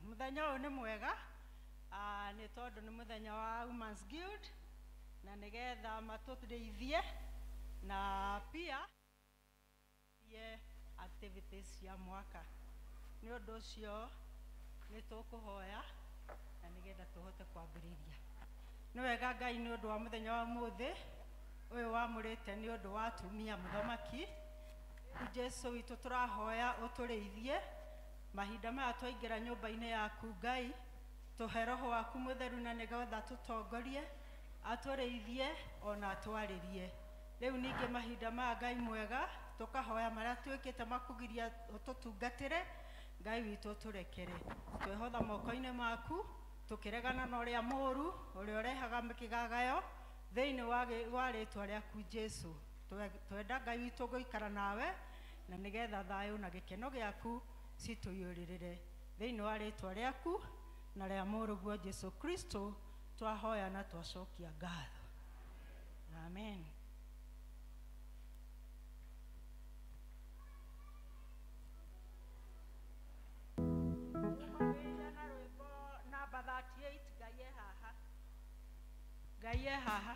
Muthenya ũyũ nĩ mwega nĩ tondũ nĩ mũthenya wa Women's Guild na nĩgetha matũteithie na pia ye activities cia mwaka. Nĩ ũndũ ũcio nĩ tũkũhoya na nĩgetha tũhote kwambĩrĩria. Nĩ wega Ngai nĩ ũndũ wa mũthenya wa ũmũthĩ ũyũ wamũrĩte nĩ ũndũ wa atumia mũthamaki. Jesu witũ tũrahoya ũtũrĩithie mahinda maya twaingĩra nyũmba-inĩ yaku Ngai, tũhe roho waku mũtheru na nĩgetha tũtongorie, atũrĩithie ona atwarĩrie. Rĩu ningĩ mahinda maya Ngai mwega tũkahoya marĩa twĩkĩte makũgiria ũtũtungatĩre, Ngai witũ ũtũrekere. Twehotha moko-inĩ maku tũkĩregana na ũrĩa mũũru ũrĩa ũrehaga kĩgagayo thĩinĩ wa rĩtwa rĩaku Jesu. Twenda Ngai witũ gũikara nawe na nĩgetha thayũ na gĩkeno gĩaku citũiyũrĩrĩre thĩinĩ wa rĩtwa rĩaku na rĩa mũrũguo Jesu Kristo twahoya na twacokia ngatho. Amen. Na rwĩmbo namba 38 Ngai e haha. Ngai e haha.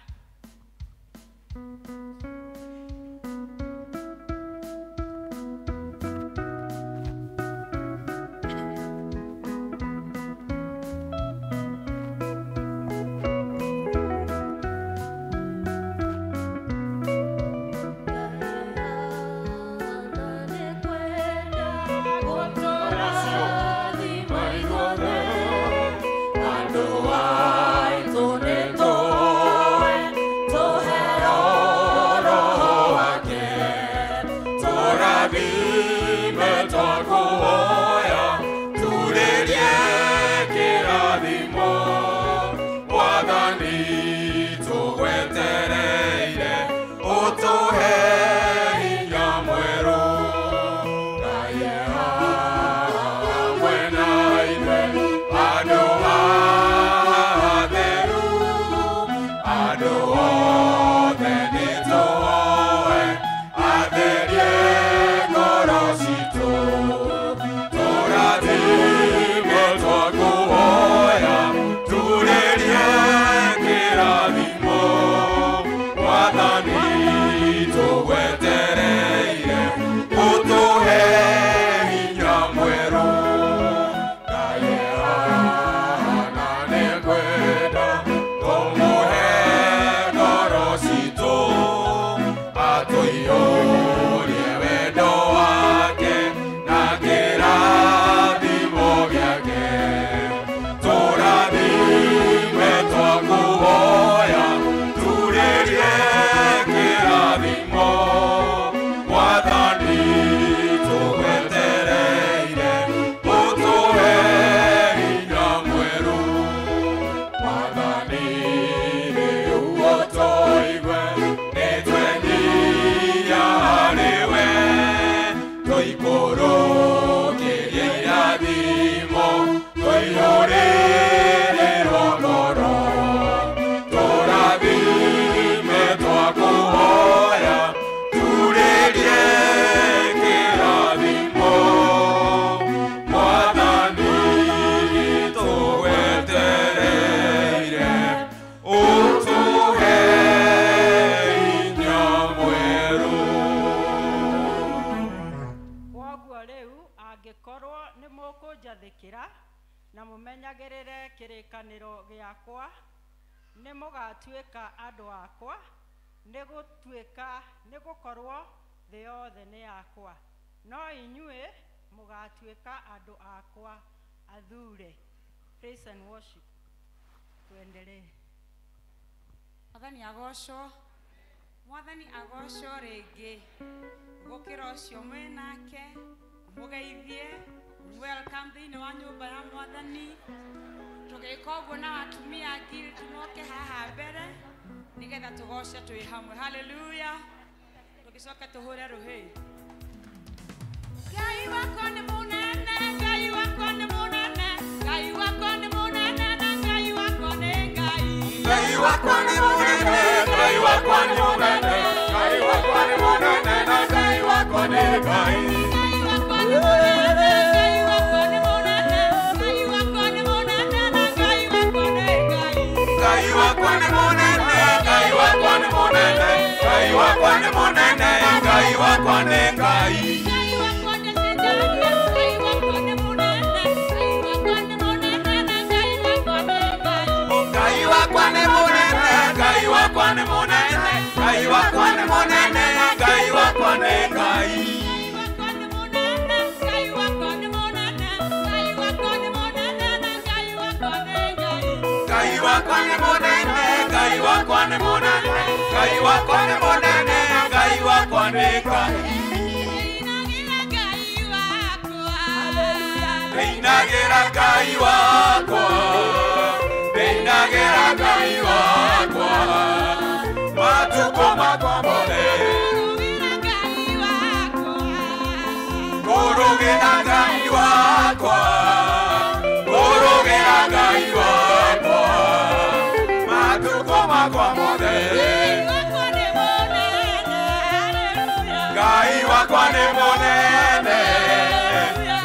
Na mumenyagĩrĩre kĩrĩkanĩro gĩakwa nĩ mũgatuĩka andũ akwa, nĩ gũtuĩka nĩ gũkorwo thĩ yothe nĩ yakwa, no inyuĩ mũgatuĩka andũ akwa athure. Praise and worship. Tuendelee. Mwathani agocwo, Mwathani agocwo rĩngĩ gũkĩra ũcio mwĩnake mũgeithie. Welcome thĩinĩ wa nyũmba ya Mwathani. Tũgĩka ũguo na atumia guild moke haha mbere nĩgetha tũgoce twĩ hamwe. Hallelujah. Tũgĩcoka tũhũre rũhĩ. Ngai wakwa nĩ mũnene, Ngai wakwa nĩ mũnene, Ngai wakwa nĩ mũnene na Ngai wakwa nĩ Ngai. Ngai wakwa nĩ mũnene, Ngai wakwa nĩ mũnene, Ngai wakwa nĩ mũnene na Ngai wakwa nĩ Ngai. Ngai wakwa nĩ mũnene, Ngai wakwa nĩ mũnene, Ngai wakwa nĩ mũnene, Ngai wakwa nĩ Ngai. Ngai wakwa nĩ mũnene, Ngai wakwa nĩ mũnene, Ngai wakwa nĩ mũnene, Ngai wakwa nĩ Ngai. Ngai wakwa nĩ mũnene, Ngai wakwa nĩ mũnene, Ngai wakwa nĩ mũnene, Ngai wakwa nĩ Ngai. Ndĩinagĩra Ngai wakwa, ndĩinagĩra Ngai wakwa, matukũ makwa mothe. Ngũrũgĩra Ngai wakwa, ngũrũgĩra Ngai wakwa, matukũ makwa mothe. Ngai wakwa nĩ mũnene,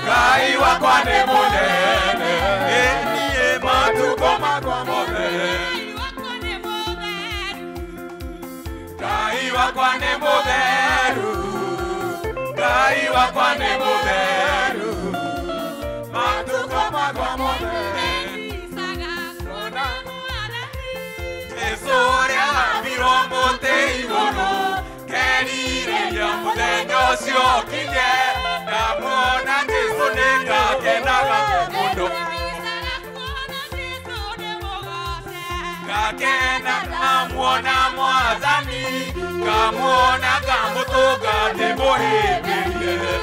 Ngai wakwa nĩ mũnene, ĩ niĩ matukũ makwa mothe. Ngai wakwa nĩ mũtheru, Ngai wakwa nĩ mũtheru, matukũ makwa mothe. Jesũ ũrĩa wambirwo mũtĩ igũrũ, ngerirĩria mũthenya ũcio ũkinye, ndamuona Jesũ nĩngakenaga mũno. Ngakena ngamuona Mwathani, ngamuona ngamũtũnga ndĩmũhĩmbĩrie.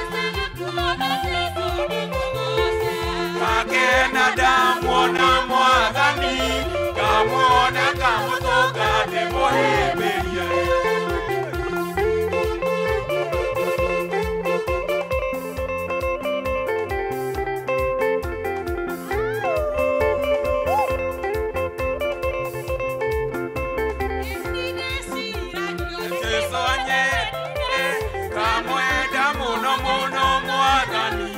Ngakena ndamuona Mwathani, ngamuona ngamũtũnga ndĩmũhĩmbĩrie. Jesũ anyendete, ngamwenda mũno mũno Mwathani,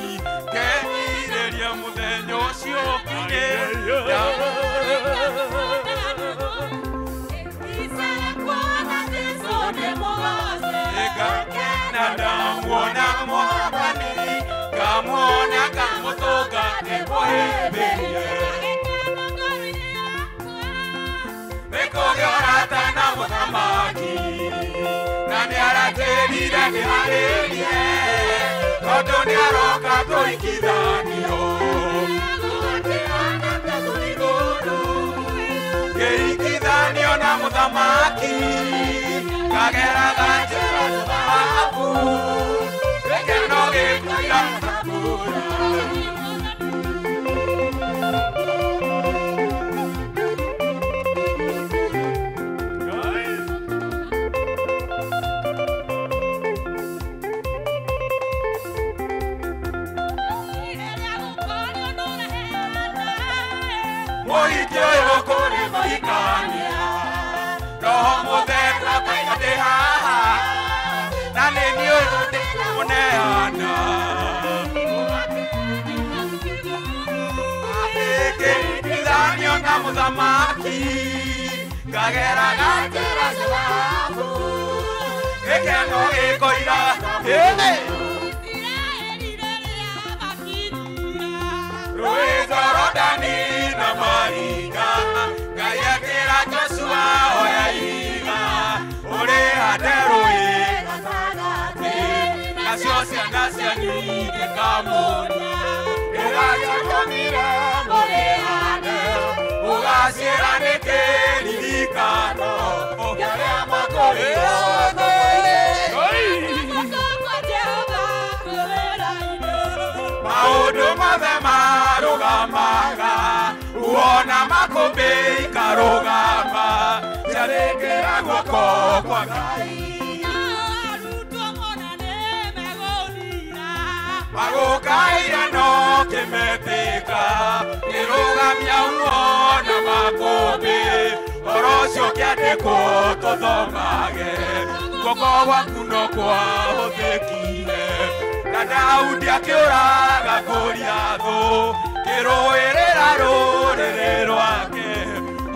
ngerirĩria mũthenya ũcio ũkinye. Ngakena ndamuona Mwathani, ngamuona ngamũtũnga ndĩmũhĩmbĩrie. Nĩkũgĩa ũrata na mũthamaki, na nĩaratĩrire ndĩharĩrie, tondũ nĩaroka tũhikithanio. Ngĩhikithanio na mũthamaki, ngageraga njĩra thahabu, gĩkeno gĩkũira mbura. Mũhiki ũyũ kũrĩ mahikania, Roho Mũtheru akaiga ndĩ haha, na nĩ niĩ ũyũ ndĩramũneana. Ngĩhikithanio na mũthamaki, ngageraga njĩra cia thahabu, gĩkeno gĩkoira. Rũĩ Jorodani na maringa, Ngai akĩra Joshua oya ihiga, ũrĩhande rũĩ gatagatĩ, nacio ciana cianyu ingĩkamũria, kĩrĩa mũrĩhande, mũgaciĩra nĩ kĩririkano kĩa arĩa makorirwo. Maũndũ mothe marũgamaga, wona makũmbĩ ikarũgama, ciathĩkĩra guoko kwa Ngai. Magũkaira no kĩmetĩka, kĩrũgamia uona makũmbĩ, ũhoro ũcio kĩandĩkwo tũthomage, guoko gwaku no kwahũthĩkire. Na Daudi akĩũraga Goliathũ, kĩrũĩrĩra rũrĩrĩ rwake,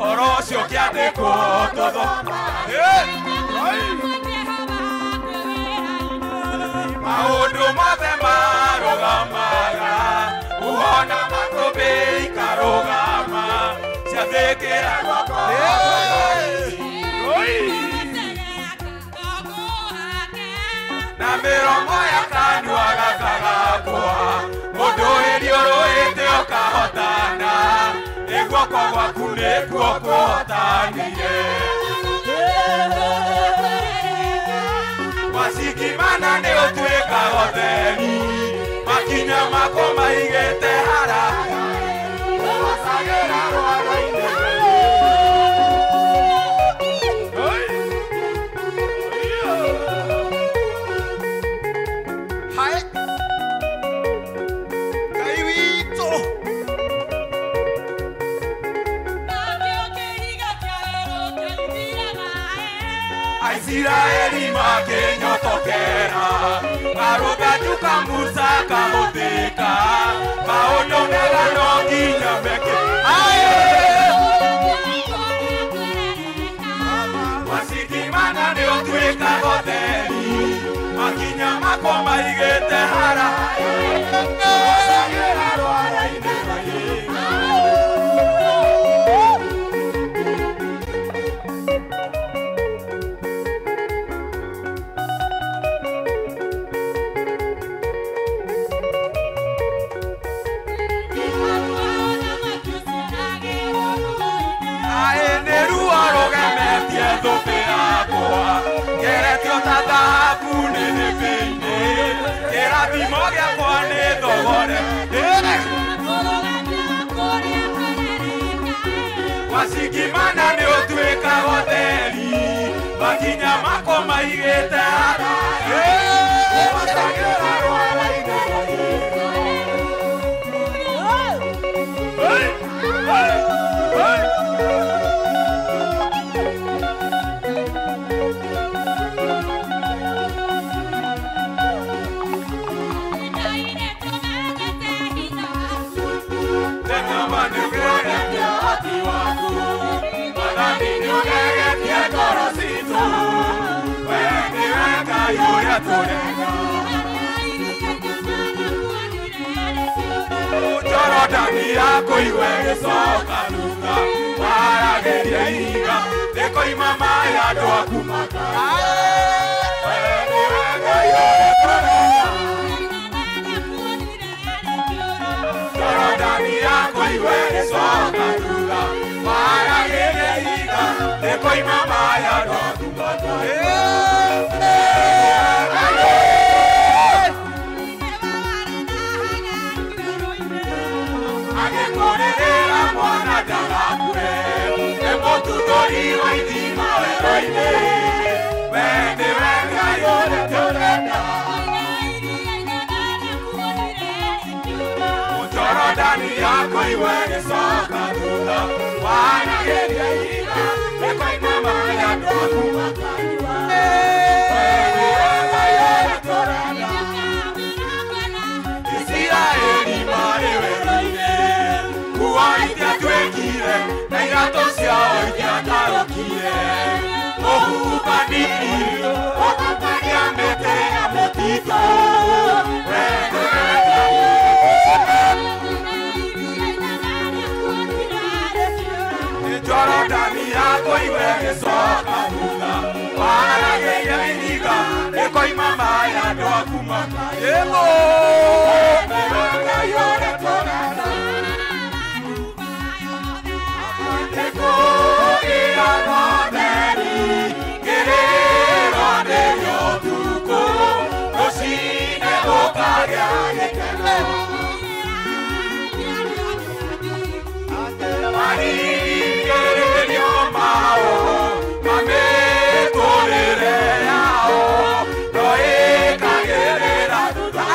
ũhoro ũcio kĩandĩkwo tũthomage. mothe marũgamaga uhona makũmbĩ ikarũgama ciathĩkĩra guoko na mĩromo ya kanua gaka gakwa mũndũ ĩriũrũĩte ũkahotana nĩ guoko gwaku nĩkuo kũhotanire Wasikimana nĩ ũtuĩkaga ũtheri makinya mako maigĩte haraya ũgocagĩra rwaro-inĩ. Hai Ngai witũ Aisiraeli makĩnyotokera karũthanju ka Musa kahũthĩka maũndũ mega no nginya meke. Wasikimana nĩ ũtuĩkaga ũtheri makinya makwa maigĩte haraya ũgocagĩra rwaro-inĩ rwa ihiga. Geretio ta thahabu nĩnĩbĩ-inĩ kĩrathimo gĩakwa nĩ thogore. Wasikimana nĩ ũtuĩkaga ũtheri makinya makwa maigĩte haraya ũgocagĩra rwaro-inĩ rwa ihiga. Jorodani yako iwe gĩcoka thutha waragĩria ihiga rĩkoima maĩ andũ aku makanyua. Wee nĩwe Ngai ũrĩa tũrenda. Jorodani yako iwe gĩcoka thutha waragĩria ihiga rĩkoima maĩ andũ aku makanyua. Agĩkũrĩrĩra mwana ndagakue nĩ mũtuthũri wa ithima werũ-inĩ. Wee nĩwe Ngai ũrĩa tũrenda. Jorodani yako iwe gĩcoka thutha waragĩria ihiga rĩkoima maĩ andũ aku makanyua. Wee nĩwe Ngai ũrĩa tũrenda. Isiraeli marĩ werũ-inĩ nguo itiatuĩkire na iratũ ciao itiatarũkire. Mũhubanĩirio ũkũmania mĩtĩ ya mũtitũ. Wee nĩwe Ngai. Jorodani yako iwe gĩcoka thutha waragĩria ihiga rĩkoima maĩ andũ aku makanyua. Nĩwe Ngai ũrĩa tũrenda. Nĩkũgĩa ũtheri kĩrĩro nĩrĩo ũtukũ rũciinĩ gũkagĩa gĩkeno. Marigĩrĩrio mao mamĩtũrĩre yao no ĩkagĩrĩra thutha.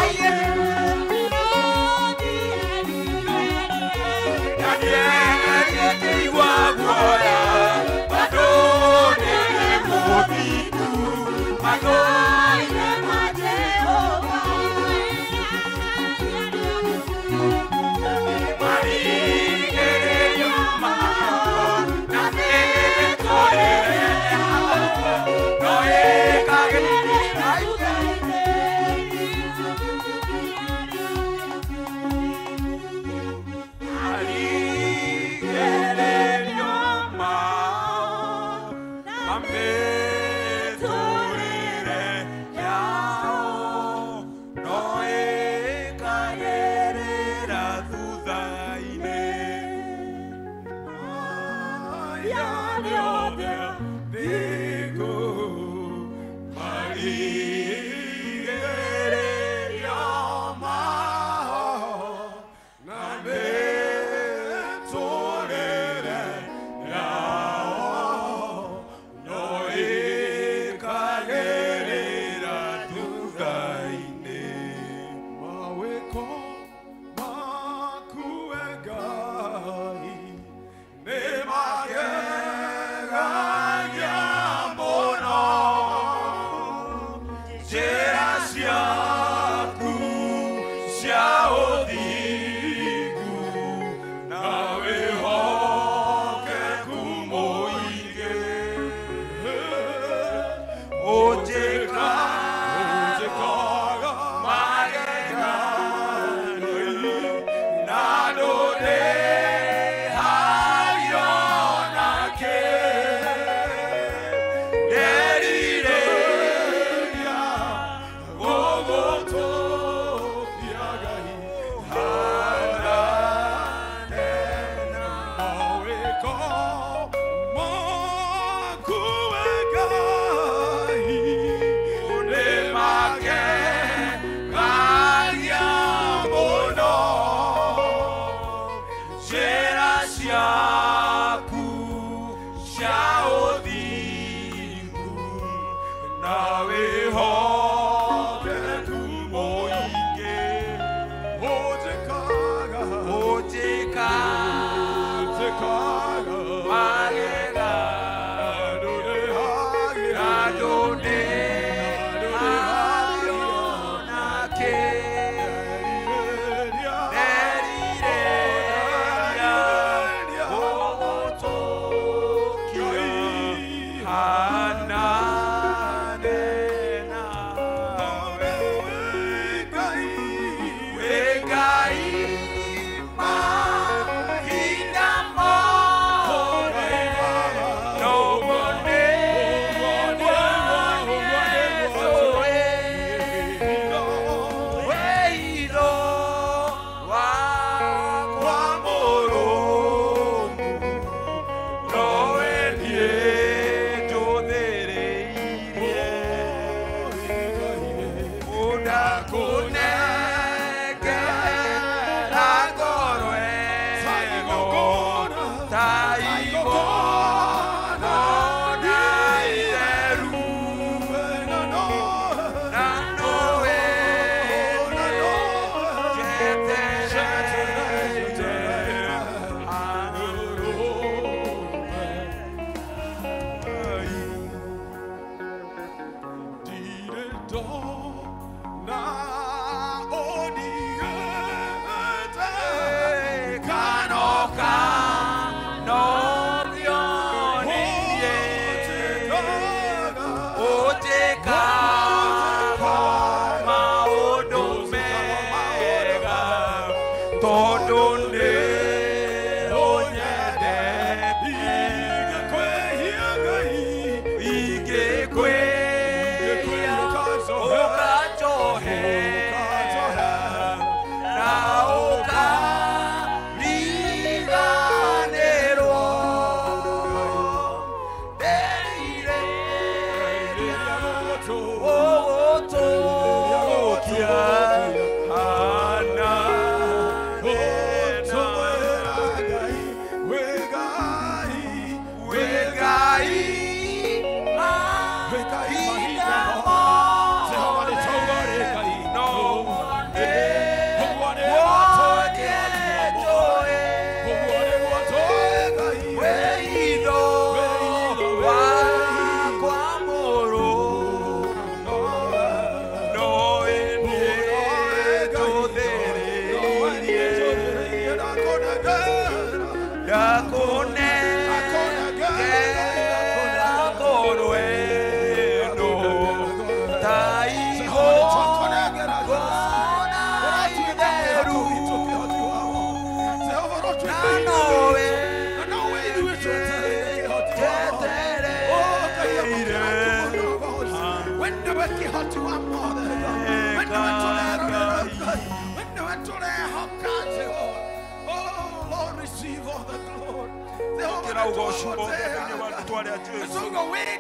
Oh Lord, receive all the glory. Amũkĩra ũgoci wothe thĩinĩ wa rĩtwa rĩa Jesu.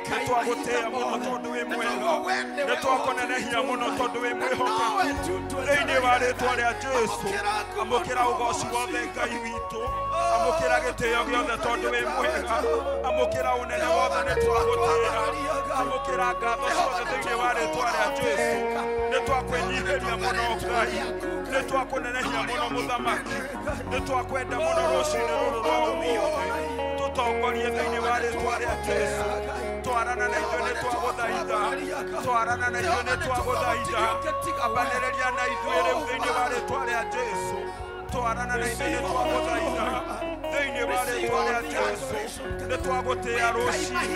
Nĩ twagũtĩĩa mũno tondũ wĩ mwega. Nĩ twakũnenehia mũno tondũ wĩ mwĩhokeku. Thĩinĩ wa rĩtwa rĩa Jesu. Amũkĩra ũgoci wothe Ngai witũ. Amũkĩra gĩtĩo gĩothe tondũ wĩ mwega. Amũkĩra ũnene wothe nĩ twagũtĩĩa. Amũkĩra ngatho ciothe thĩinĩ wa rĩtwa rĩa Jesu. Nĩ twakwĩnyihĩria mũno Ngai. Nĩ twakũnenehia mũno Mũthamaki. Nĩ twakwenda mũno rũcinĩ rũrũ rwa ũmũthĩ. Tũtongorie thĩinĩ wa rĩtwa rĩa Jesu. Twarana na ithuĩ nĩ twagũthaitha. Twarana na ithuĩ nĩ twagũthaitha. Ambanĩrĩria na ithuĩ rĩu thĩinĩ wa rĩtwa rĩa Jesu. Twarana na ithuĩ nĩ twagũthaitha. Thĩinĩ wa rĩtwa rĩa Jesu. Nĩ twagũtĩĩa rũcinĩ.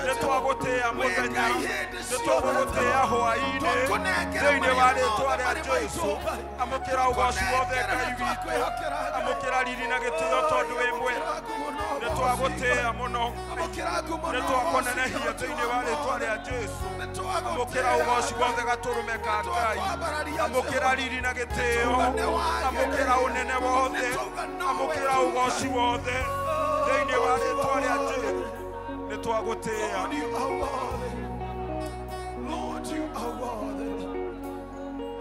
Nĩ twagũtĩĩa mũthenya. Nĩ twagũtĩĩa hwaĩ-inĩ. Thĩinĩ wa rĩtwa rĩa Jesu. Amũkĩra ũgoci wothe Ngai witũ. Amũkĩra riri na gĩtĩo tondũ wĩ mwega. Nĩ twagũtĩĩa mũno. Nĩ twakũnenehia thĩinĩ wa rĩtwa rĩa Jesu. Amũkĩra ũgoci wothe gatũrũme ka Ngai. Amũkĩra riri na gĩtĩo. Amũkĩra ũnene wothe. Amũkĩra ũgoci wothe thĩinĩ wa rĩtwa rĩa Jesu. Nĩ twagũtĩĩa. Lord, you are worthy. Lord, you are worthy.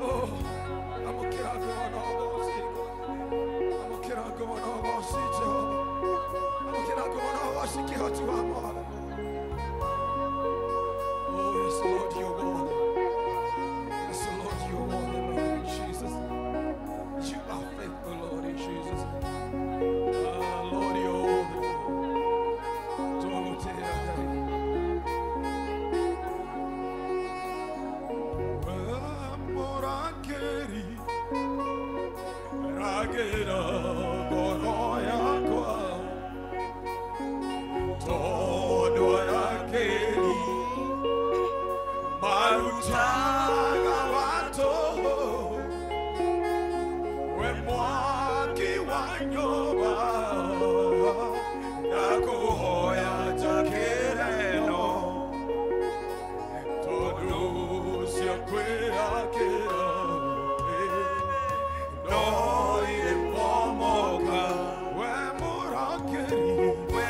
Oh, amũkĩra ngumo na ũgoci. Amũkĩra ngumo na ũgoci, Jehova. Amũkĩra ngumo na ũgoci, kĩhoti wa mothe. Oh, yes, Lord, you are worthy. Yes, Lord, you are worthy, Lord, in Jesus. You are faithful, Lord, in Jesus. Ah, Lord, you are worthy. Twagũtĩĩa Ngai. Mũrangĩri, rangĩra ngoro yakwa, tondũ arangĩri marutaga watũ, we mwaki wa nyũmba, ndakũhoya njakĩre ĩno, tondũ ciakwĩakĩra no irĩ momoka. We mũrangĩri, We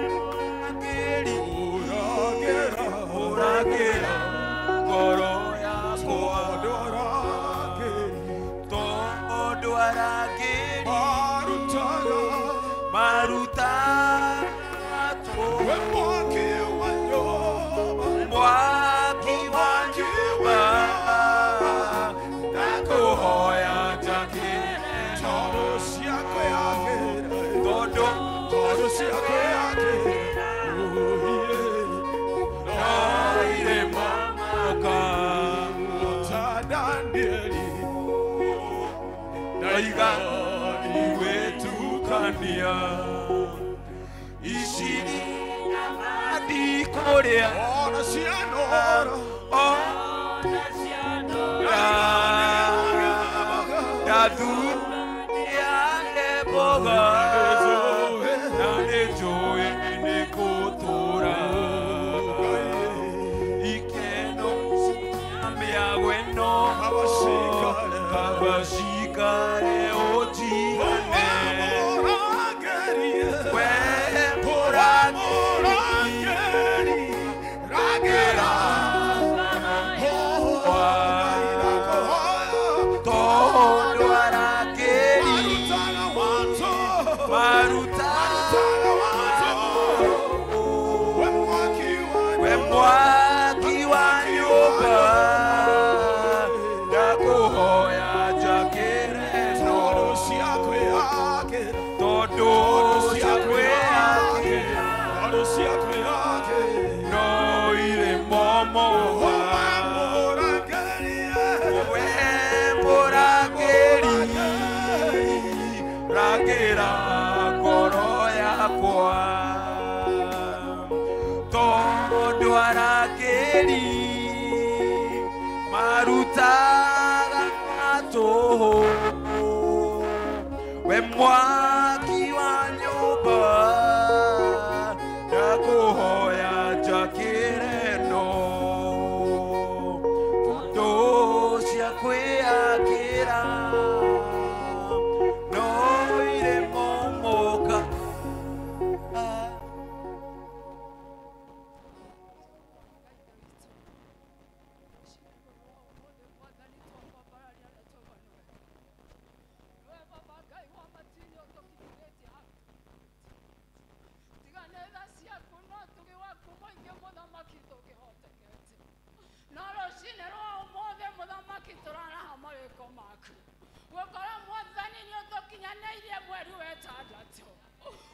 mũrangĩri, ũrangĩra, ũrangĩra ngoro yakwa. Tondũ arangĩri Tondũ arangĩri marutaga marutaga we mwaki wa nyũmba, mwaki wa nyũmba, ndakũhoya njakĩre tondũ ciakwĩakĩra, tondũ tondũ ciakwĩakĩra, no irĩ momoka. Ta Danieli Ndaiga igwĩtukania ici ndikũrĩa ona cianora ona cianora ndathuria mboga na nĩnjũĩ nĩngũtũũra ikeno cia mĩago ĩno Abashikare. abashikare ũnjigane Mũrangĩri, we mũrangĩri mũrangĩri, rangĩra, tondũ arangĩri marutaga watũ, marutaga watũ, we mwaki wa we mwaki wa nyũmba ndakũhoya njakĩre tondũ ciakwĩakĩra, tondũ ciakwĩakĩra tondũ ciakwĩakĩra, no irĩ momoka. Mũrangĩri, We mũrangĩri rangĩra ngoro yakwa tondũ arangĩri marutaga tũhũ we mwaki wa nyũmba ndakũhoya njakĩre ĩno tondũ ciakwĩakĩra no irĩ momoka. Mũingĩ mũthamaki tũkĩhotekete no rũcinĩ rwa ũmũthĩ mũthamaki tũraraha mawĩko maku gũkorwo mwathani nĩ ũtũkinyanĩirie mweri wa ĩtandatũ.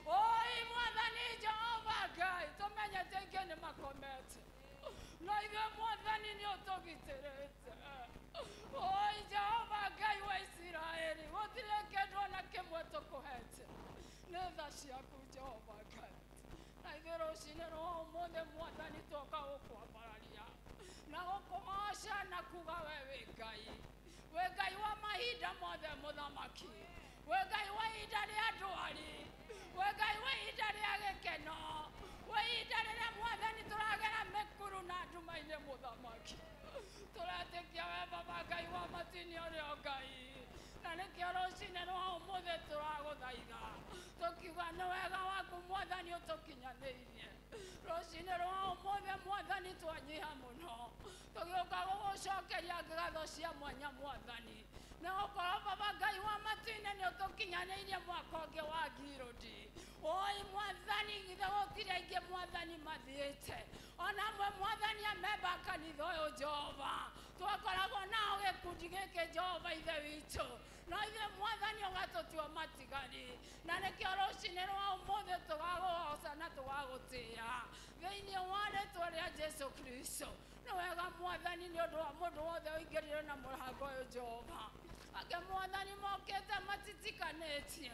Oi mwathani Jehova Ngai tũmenyete aingĩ nĩ makomete no ithuĩ mwathani nĩ ũtũgitĩrĩte. Oi Jehova Ngai wa Isiraeli gũtirĩ kĩndũ ona kĩmwe tũkũhete nĩ tha ciaku Jehova Ngai. Na ithuĩ rũcinĩ rwa ũmũthĩ mwathani twoka gũkwambararia na gũkũgoca na kuga we wĩ Ngai, wĩ Ngai wa mahinda mothe mũthamaki, wĩ Ngai wa ihinda rĩa ndwari, wĩ Ngai wa ihinda rĩa gĩkeno, wĩ ihinda rĩrĩa mwathani tũragera mĩkuru na nduma-inĩ mũthamaki. Tũretĩkia we Baba Ngai wa matu-inĩ ũrĩ o Ngai, na nĩkĩo rũcinĩ rwa ũmũthĩ tũragũthaitha tũkiuga nĩ wega waku mwathani ũtũkinyanĩirie. Rũcinĩ rwa ũmũthĩ mwathani twanyiha mũno tũgĩũka gũgũcokeria ngatho cia mwanya mwathani nĩ gũkorwo Baba Ngai wa matu-inĩ nĩ ũtũkinyanĩirie mwaka ũngĩ wa ngirũndi. Oi mwathani githĩ gũtirĩ aingĩ mwathani mathiĩte ona amwe mwathani amemba kanitha ũyũ Jehova twakoragwo nao gĩkundi gĩkĩ Jehova ithe witũ no ithuĩ mwathani ũgatũtua matigari na nĩkĩo rũcinĩ rwa ũmũthĩ tũgagũgoca na tũgagũtĩĩa thĩinĩ wa rĩtwa rĩa Jesu Kristo. Nĩ wega mwathani nĩ ũndũ wa mũndũ wothe ũingĩrire na mũrango ũyũ Jehova. Angĩ mwathani mokĩte matitikanĩtie,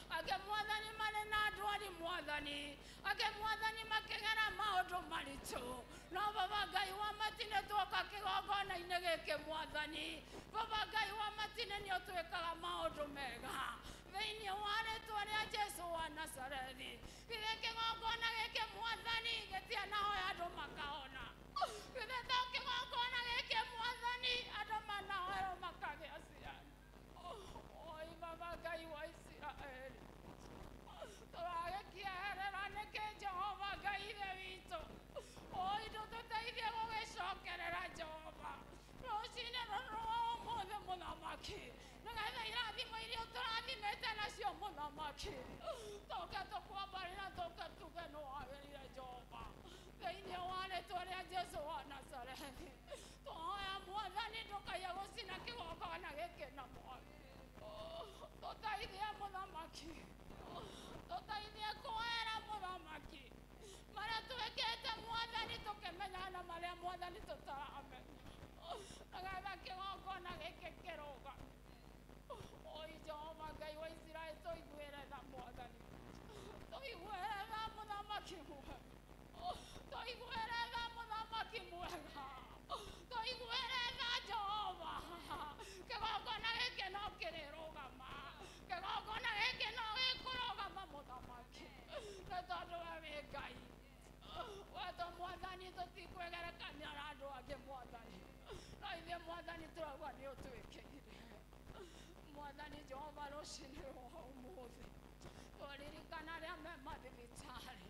angĩ mwathani marĩ na ndwari mwathani, angĩ mwathani makĩgera maũndũ maritũ no Baba Ngai wa matu-inĩ twoka kĩgongona-inĩ gĩkĩ mwathani Baba Ngai wa matu-inĩ nĩ ũtwĩkaga maũndũ mega thĩinĩ wa rĩtwa rĩa Jesu wa Nazarethi. Githĩ kĩgongona gĩkĩ mwathani gĩtianahoya andũ makahona, githĩ to kĩgongona gĩkĩ mwathani andũ manahoerwo makagĩa ciana. Oi Baba Ngai wa Isiraeli tũragĩkĩeherera nĩkĩ Jehova Ngai ithe witũ. Oi ndũtũteithie gũgĩcokerera Jehova rũcinĩ rũrũ rwa ũmũthĩ mũthamaki nĩgetha irathimo iria ũtũrathimĩte nacio mũthamaki tũke tũkwambarĩra tũke tuge nĩ wagĩrĩire Jehova thĩinĩ wa rĩtwa rĩa Jesu wa Nazarethi. Tũhoya mwathani ndũkaiye gũcina kĩgongona gĩkĩ na mwaki. Tũteithie mũthamaki, tũteithie kuoera mũthamaki marĩa twĩkĩte mwathani tũkĩmenya na marĩa mwathani tũtaramenya nĩgetha kĩgongona gĩkĩ kĩrũgame. Oi Jehova Ngai wa Isiraeli tũiguĩre tha mwathani, tũiguĩre tha mũthamaki mwega, tũiguĩre tha mũthamaki mwega, tũiguĩre tha Jehova. Kĩgongona gĩkĩ no kĩrĩrũgama, kĩgongona gĩkĩ no gĩkũrũgama mũthamaki nĩ tondũ we wĩ Ngai. We to mwathani tũtikwĩgerekania na andũ angĩ mwathani no ithuĩ mwathani tũrauga nĩ ũtwĩkĩire mwathani Jehova rũcinĩ rwa ũmũthĩ twaririkana arĩa me mathibitarĩ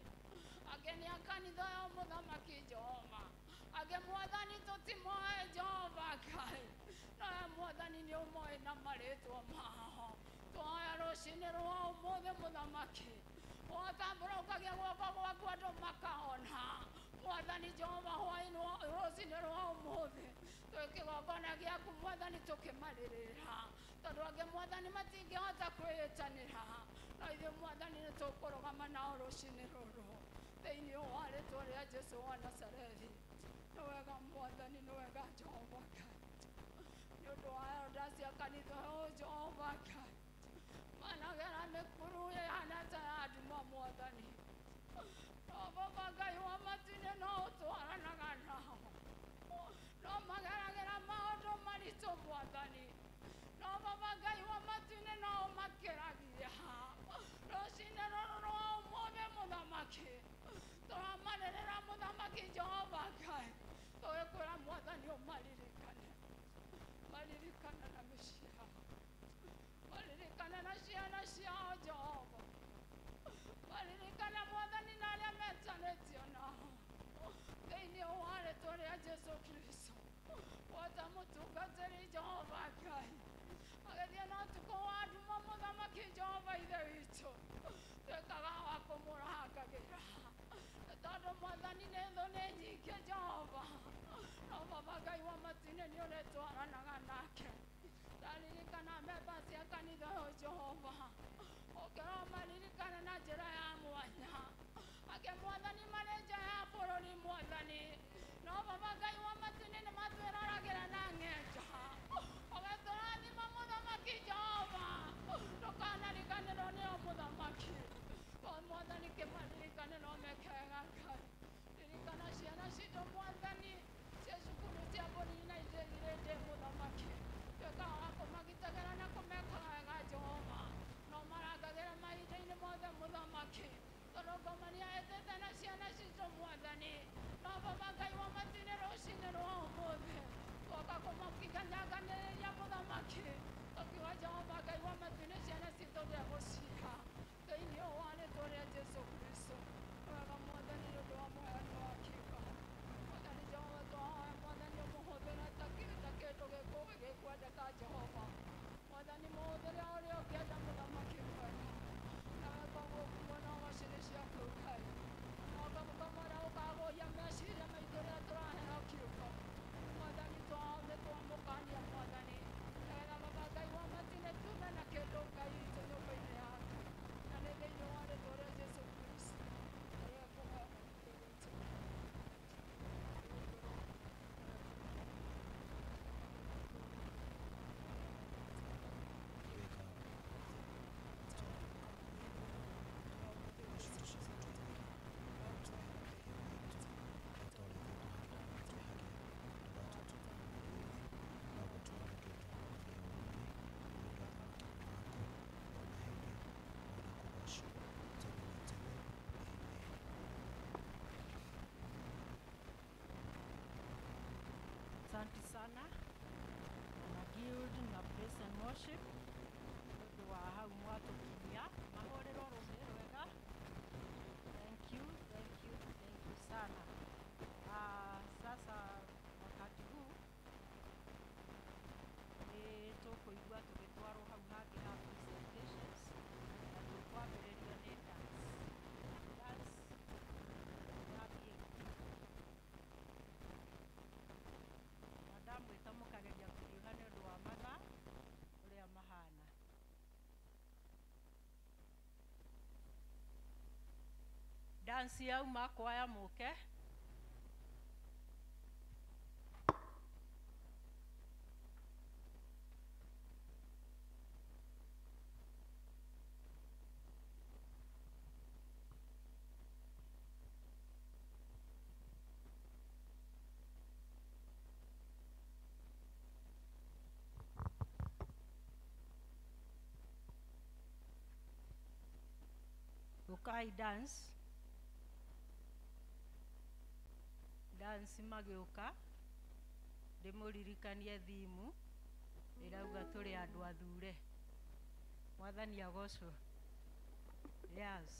angĩ nĩ a kanitha ya mũthamaki Jehova angĩ mwathani tũtimoĩ Jehova Ngai no we mwathani nĩ ũmoĩ na marĩtwa mao. Twoya rũcinĩ rwa ũmũthĩ mũthamaki watambũrũkagia guoko gwaku andũ makahona mwathani Jehova hwaĩ-inĩ rũcinĩ rwa ũmũthĩ twĩ kĩgongona gĩaku mwathani tũkĩmarĩrĩra tondũ angĩ mwathani matingĩhota kwĩĩtanĩra no ithuĩ mwathani nĩ tũkũrũgama nao rũcinĩ rũrũ thĩinĩ wa rĩtwa rĩa Jesu wa Nazarethi. Nĩ wega mwathani, nĩ wega Jehova Ngai nĩ ũndũ wa elders cia kanitha ũyũ Jehova Ngai managera mĩkuru ĩhana ta ya nduma mwathani no Baba Ngai wa matu-inĩ no ũtwaranaga nao no mageragĩra maũndũ maritũ mwathani no Baba Ngai wa matu-inĩ no ũmakĩragia rũcinĩ rũrũ rwa ũmũthĩ mũthamaki tũramarĩrĩra mũthamaki Jehova Ngai tũgĩkwĩra mwathani ũmaririkane, maririkane na mĩciĩ yao, maririkane na ciana ciao Jehova, maririkane mwathani na arĩa metanĩtio nao thĩinĩ wa rĩtwa rĩa Jesu Kristo. Wata mũtungatĩri Jehova Ngai agĩthiĩ na ũtukũ wa nduma mũthamaki Jehova ithe witũ tuĩkaga wa kũmũrangagĩra nĩ tondũ mwathani Mwathani nĩ thũ nĩ nyingĩ Jehova no baba Ngai wa matu-inĩ nĩ ũrĩtwaranaga nake. Ndaririkana memba cia kanitha ũyũ Jehova ũkĩromaririkana na njĩra ya mwanya ake Mwathani marĩ nja ya bũrũri Mwathani no baba Ngai wa matu-inĩ nĩ matwĩroragĩra na ng'enja ũgatũrathima mũthamaki Jehova ndũkanariganĩrwo nĩo mũthamaki o Mwathani kĩmaririkane no meke wega Ngai. Ririkana ciana citũ Mwathani cia cukuru cia bũrũri na iria irĩ mũthamaki tuĩka wa kũmagitagĩra na kũmeka wega Jehova no marangagĩra mahinda-inĩ mothe mũthamaki tondũ ngomania ĩtĩte na ciana citũ Mwathani no baba Ngai wa matu-inĩ rũcinĩ rwa ũmũthĩ twoka kũmakinyanganĩrĩria mũthamaki tũkiuga Jehova Ngai wa matu-inĩ ciana citũ ndegũciha thĩinĩ wa rĩtwa rĩa Jesũ Kristo. Wega Mwathani nĩ ũndũ wa mũheani wa kiugo Mwathani Jehova twahoya Mwathani ũmũhũthĩre ta kĩndũ gĩkwendeka Jehova Mwathani mũhũthĩre ũrĩa ũngĩenda mũthamaki mwega nawe koguo mwena wa macini ciaku Ngai ũkamũkamara ũkagũia meciria maitũ rĩrĩa tũraheo kiugo Mwathani nĩ twamũkania Mwathani nĩgetha baba Ngai wa matu-inĩ tume na kĩndũ Ngai witũ nyũmba-inĩ yaku na nĩ thĩinĩ wa rĩtwa rĩa Jesũ Kristo ũrĩa kũhoya na gwĩtĩkia. Asante sana na Guild na Praise and Worship ũndũ wa hau mwatũkinyia mahũrĩrwo rũhĩ rwega. Thank you, thank you, thank you sana. Sasa wakati huu nĩ tũkũigua tũgĩtwarwo hau hangĩ ha presentations na tũkwambĩrĩria nĩ dance. Dance yathiĩ ndamwĩta mũkageria kũhiũha nĩ ũndũ wa mathaa ũrĩa mahana. Dance yauma kwaya mũke. Ukai dance dance magĩũka ndĩmũririkanie thimu ĩrauga tũrĩ andũ athure. Mwathani agocwo. Yes.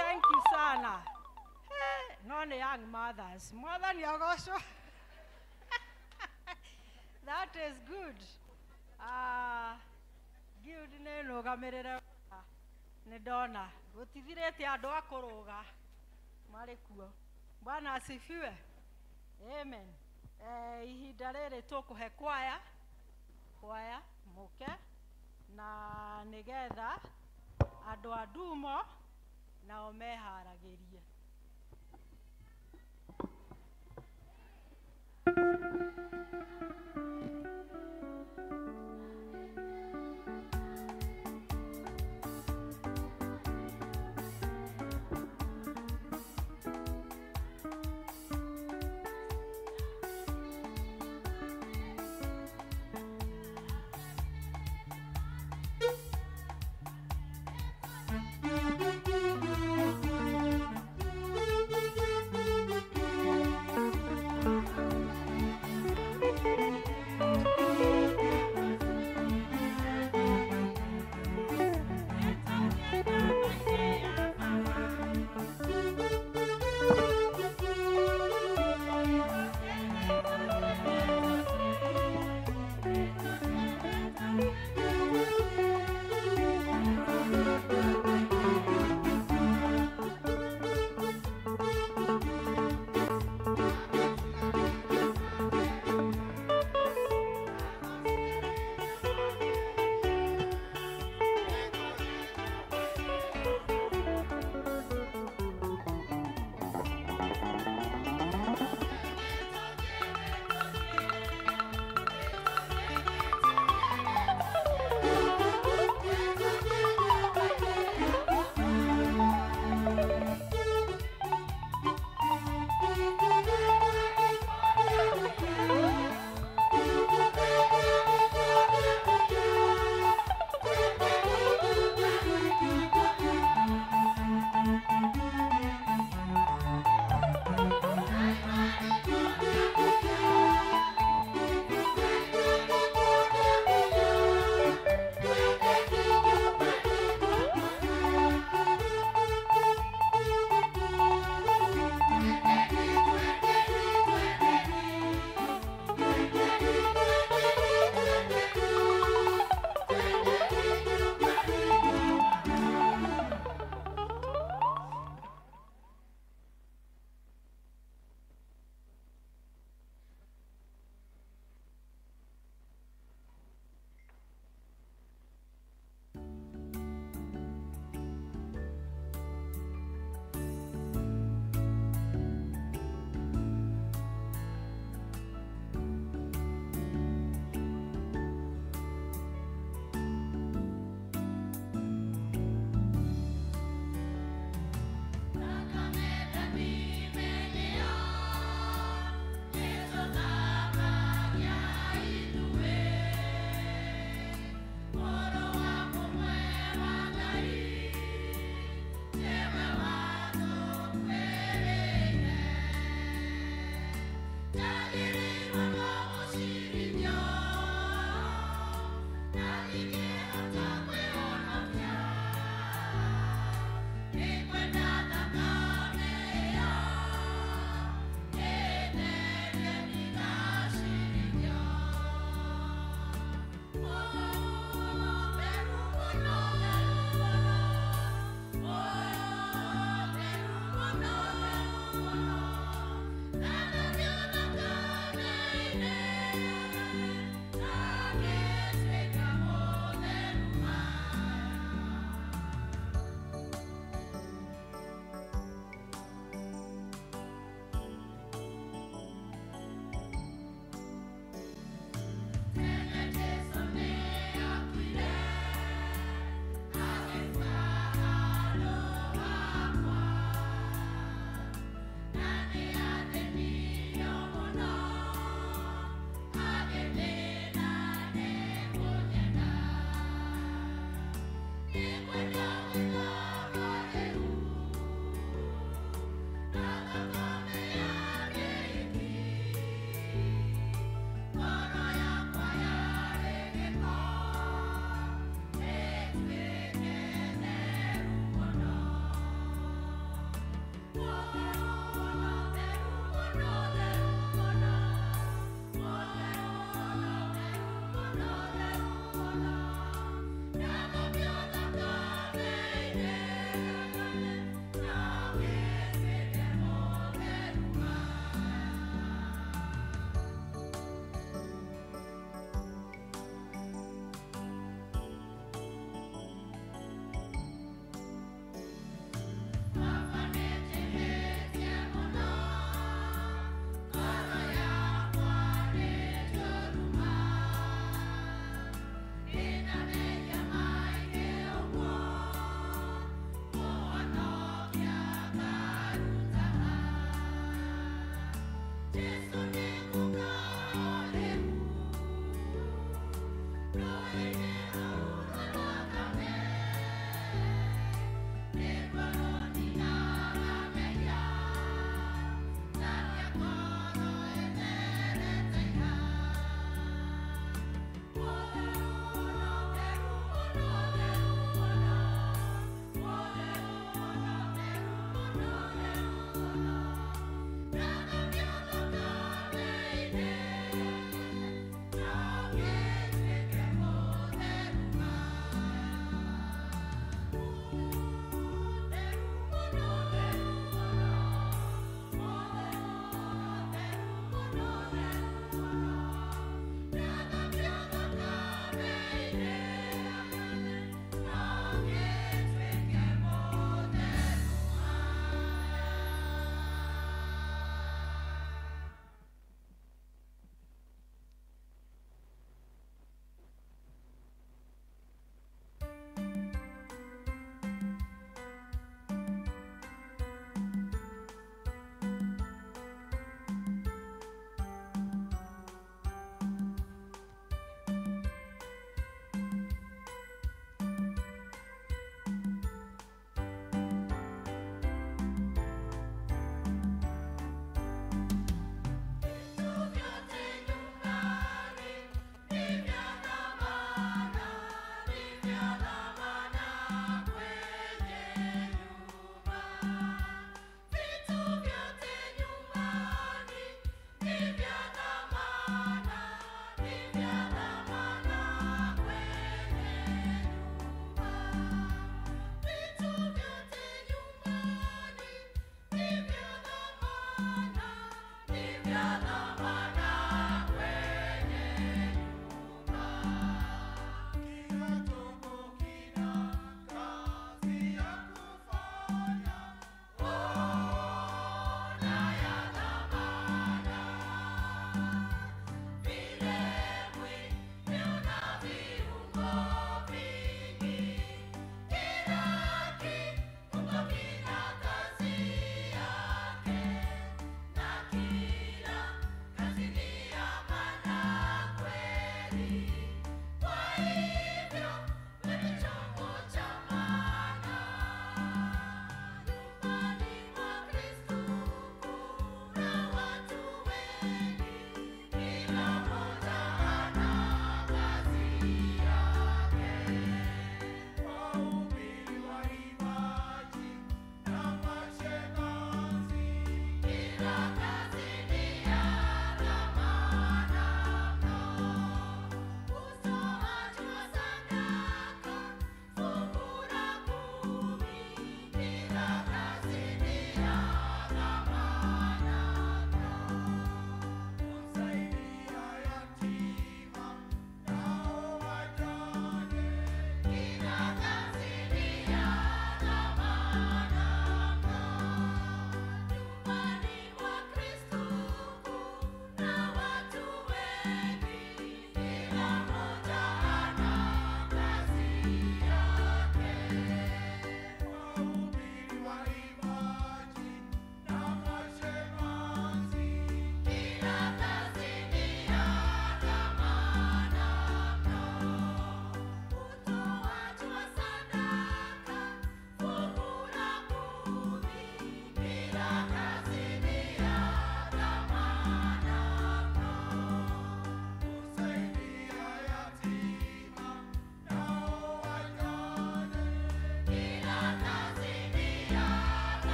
Thank you sana. No nĩ young mothers. Mwathani agocwo. That is good. Guild nĩ nũgamĩrĩre nĩ ndona gũtithirĩte andũ a kũrũga marĩ kuo. Bwana asifiwe. Amen. Ihinda rĩrĩ tũkũhe kwaya kwaya mũke na nĩgetha andũ a Ndumo nao meharagĩrie. Thank you.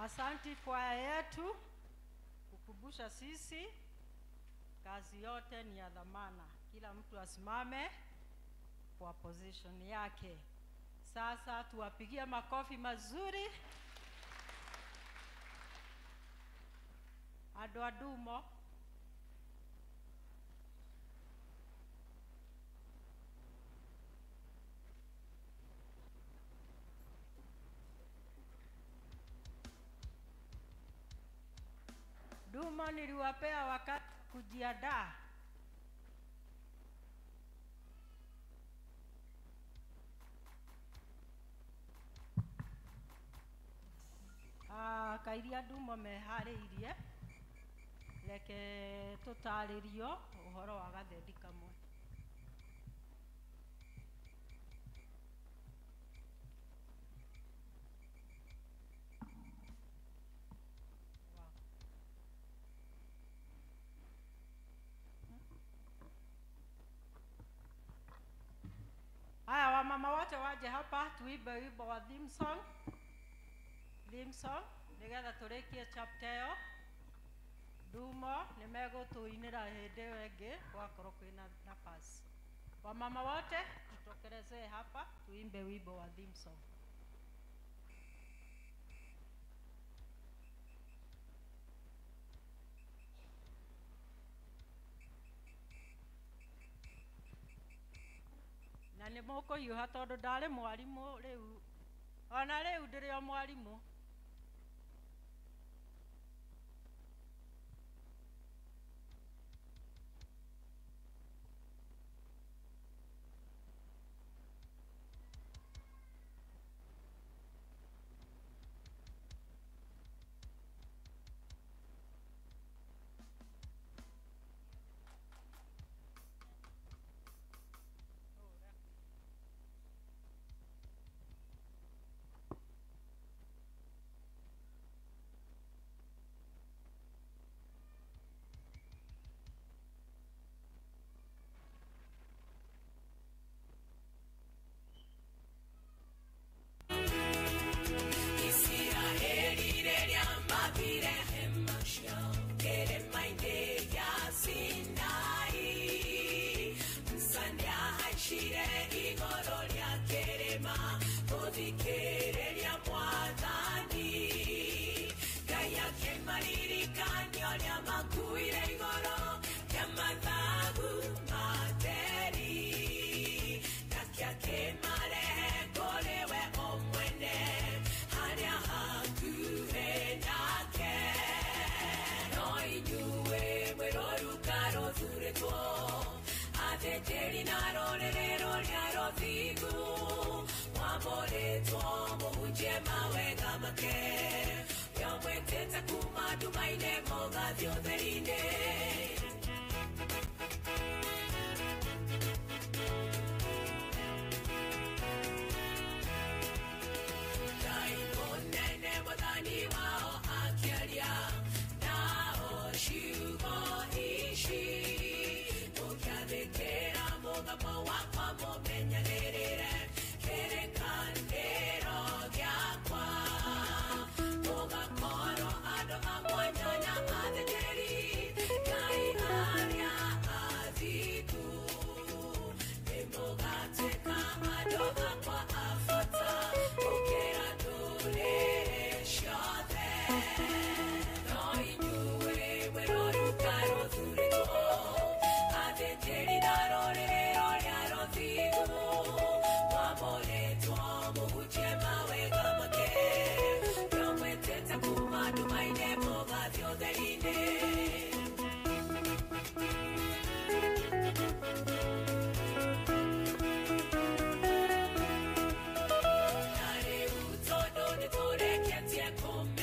Asanti kwaya yetu kukumbusha sisi kazi yote ni ya dhamana. Kila mtu asimame kwa position yake. Sasa tuwapigie makofi mazuri. Andũ a Ndumo. Ndumo niliwapea wakati kujiandaa. Kairia Ndumo meharĩirie, reke tũtarĩrio ũhoro wa gathendi kamwe. Haya, wamama wote waje hapa tuimbe wimbo wa theme song. Theme song nigetha tũrĩkie chapter ĩyo. Ndumo nĩ megũtũinĩra hĩndĩ ĩyo ĩngĩ gwakorwo kwĩna nafasi. Wamama wote tutokelezee hapa tuimbe wimbo wa theme song. Na nĩ mũkũhiũha tondũ ndarĩ mwarimũ rĩu, ona rĩu ndĩrĩ o mwarimũ. Oh,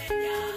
no,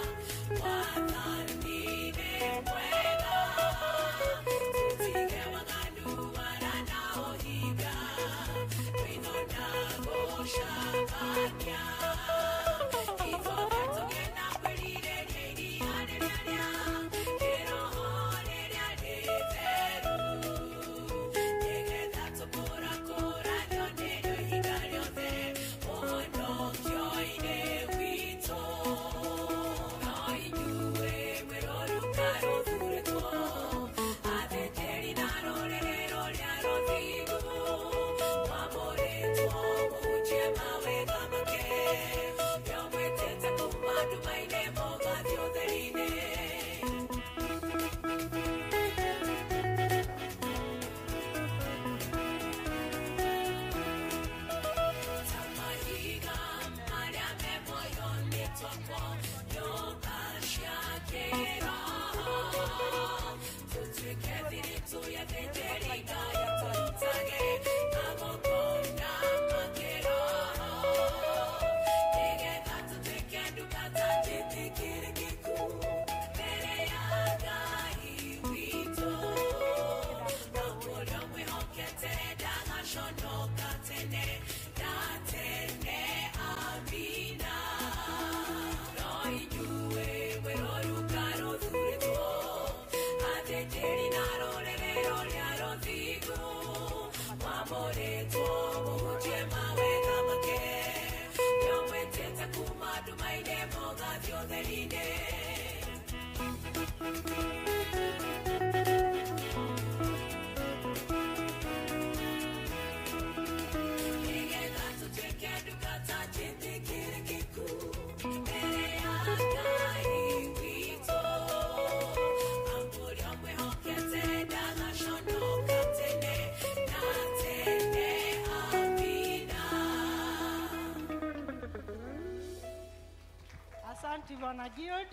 Asante Bwana Guild.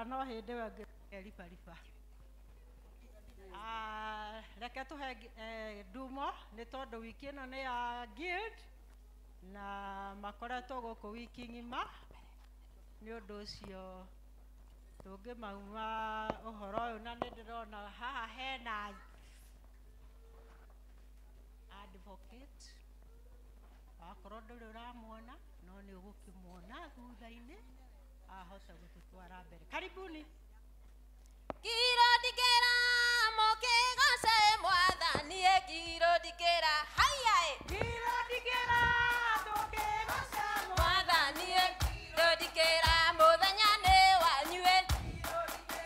No hĩndĩ we ribariba. Reke tũhe ndumo nĩ tondũ wiki ĩno nĩ ya Guild na makoretwo gũkũ wiki ng'ima, nĩ ũndũ ũcio tũngĩmauma ũhoro ũyũ, na nĩ ndĩrona haha hena advocate, wakorwo ndũrĩ ũramuona no nĩ ũgũkĩmuona thutha-inĩ ahota gũtũtwara mbere. Karibuni. Ngiro mũkĩgoce Mwathani, ngiro ndikĩra haiya, ngiro ndikĩra tũkĩgoce Mwathani, ngiro ndikĩra mũthenya nĩ wanyu,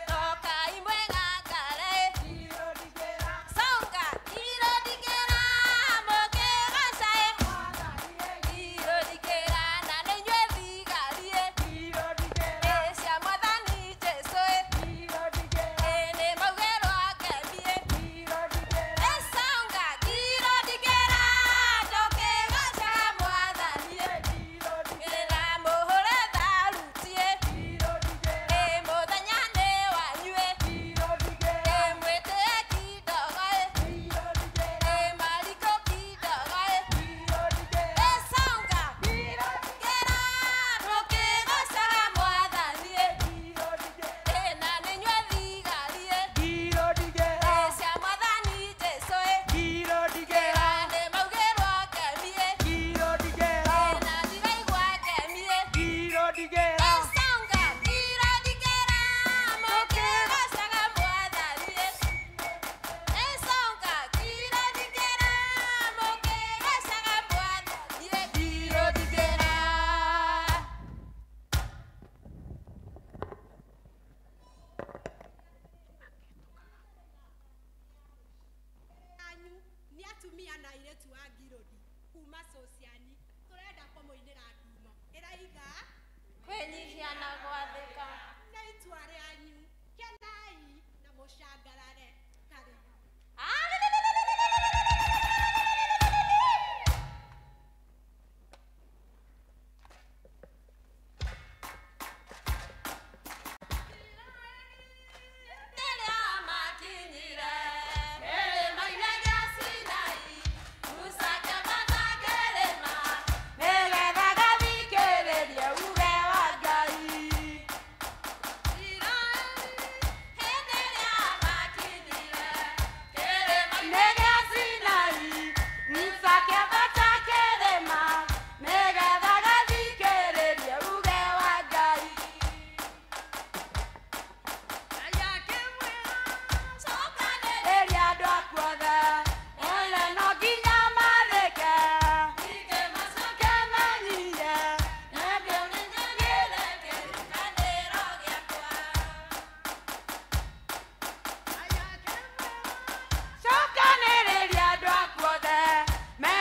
tokai mwĩgangare, songa, ngiro ndikĩra mũkĩgoce Mwathani, ngiro ndikĩra na nĩ inyuĩ thigari cia Mwathani Jesũ, nĩ maugĩrwo ngemie, songa, ngiro ndikĩra tũkĩgoce Mwathani, ngĩra mũhũre tharutie, mũthenya nĩ wanyu, mwĩtĩe kidogo, mariko kidogo, songa, ngĩra tũkĩgoce Mwathani, na nĩ inyuĩ thigari cia Mwathani Jesũ, nĩ maugĩrwo ngemie, na ndiraigua ngemie, songa, ngiro ndikĩra mũkĩgocaga Mwathani, songa, ngiro ndikĩra mũkĩgocaga Mwathani, ngiro ndikĩra. Anyu nĩ atumia na airĩtu a Ngirũndi kuma Sociani, tũrenda kũmũinĩra ndumo ĩraiga Kwĩnyihia na gwathĩka. Nĩ itua rĩanyu, kenai na mũcangarare. Karibu. Rĩrĩa makinyire kĩrĩma-inĩ gĩa Sinai, Musa akĩambata kĩrĩma nĩgetha agathikĩrĩrie uuge wa Ngai. Hĩndĩ ĩrĩa makinyire kĩrĩma-inĩ gĩa Sinai, Musa akĩambata kĩrĩma nĩgetha agathikĩrĩrie uuge wa Ngai. Cokanĩrĩria andũ aku othe, ene no nginya mathĩke, kemenyie, kĩrĩkanĩro gĩakwa. Cokanĩrĩria andũ aku othe, mere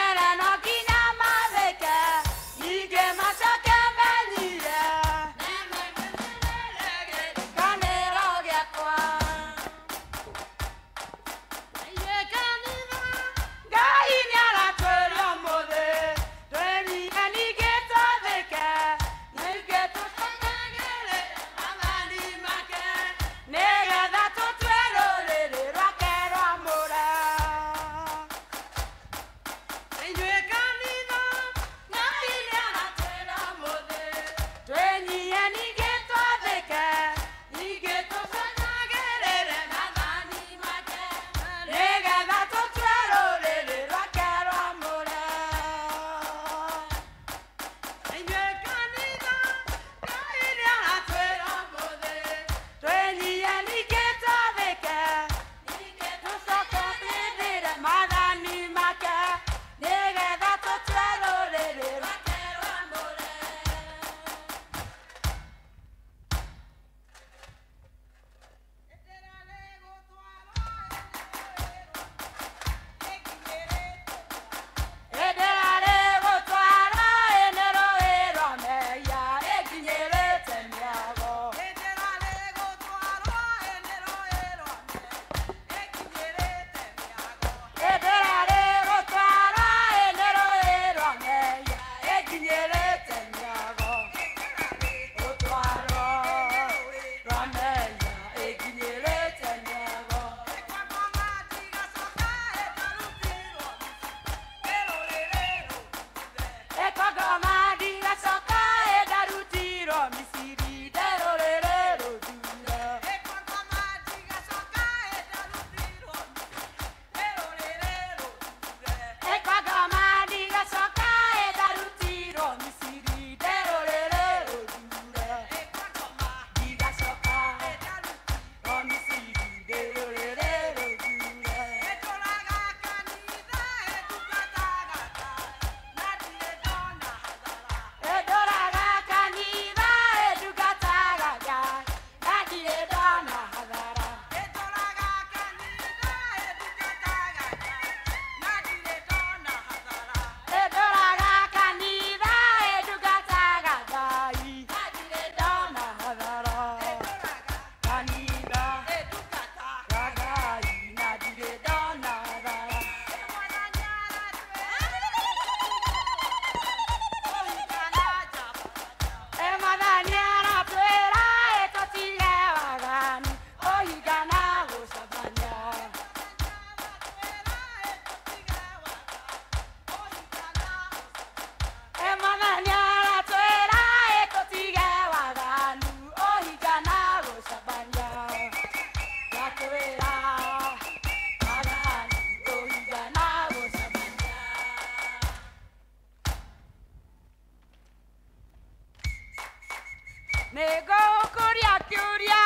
Nĩngũkũria kĩũria,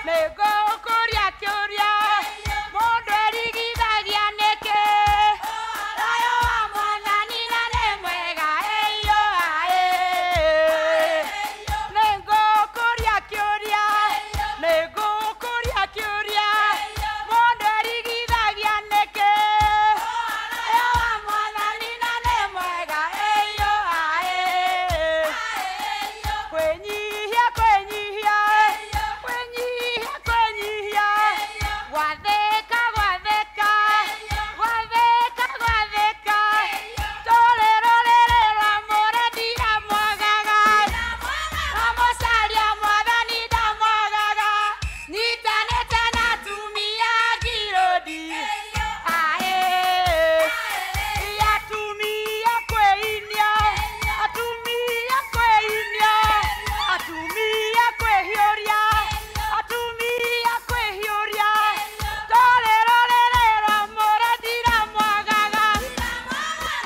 nĩngũkũria kĩũria, mũndũ erigithagia nĩkĩ? Thayũ wa Mwathani na nĩ mwega, ĩyo aĩ. Nĩngũkũria kĩũria, nĩngũkũria kĩũria, mũndũ erigithagia nĩkĩ? Thayũ wa Mwathani na nĩ mwega, ĩyo aĩ. Kwĩnyihia, kwĩnyihia, kwĩnyihia, kwĩnyihia, gwathĩka, gwathĩka, gwathĩka, gwathĩka, tũrĩ rũrĩrĩ rwamũre ndiramwagaga, amũcaria Mwathani ndamwagaga, nyitanĩte na atumia ngirũndi, aĩ, atumia kwĩinia, atumia kwĩinia, atumia kwĩhiũria, atumia kwĩhiũria, tũrĩ rũrĩrĩ rwamũre ndiramwagaga,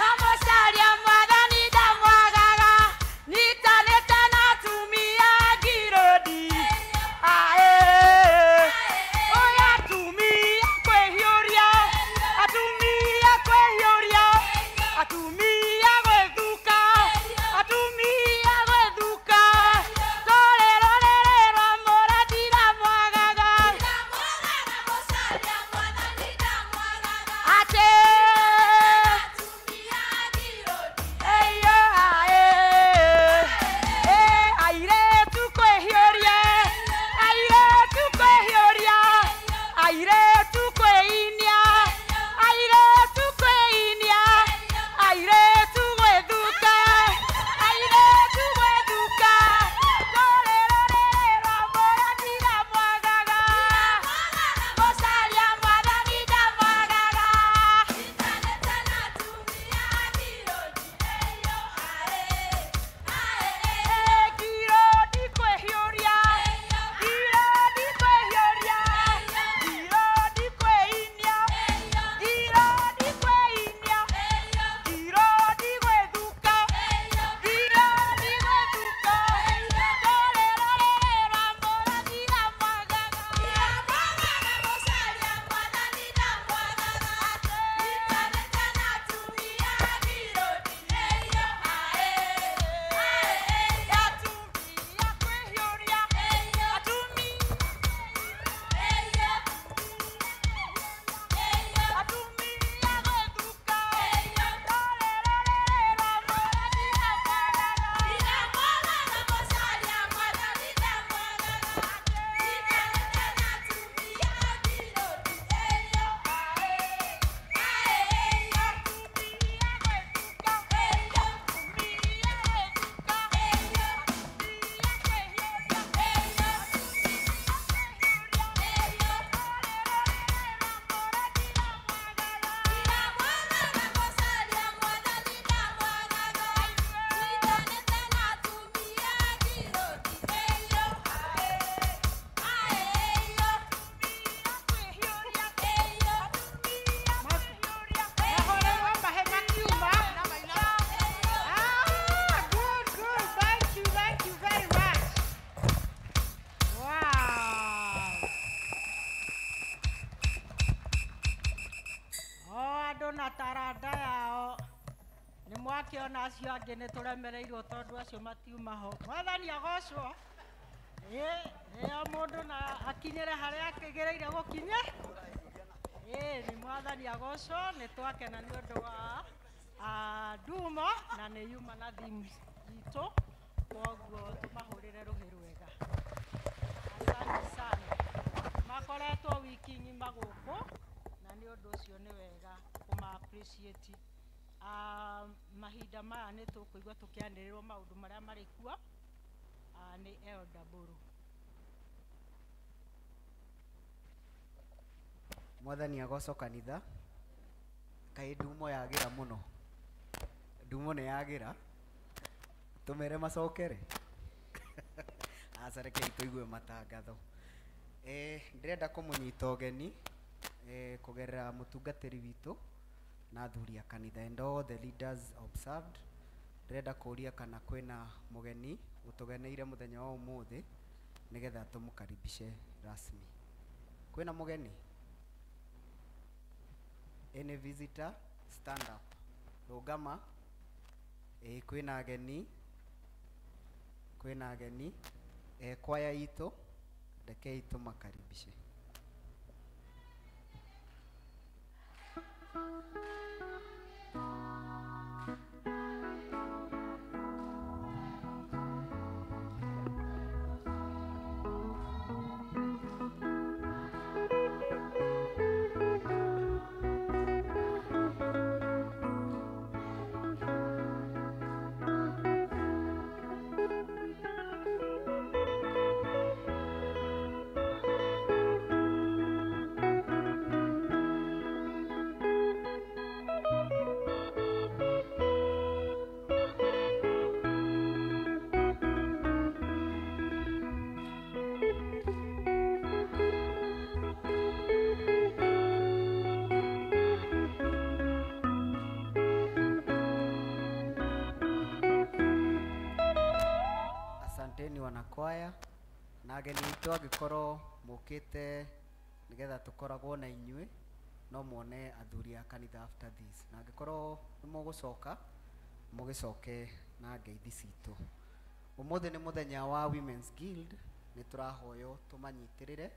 amũcaria Mwathani ndamwagaga, nyitanĩte na atumia ngirũndi, aĩ, oya atumia kwĩhiũria, atumia kwĩhiũria, atumia gwĩthuka, atumia gwĩthuka, tũrĩ rũrĩrĩ rwamũre ndiramwagaga, atĩ eyo aĩ, ĩ airĩtu kwĩhiũria, airĩtu kwĩhiũria, airĩtu kwĩinia, airĩtu kwĩinia, airĩtu gwĩthuka, airĩtu gwĩthuka, tũrĩ rũrĩrĩ rwamũre ndiramwagaga, mũcaria Mwathani ndamwagaga. Ngirũndi kwĩhiũria, ngirũndi kwĩhiũria, ngirũndi kwĩinia, ngirũndi kwĩinia, ngirũndi gwĩthuka, ngirũndi gwĩthuka, tũrĩ rũrĩrĩ rwamũre ndiramwagaga. Atumia kwĩhiũria, atumia atumia gwĩthuka, tũrĩ rũrĩrĩ rwamũre ndiramwagaga. Mahũrĩrwo mahe makiuma. Ah, good, good. Thank you, thank you very much. Wow. O andũ na taranda yao nĩ mwakĩona acio angĩ nĩ tũremereirwo tondũ acio matiuma ho. Mwathani agocwo. Ĩ, ĩ, o mũndũ na akinyĩre harĩa akĩgĩrĩire gũkinya. Ĩ, nĩ Mwathani agocwo, nĩ twakena nĩ ũndũ wa ndumo na nĩ yuma na theme itũ, koguo tũmahũrĩre rũhĩ rwega. Asante sana. Makoretwo wiki ng'ima gũkũ na nĩ ũndũ ũcio nĩ wega kũma appreciate. Mahinda maya nĩ tũkũigua tũkĩanĩrĩrwo maũndũ marĩa marĩ kuo nĩ Elder Mbũrũ. Mwathani agocwo kanitha, kaĩ ndumo yagĩra mũno, ndumo nĩ yagĩra, tũmere macokere, aca rekei tũigue matangatho. Ndĩrenda kũmũnyita ũgeni kũgerera mũtungatĩri witũ na athuri a kanitha and all the leaders observed. Ndĩrenda kũria kana kwĩna mũgeni ũtũgeneire mũthenya wa ũmũthĩ nĩgetha tũmũkaribishe rasmi. Kwĩna mũgeni? Any visitor? Stand up. Rũgama. Ĩĩ kwĩna ageni. Kwĩna ageni. Kwaya itũ rekei tũmakaribishe. Asanteni wanakwaya na ageni aitũ angĩkorwo mũkĩte nĩgetha tũkoragwo na inyuĩ no muone athuri a kanitha after this, na angĩkorwo nĩ mũgũcoka mũgĩcoke na ngeithi citũ. Ũmũthĩ nĩ mũthenya wa Women's Guild, nĩ tũrahoywo tũmanyitĩrĩre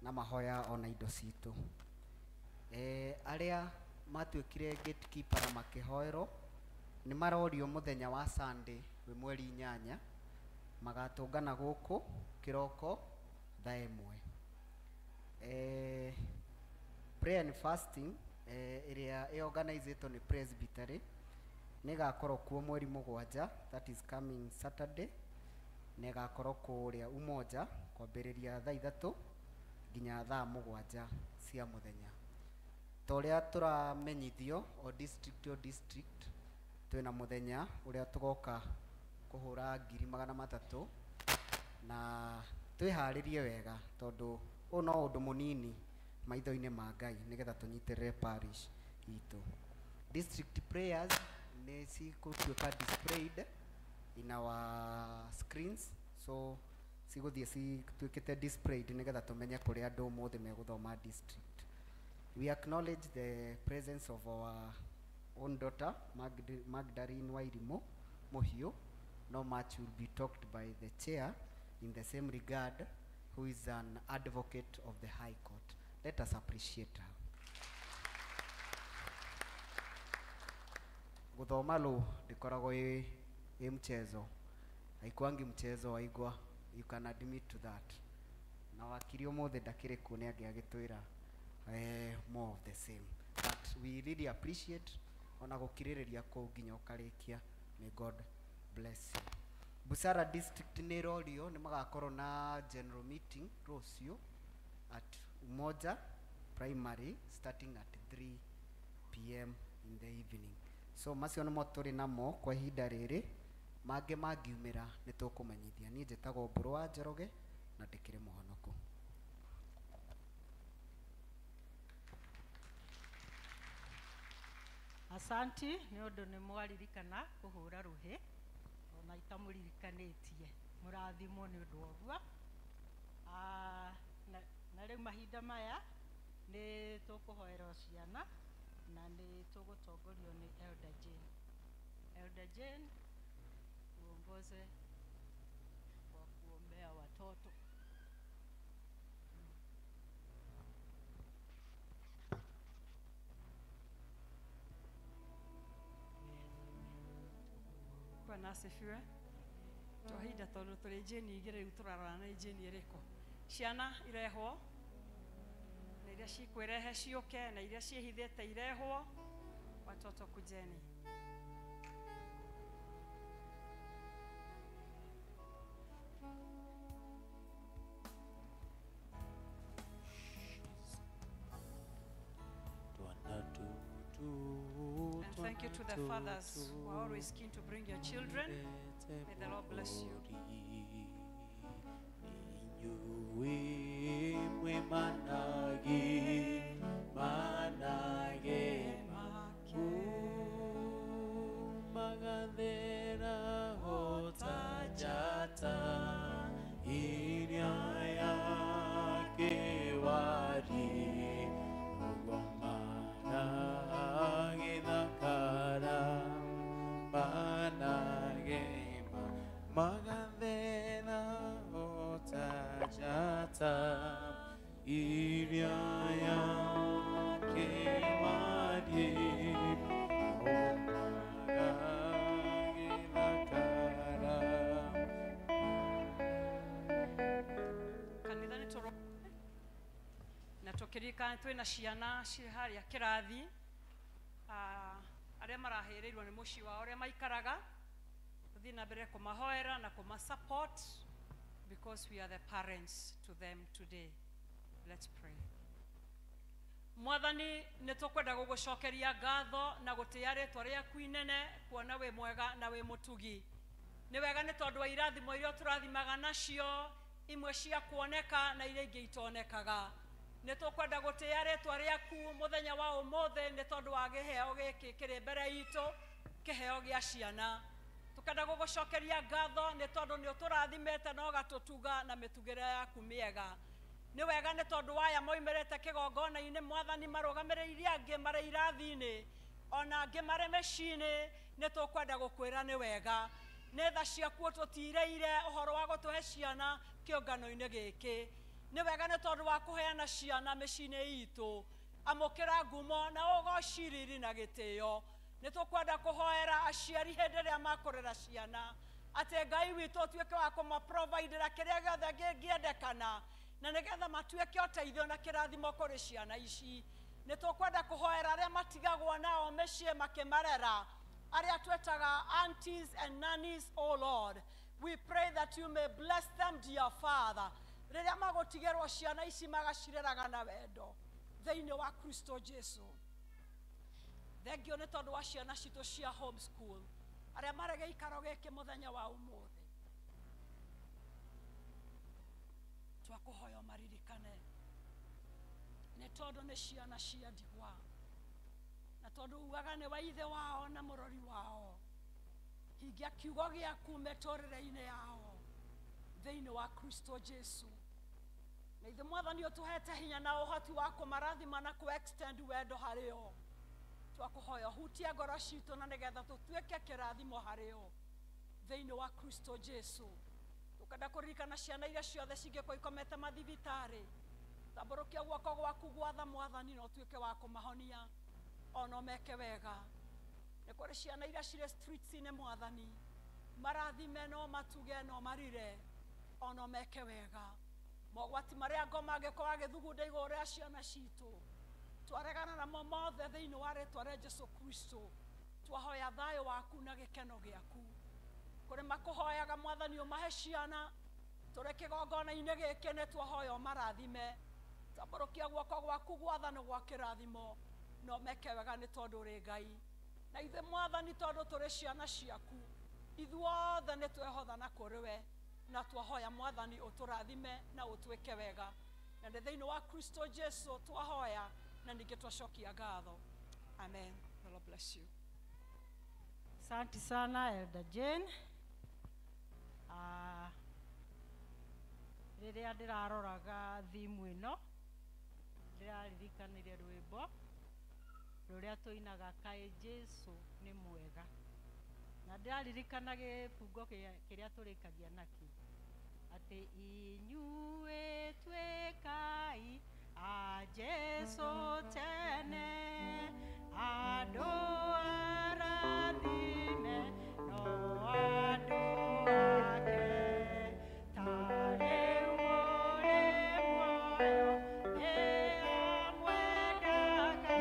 na mahoya ona indo citũ. Arĩa matuĩkire gatekeeper na makĩhoerwo nĩ marorio mũthenya wa Sunday wĩ mweri 8 magatũngana gũkũ kĩroko thaa 1. Prayer and fasting ĩrĩa ĩorganizĩtwo nĩ Presbytery nĩ ĩgakorwo kuo mweri 7, that is coming Saturday, na ĩgakorwo kũrĩa Umoja kwambĩrĩria thaa 3 nginya thaa 7 cia mũthenya. Ta ũrĩa tũramenyithio o district o district twĩna mũthenya ũrĩa tũgoka kũhũra 300,000 na twĩharĩrie wega tondũ ũyũ no ũndũ mũnini maitho-inĩ ma Ngai nĩgetha tũnyitĩrĩre parish itũ. District prayers nĩ cigũtuĩka displayed in our screens, so cigũthiĩ cituĩkĩte displayed nĩgetha tũmenye kũrĩa andũ ũmũthĩ megũthoma district. We acknowledge the presence of our own daughter Magdalene Wairimu Muhiu. No much will be talked by the chair in the same regard, who is an advocate of the High Court. Let us appreciate her. Guthoma law ndikoragwo ĩ mchezo, haikuangi mchezo waigwa, you can admit to that. Na wakiri ũmũthĩ ndakĩrĩ kuo nĩ angĩagĩtwĩra more of the same, but we really appreciate ona gũkirĩrĩria kũu nginya ũkarĩkia. May God bless you. Busara district nĩ ĩrorio nĩ magakorwo na general meeting rũciũ at Umoja Primary starting at 3 p.m. in the evening. So macio nĩmo tũrĩ namo kwa ihinda rĩrĩ, mangĩ mangiumĩra nĩ tũkũmenyithia. Niĩ njĩtagwo Mbũrũ wa Njoroge na ndĩkĩrĩ mũhonoku. Asanti nĩ ũndũ nĩ mwaririkana kũhũra rũhĩ ona itamũririkanĩtie, mũrathimwo nĩ ũndũ wa ũguo. Na rĩu mahinda maya nĩ tũkũhoerwo ciana na nĩ tũgũtongorio nĩ Elder Jane. Elder Jane, uongoze kwa kuombea watoto. Bwana asifiwe. Twahinda tondu turi Jane igĩrĩ rĩu tũrarora nĩ Jane ĩrĩkũ. Ciana irehwo na iria cikwĩrehe ciũke na iria ciĩhithĩte irehwo. Watoto kujeni. And thank you to the fathers who are always keen to bring your children. May the Lord bless you. Magathera ota njata iria ya kĩwari ũguo managĩthakara managĩma magathera ota njata iria ya kĩwari Kanitha nĩ tũro na tũkĩririkana twĩna ciana ciĩ harĩa kĩrathi, arĩa marahĩrĩirwo nĩ mũciĩ wao ũrĩa maikaraga, tũthiĩ na mbere kũmahoera na kũma support because we are the parents to them today. Let's pray. Mwathani, nĩ tũkwenda gũgũcokeria ngatho na gũtĩĩa rĩtwa rĩaku inene, kuona wĩ mwega na wĩ mũtugi. Nĩ wega nĩ tondũ wa irathimo iria tũrathimaga nacio, imwe cia kuoneka na iria ingĩ itonekaga. Nĩ tũkwenda gũtĩĩa rĩtwa rĩaku mũthenya wa ũmũthĩ nĩ tondũ wa kĩheo gĩkĩ kĩrĩ mbere itũ, kĩheo gĩa ciana. Tũkenda gũgũcokeria ngatho nĩ tondũ nĩ ũtũrathimĩte na ũgatũtuga na mĩtugĩre yaku mĩega. Nĩ wega nĩ tondũ waya moimĩrĩte kĩgongona-inĩ mwathani marũgamĩrĩire angĩ marĩ irathi-inĩ ona angĩ marĩ mĩciĩ-inĩ, nĩ tũkwenda gũkwĩra nĩ wega. Nĩ tha ciaku ũtũtirĩire ũhoro wa gũtũhe ciana kĩũngano-inĩ gĩkĩ. Nĩ wega nĩ tondũ wa kũheana ciana mĩciĩ-inĩ itũ. Amũkĩra ngumo na ũgoci riri na gĩtĩo. Nĩ tũkwenda kũhoera aciari hĩndĩ ĩrĩa makũrera ciana atĩ Ngai witũ ũtuĩke wa kũmaprovidera kĩrĩa gĩothe kĩngĩendekana na nĩgetha matuĩke ũteithio na kĩrathimo kũrĩ ciana ici. Nĩ tũkwenda kũhoera arĩa matigagwo nao mĩciĩ makĩmarera, arĩa twĩtaga aunties and nannies, O Lord. We pray that you may bless them, dear Father. Rĩrĩa magũtigĩrwo ciana ici magacireraga na wendo thĩinĩ wa Kristo Jesu. Thengio nĩ tondũ wa ciana citũ cia homeschool arĩa marĩ gĩikaro gĩkĩ mũthenya wa ũmũthĩ. Twakũhoya ũmaririkane nĩ tondũ nĩ ciana cia ndigwa na tondũ ugaga nĩ wa ithe wao na mũrori wao. Hingia kiugo gĩaku mĩtũrĩre-inĩ yao thĩinĩ wa Kristo Jesu. Na ithe mwathani ũtũhete hinya na ũhoti wa kũmarathima na kũ extend wendo harĩ o. Twakũhoya ũhutie ngoro citũ na nĩgetha tũtuĩke kĩrathimo harĩ o thĩinĩ wa Kristo Jesu. Tũkenda kũririkana ciana iria ciothe cingĩkorwo ikomete mathibitarĩ, tambũrũkia guoko gwaku gwatha mwathani na ũtuĩke wa kũmahonia ona ũmeke wega. Nĩ kũrĩ ciana iria cirĩ streets-inĩ mwathani, marathime no matuge no marire ona ũmeke wega. Mogwati marĩa ngoma angĩkorwo agĩthugunda igũrũ rĩa ciana citũ, twaregana namo mothe thĩinĩ wa rĩtwa rĩa Jesu Kristo. Twahoya thayũ waku na gĩkeno gĩaku. Kũrĩ makũhoyaga mwathani ũmahe ciana, tũrĩ kĩgongona-inĩ gĩkĩ nĩ twahoya ũmarathime. Tambũrũkia guoko gwaku gwathano gwa kĩrathimo na ũmeke wega nĩ tondũ ũrĩ Ngai. Na ithuĩ mwathani tondũ tũrĩ ciana ciaku, ithuothe nĩ twehothana kũrĩ we na twahoya mwathani ũtũrathime na ũtwĩke wega. Na nĩ thĩinĩ wa Kristo Jesu twahoya na ningĩ twacokia ngatho. Amen. The Lord bless you. Asante sana Elder Jane. Rĩrĩa ndĩraroraga thimu ĩno ndĩraririkanire rwĩmbo rũrĩa tũinaga kaĩ Jesu nĩ mwega, na ndĩraririkana gĩbungo kĩrĩa tũrĩkagia nakĩo atĩ inyuĩ tuĩkai a Jesu tene, andũ arathime no andũ ake, ta rĩu mũrĩ muoyo nĩ amwendaga,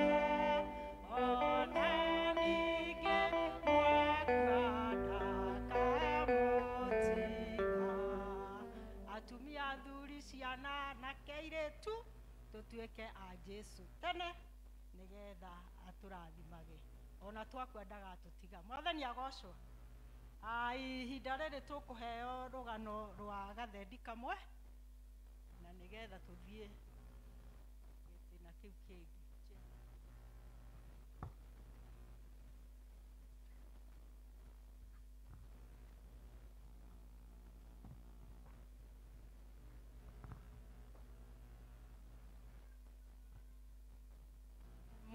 ona ningĩ mwakua ndakamũtiga. Atumia, athuri, ciana na airĩtu tũtuĩke a Jesu tene nĩgetha atũrathimage ona twakwendaga atũtiga. Mwathani agocwo. Ihinda rĩrĩ tũkũheo rũgano rwa gathendi kamwe na nĩgetha tũthiĩ gĩtĩna kĩu kĩngĩ.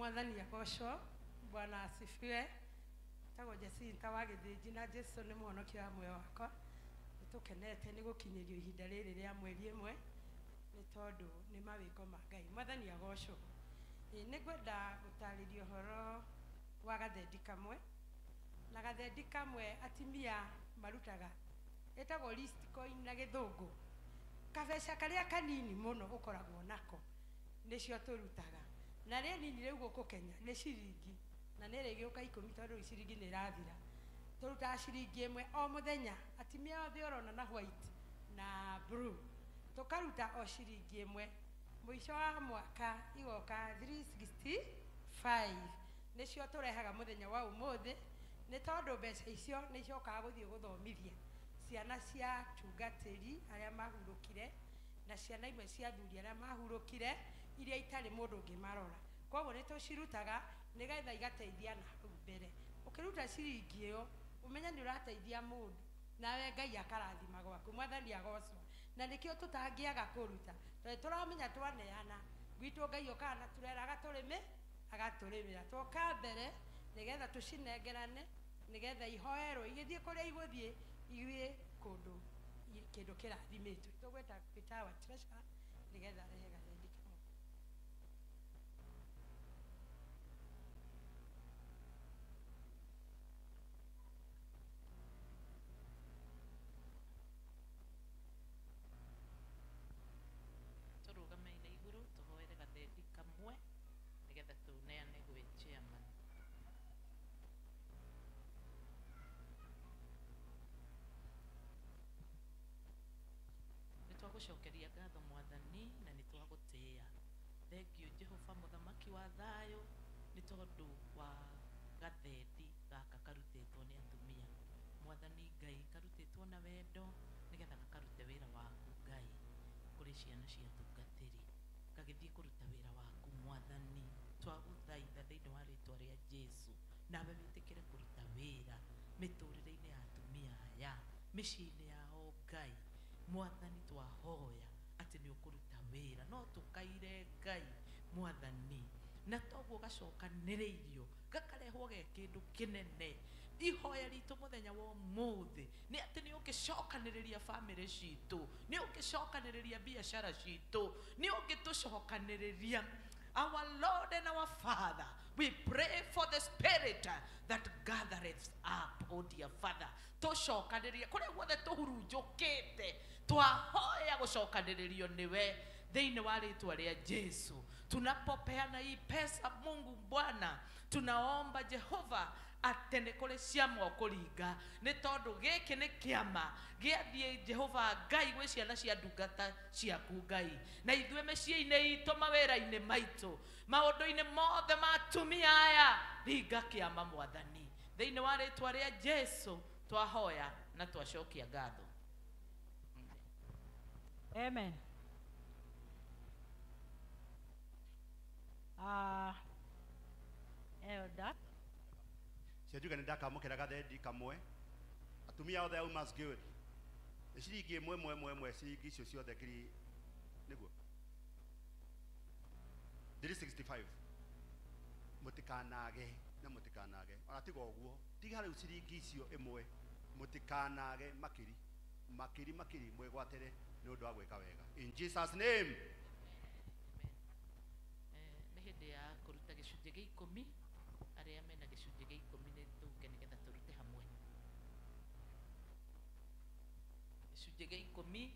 Mwathani agocwo. Bwana asifiwe. Tagwo Jacinta wa Gĩthĩnji na Jesu nĩ mũhonokia wa muoyo wakwa. Nĩ tũkenete nĩ gũkinyĩrio ihinda rĩrĩ rĩa mweri ĩmwe nĩ tondũ nĩ mawĩko ma Ngai. Mwathani agocwo. Nĩ ngwenda gũtarĩria ũhoro wa gathendi kamwe. Na gathendi kamwe atimia marutaga ĩtagwo list coin na gĩthũngũ. Kabeca karĩa kanini mũno ũkoragwo nako nĩcio tũrutaga. Na rĩa nini rĩu gũkũ Kenya nĩ ciringi na nĩ rĩgĩũka 10 tondũ rĩu ciringi nĩ ĩrathira. Tũrutaga ciringi ĩmwe o mũthenya, atimia othe ũrona na white na blue. Tũkaruta o ciringi ĩmwe. Mũico wa mwaka igoka 365. Nĩcio tũrehaga mũthenya wa ũmũthĩ nĩ tondũ mbeca icio nĩ icokaga gũthiĩ gũthomithia ciana cia tungatĩri arĩa mahurũkire na ciana imwe cia athuri arĩa mahurũkire iria itarĩ mũndũ ũngĩmarora. Koguo nĩ tũcirutaga nĩgetha igateithia na hau mbere. Ũkĩruta ciringi ĩyo ũmenye nĩ ũrateithia mũndũ nawe Ngai akarathima gwaku. Mwathani agocwo. Na nĩkĩo tũtangĩaga kũruta tondũ tũramenya twaneana gwitũ Ngai okaga na turera agatũrĩmĩ agatũrĩmĩra. Twoka mbere nĩgetha tũcinengerane nĩgetha ihoerwo igĩthiĩ kũrĩa igũthiĩ ithiĩ kũndũ kĩndũ kĩrathimĩtwo. Tũgwĩta Peter wa treasurer nĩgetha arehe gathendi kamwe. Tũrũgame-inĩ igũrũ tũhoere gathendi kamwe nĩgetha tũneane gwĩ chairman. Nĩ twagũcokeria ngatho Mwathani na nĩ twagũtĩĩa. Thengiũ Jehova mũthamaki wa thayũ nĩ tondũ wa gathendi gaka karutĩtwo nĩ atumia. Mwathani Ngai karutĩtwo na wendo nĩgetha gakarute wĩra waku Ngai kũrĩ ciana cia tungatĩri. Gagĩthiĩ kũruta wĩra waku Mwathani. Twagũthaitha thĩinĩ wa rĩtwa rĩa Jesu nawe wĩtĩkĩre kũruta wĩra mĩtũrĩre-inĩ ya atumia aya mĩciĩ-inĩ yao Ngai. Mwathani twahoya atĩ nĩ ũkũruta wĩra no tũkaire Ngai Mwathani na toguo gacokanĩrĩirio gakarehwo ge kĩndũ kĩnene. Ihoya ritũ mũthenya wa ũmũthĩ nĩ atĩ nĩ ũngĩcokanĩrĩria bamĩrĩ citũ, nĩ ũngĩcokanĩrĩria biacara citũ, nĩ ũngĩtũcokanĩrĩria. Our Lord and our Father, we pray for the spirit that gathereth up, oh dear Father. Tũcokanĩrĩrie kũrĩa guothe tũhurunjũkĩte, twahoya gũcokanĩrĩrio nĩwe thĩinĩ wa rĩtwa rĩa Jesu. Tunapopeana hii pesa, Mungu Bwana, tunaomba Jehova atĩ nĩ kũrĩ ciama ũkũringa nĩ tondũ gĩkĩ nĩ kĩama gĩathiĩ Jehova Ngai gwĩ ciana cia ndungata ciaku Ngai na ithuĩ mĩciĩ-inĩ itũ mawĩra-inĩ maitũ maũndũ-inĩ mothe ma atumia aya ringa kĩama Mwathani thĩinĩ wa rĩtwa rĩa Jesu twahoya na twacokia ngatho. Amen. Elder Cianjuga nĩ ndakamũkĩra gathendi kamwe. Atumia othe a Women's Guild nĩ ciringi ĩmwe ĩmwe ĩmwe ĩmwe ciringi icio ciothe ngiri nĩguo 365. Mũtikanage na mũtikanage ona tiga ũguo tiga rĩu ciringi icio ĩmwe mũtikanage makiri makiri makiri mwĩgwatĩre nĩ ũndũ wa gwĩka wega. In Jesus name. Nĩ hĩndĩ ya kũruta gĩcunjĩ gĩa 10 arĩa mena gĩcunjĩ gĩa 10 nĩ tũke nĩgetha tũrute hamwe. Gĩcunjĩ gĩa 10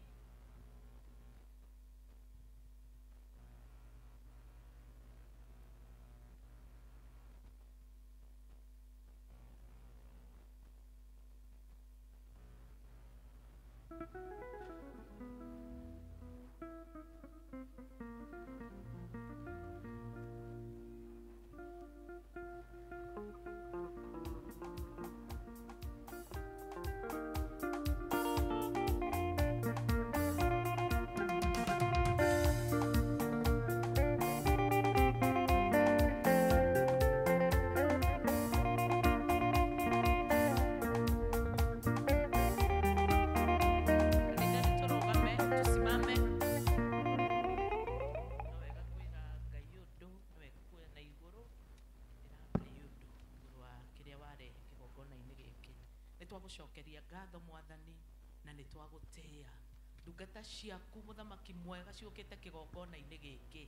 Twagũcokeria ngatho mwathani na nĩ twagũtĩĩa. Ndungata ciaku mũthamaki mwega ciũkĩte kĩgongona-inĩ gĩkĩ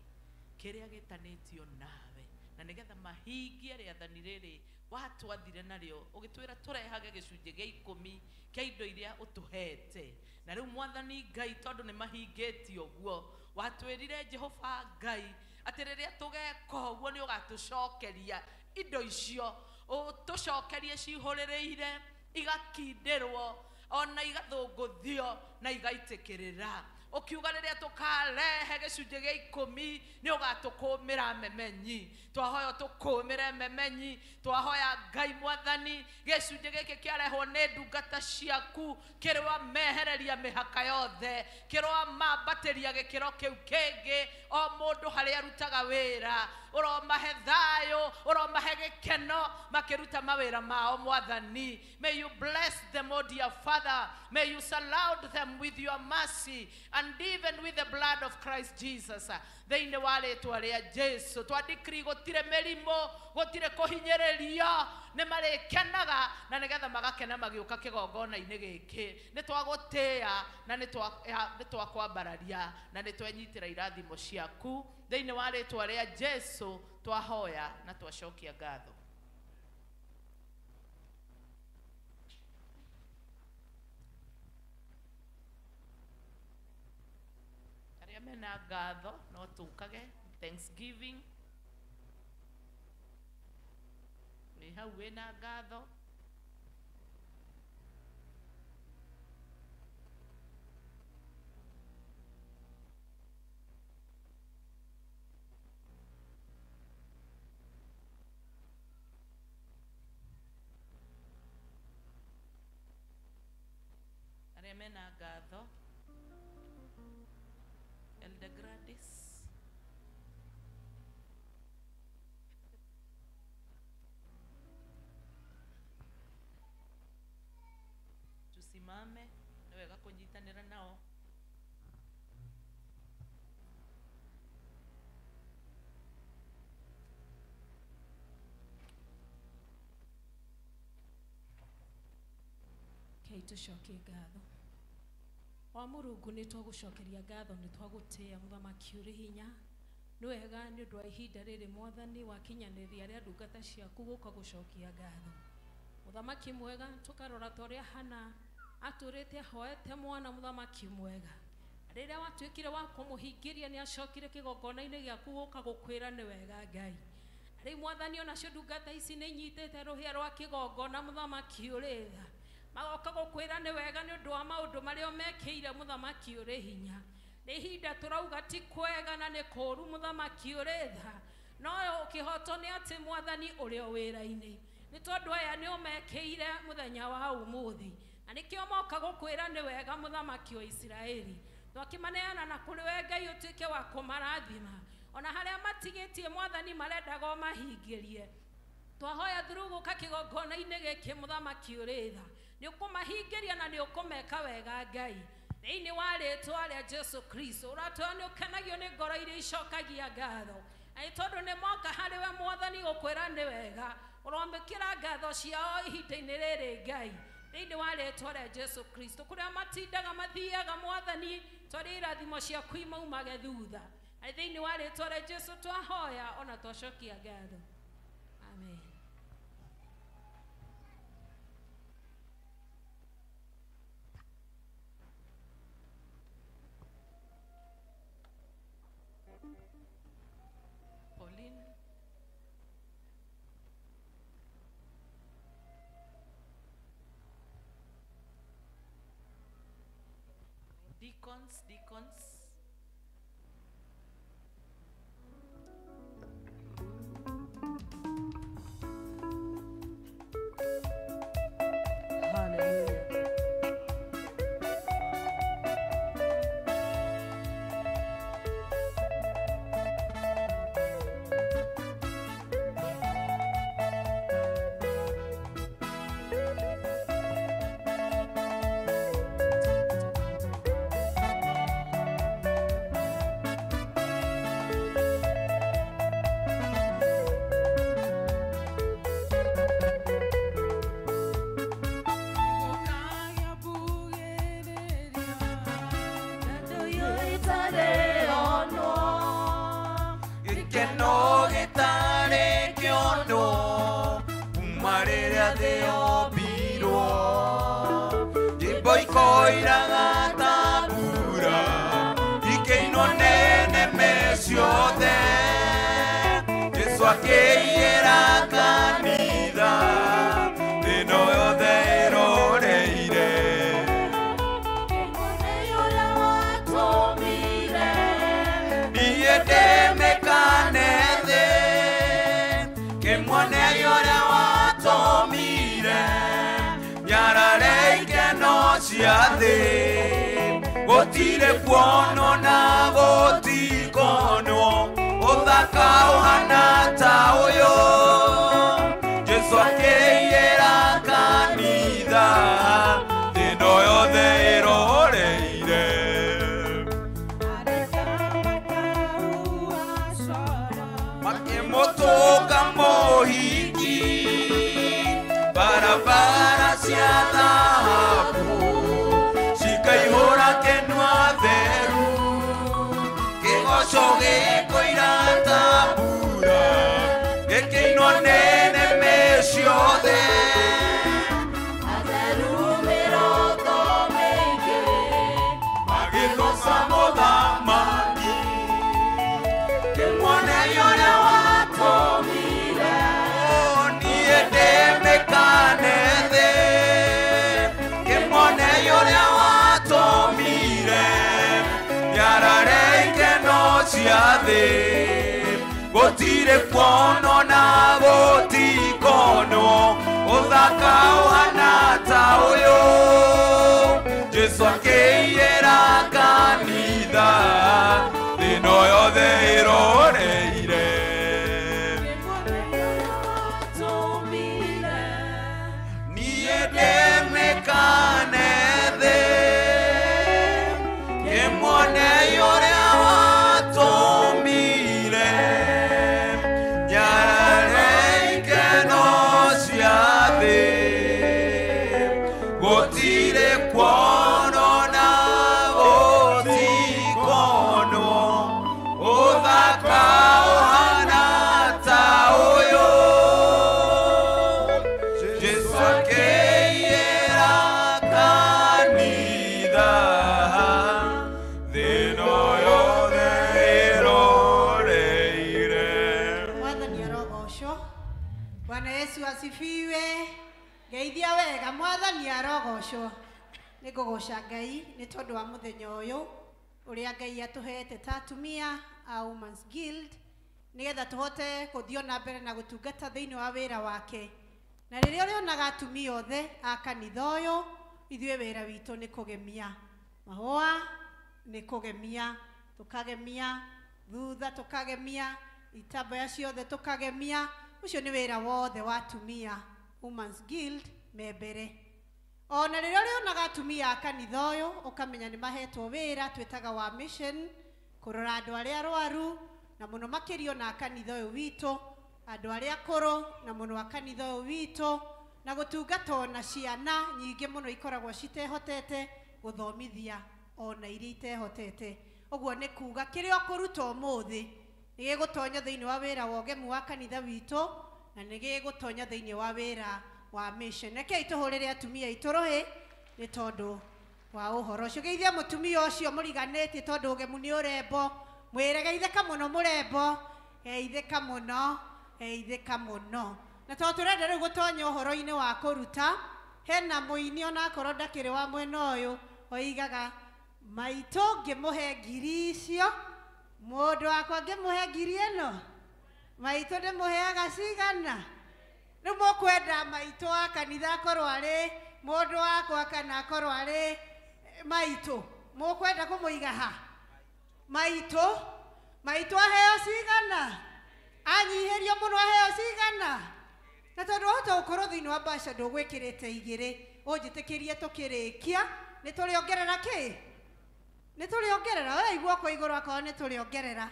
kĩrĩa gĩtanĩtio nawe, na nĩgetha mahingie rĩathani rĩrĩ watwathire narĩo, ũgĩtwĩra tũrehage gĩcunjĩ gĩa 10 kĩa indo iria ũtũhete. Na rĩu mwathani Ngai, tondũ nĩ mahingĩtie ũguo, watwĩrire Jehova Ngai atĩ rĩrĩa tũgeka ũguo nĩ ũgatũcokeria indo icio, ũtũcokerie cihũrĩrĩire, igakindĩrwo ona igathũngũthio na igaitĩkĩrĩra. Ũkiuga rĩrĩa tũkarehe gĩcunjĩ gĩa 10 nĩ ũgatũkũmĩra memenyi. Twahoya tũkũmĩre memenyi, twahoya Ngai mwathani gĩcunjĩ gĩkĩ kĩarehwo nĩ ndungata ciaku kĩrwa mehereria mĩhaka yothe, kĩrwa mambatĩria gĩkĩro kĩu kĩngĩ, o mũndũ harĩa arutaga wĩra ũromahe thayũ, ũromahe gĩkeno makĩruta mawĩra mao mwathani. May you bless them, O dear Father. May you surround them with your mercy and even with the blood of Christ Jesus. Thĩinĩ wa rĩtwa rĩa Jesu twadecree gũtirĩ mĩrimũ, gũtirĩ kũhinyĩrĩrio, nĩ marĩkenaga na nĩgetha magakena magĩũka kĩgongona-inĩ gĩkĩ. Nĩ twagũtĩĩa na nĩ twakwambararia na nĩ twenyitĩra irathimo ciaku. Thĩinĩ wa rĩtwa rĩa Jesu twahoya na twacokia ngatho. Arĩa mena ngatho no tũkage thanksgiving. Wĩ hau wĩna ngatho. Arĩa mena ngatho. Elder Gladys. Tusimame, nĩ wega kũnyitanĩra nao. Kei tũcokie ngatho. Wa Mũrungu nĩ twagũcokeria ngatho, nĩ twagũtĩĩa mũthamaki ũrĩ hinya. Nĩ wega nĩ ũndũ wa ihinda rĩrĩ mwathani wakinyanĩria arĩa ndungata ciaku gũka gũcokia ngatho. Mũthamaki mwega, tũkarora ta ũrĩa Hana atũrĩte ahoete mwana mũthamaki mwega. Rĩrĩa watuĩkire wa kũmũhingĩria nĩ acokire kĩgongona-inĩ gĩaku gũka gũkwĩra nĩ wega Ngai. Rĩu mwathani onacio ndungata ici nĩ inyitĩte rũhĩa rwa kĩgongona mũthamaki ũrĩ tha. Magoka gũkwĩra nĩ wega nĩ ũndũ wa maũndũ marĩa mekĩire mũthamaki ũrĩ hinya. Nĩ ihinda tũrauga ti kwega na nĩ kũũru mũthamaki ũrĩ tha, no kĩhoto nĩ atĩ mwathani ũrĩ o wĩra-inĩ, nĩ tondũ aya nĩ ũmekĩire mũthenya wa ũmũthĩ, na nĩkĩo moka gũkwĩra nĩ wega mũthamaki wa Isiraeli. Twakĩmaneana na kũrĩ we Ngai ũtuĩke wa kũmarathima, ona harĩa matigĩtie mwathani marendaga ũmahingĩrie. Twahoya through gũka kĩgongona-inĩ gĩkĩ mũthamaki ũrĩ tha, nĩ ũkũmahingĩria na nĩ ũkũmeka wega Ngai. Thĩinĩ wa rĩtwa rĩa Jesu Kristo, ũratwĩra nĩ ũkenagio nĩ ngoro iria icokagia ngatho, na nĩ tondũ nĩ moka harĩ we mwathani gũkwĩra nĩ wega, ũromĩkĩra ngatho ciao ihinda-inĩ rĩrĩ Ngai. Thĩinĩ wa rĩtwa rĩa Jesu Kristo, kũrĩa matindaga mathiaga mwathani, twarĩ irathimo ciaku imaumage thutha. Na thĩinĩ wa rĩtwa rĩa Jesu twahoya ona twacokia ngatho. Amen. Pauline. Deacons, deacons. Hallelujah. gĩtarĩonwo. Gĩkeno gĩtarĩ kĩonwo kuma rĩrĩa thĩ yombirwo. Nyĩmbo ikoiraga ta mbura ikĩinwo nĩ nĩmĩ ciothe. Jesũ akĩiyĩra kanitha thĩ ĩno yothe ĩroreire. Kĩmwone ũrĩa watũmire. Niĩ ndĩmĩkane thĩ kĩmuone ũrĩa watũmire nyarare ikeno cia thĩ. Gũtirĩ kuonwo na gũtikonwo ũthaka ũhana ta ũyũ. Jesũ akĩiyĩra kanitha thĩ ĩno yothe ĩroreire. Makĩmũtũnga mũhiki barabara cia thahabu cikaihũra kĩnua theru. Kĩgoco gĩkoira ta mbura gĩkĩinwo nĩ nĩmĩ ciothe. Atheru mĩrongo mĩingĩ Magĩgoca mũthamaki kĩmuone ũrĩa watũmire. Niĩ ndĩmĩkane thĩ kĩmuone ũrĩa watũmire nyarare ikeno cia thĩ. Gũtirĩ kuonwo na gũtikonwo ũthaka ũhana ta ũyũ. Jesũ akĩiyĩra kanitha thĩ ĩno yothe ĩroreire. Watũmire. Niĩ ndĩmĩkane thĩ kĩmuone ũrĩa watũmire nyarare ikeno cia thĩ. Gũtirĩ kuonwo na gũtikonwo ũthaka ũhana ta ũyũ. Jesũ akĩiyĩra kanitha thĩ ĩno yothe ĩroreire. Mwathani arogocwo. Bwana Yesu asifiwe. Ngeithia wega Mwathani arogocwo. Nĩ ngũgoca Ngai nĩ tondũ wa mũthenya ũyũ ũrĩa Ngai atũhete ta atumia a Women's Guild nĩgetha tũhote gũthiĩ ona mbere na gũtungata thĩinĩ wa wĩra wake. Na rĩrĩa ũrĩonaga atumia othe a kanitha ũyũ, ithuĩ wĩra witũ nĩ kũgemia mahũa, nĩ kũgemia, tũkagemia thutha, tũkagemia itambaya ciothe, tũkagemia. Ũcio nĩ wĩra wothe wa atumia Women's Guild me mbere. Ona rĩrĩa ũrĩonaga atumia a kanitha ũyũ ũkamenya nĩ mahetwo wĩra twĩtaga wa mission, kũrora andũ arĩa arwaru na mũno makĩria ona a kanitha ũyũ witũ, andũ arĩa akũrũ na mũno a kanitha ũyũ witũ, na gũtungata ona ciana nyingĩ mũno ikoragwo citehotete gũthomithia ona iria itehotete. Ũguo nĩ kuga kĩrĩa ũkũruta ũmũthĩ nĩ gĩgũtonya thĩinĩ wa wĩra wa ũgemu wa kanitha witũ na nĩ gĩgũtonya thĩinĩ wa wĩra wa mission. Rekei tũhũrĩre atumia aitũ rũhĩ nĩ tondũ wa ũhoro ũcio. Geithia mũtumia ũcio mũriganĩtie tondũ ũgemu nĩ ũrembo. Mwĩre geithĩka mũno mũrembo, geithĩka mũno, geithĩka mũno. Na tondũ tũrenda rĩu gũtonya ũhoro-inĩ wa kũruta, hena mũini onakorwo ndakĩrĩ wa mwena ũyũ oigaga maitũ ngĩmũhe ngiri icio, mũndũ wakwa ngĩmũhe ngiri ĩno, maitũ ndĩmũheaga cigana? Rĩu mũkwenda maitũ wa kanitha akorwo arĩ mũndũ wakwa kana akorwo arĩ maitũ, mũkwenda kũmũiga ha? Maitũ, maitũ aheo cigana? Anyihĩrio mũno aheo cigana? Na tondũ wahota gũkorwo thĩinĩ wa mbaca ndũgwĩkĩrĩte igĩrĩ, ũnjĩtĩkĩrie tũkĩrĩkia nĩ tũrĩongerera kĩ? Nĩ tũrĩongerera. Oyai guoko igũrũ akorwo nĩ tũrĩongerera.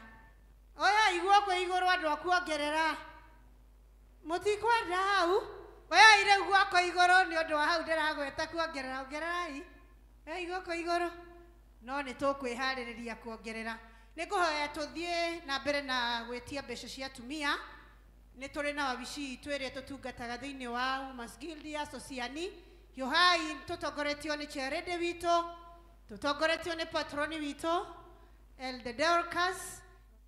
Oyai guoko igũrũ andũ a kuongerera. Mũtikwenda hau? Oyai rĩu guoko igũrũ nĩ ũndũ wa hau ndĩragweta kuongerera. Ongererai. Oyai guoko igũrũ. No nĩ tũkwĩharĩrĩria kuongerera. Nĩ ngũhoya tũthiĩ na mbere na gwĩtia mbeca cia atumia. Nĩ tũrĩ na wabici itũ ĩrĩa tũtungataga thĩinĩ wa Women's Guild ya Sociani. Hiũhai tũtongoretio nĩ chairlady witũ, tũtongoretio nĩ patroni witũ Elder Dorcas.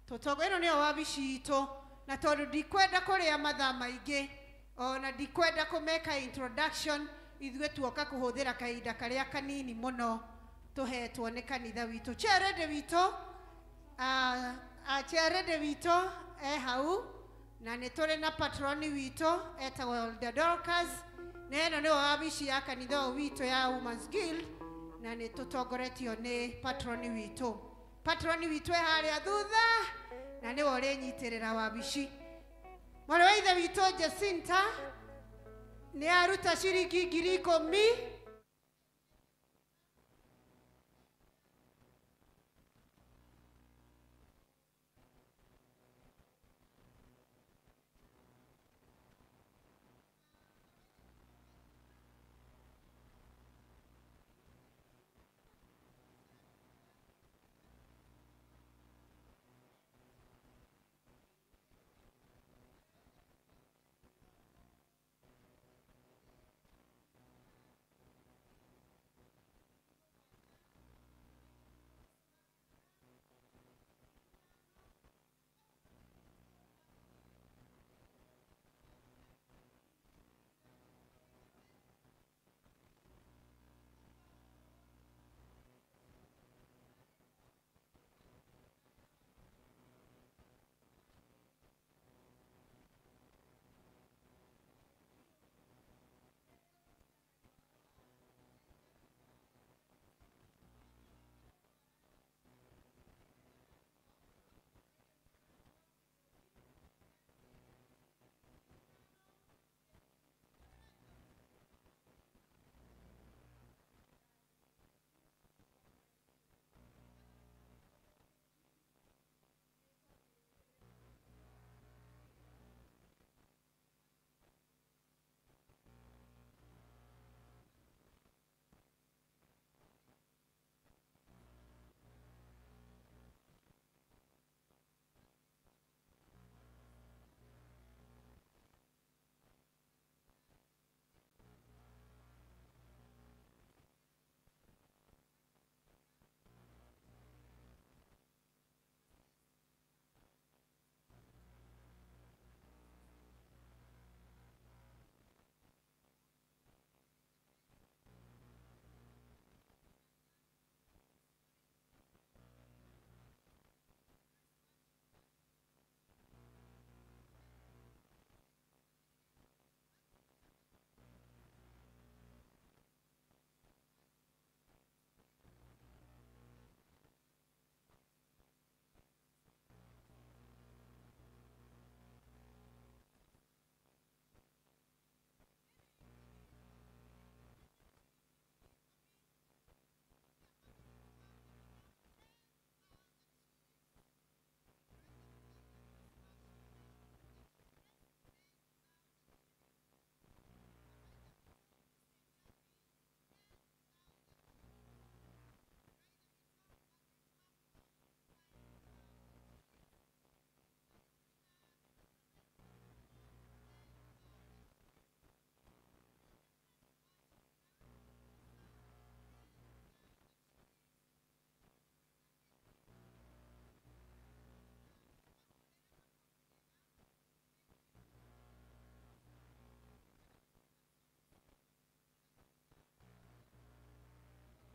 Ĩno nĩyo wabici itũ, na tondũ ndikwenda kũrĩa mathaa maingĩ ona ndikwenda kũmeka introduction, ithuĩ tuoka kũhũthĩra kahinda karĩa kanini mũno tũhetwo nĩ kanitha witũ. Chairlady witũ chairlady witũ e hau, na nĩ tũrĩ na patroni witũ etagwo Elder Dorcas, na ĩno nĩyo wabici ya kanitha ũyũ witũ ya Women's Guild, na nĩ tũtongoretio nĩ patroni witũ. Patroni witũ e harĩa thutha, na nĩwe ũrĩnyitĩrĩra wabici. Mwarĩ wa ithe witũ Jacinta nĩ aruta ciringi 10,000.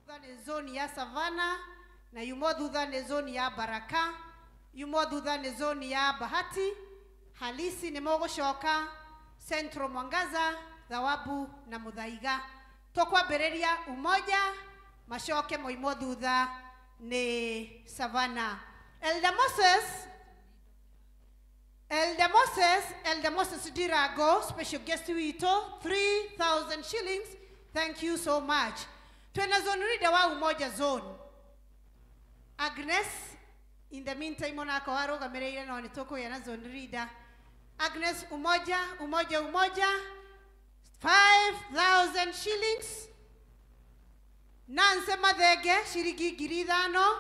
Thutha nĩ zone ya Savana, na yumo thutha nĩ zone ya Baraka, yumo thutha nĩ zone ya Bahati, Halisi nĩ mũgũcoka, Central Mwangaza, Thawabu na Muthaiga. Tũkwambĩrĩria Umoja, macoke moimo thutha nĩ Savana. Elder Moses Dirago, special guest witũ, 3,000 shillings. Thank you so much. Twena zone leader wa Umoja zone, Agnes. In the meantime, onako arũgamĩrĩire no nĩ tũkũgĩa na zone leader Agnes. Umoja, Umoja, Umoja, 5,000 shillings. Nancy Mathenge ciringi 5,000.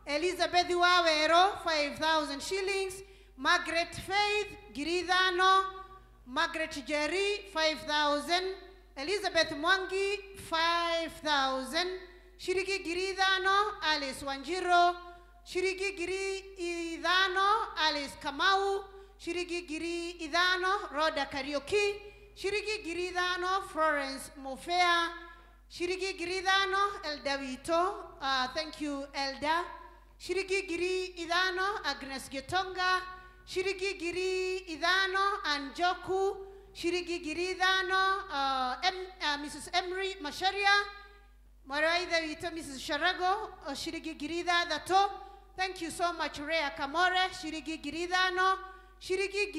Elizabeth Wawero 5,000 shillings. Margaret Faith 5,000. Margaret Jerry 5,000. Elizabeth Mwangi 5,000. Ciringi 5,000 Alice Wanjiro. Ciringi 5,000 Alice Kamau. Ciringi 5,000 Rhoda Kariuki. Ciringi 5,000 Florence Mofea. Ciringi 5,000 Elda Wito. Thank you Elda. Ciringi 5,000 Agnes Gitonga. Ciringi 5,000 Anjoku. Ciringi 5,000 Mrs. Emery Masharia. Mwaraithe witũ Mrs. Sharago ciringi 6,000. Thank you so much Rea Kamore ciringi 5,000. Ciringi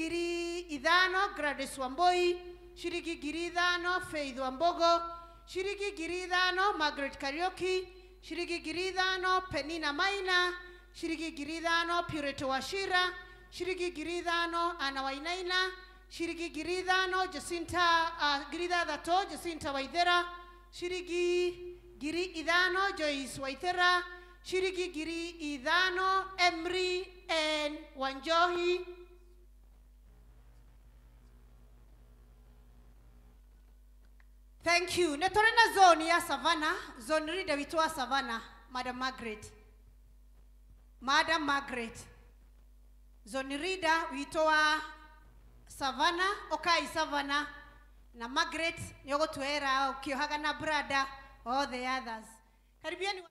5,000 Gladys Wamboi. Ciringi 5,000 Faith Wambogo. Ciringi 5,000 Margaret Kariuki. Ciringi 5,000 Penina Maina. Ciringi 5,000 Purity Wachira. Ciringi 5,000 Anna Wainaina. Ciringi 5,000 Jacinta 6,000 Jacinta Waithera. Ciringi 5,000 Joyce Waithera. Ciringi 5,000 Emry N Wanjohi. Thank you. Nĩ tũrĩ na zone ya Savannah, zone leader witũ wa Savannah, Madam Margaret. Madam Margaret. Zone leader witũ wa Savannah, ũkai Savannah. Na Margaret nĩ ũgũtwĩra ũkĩohaga na brother all the others. Karibiani.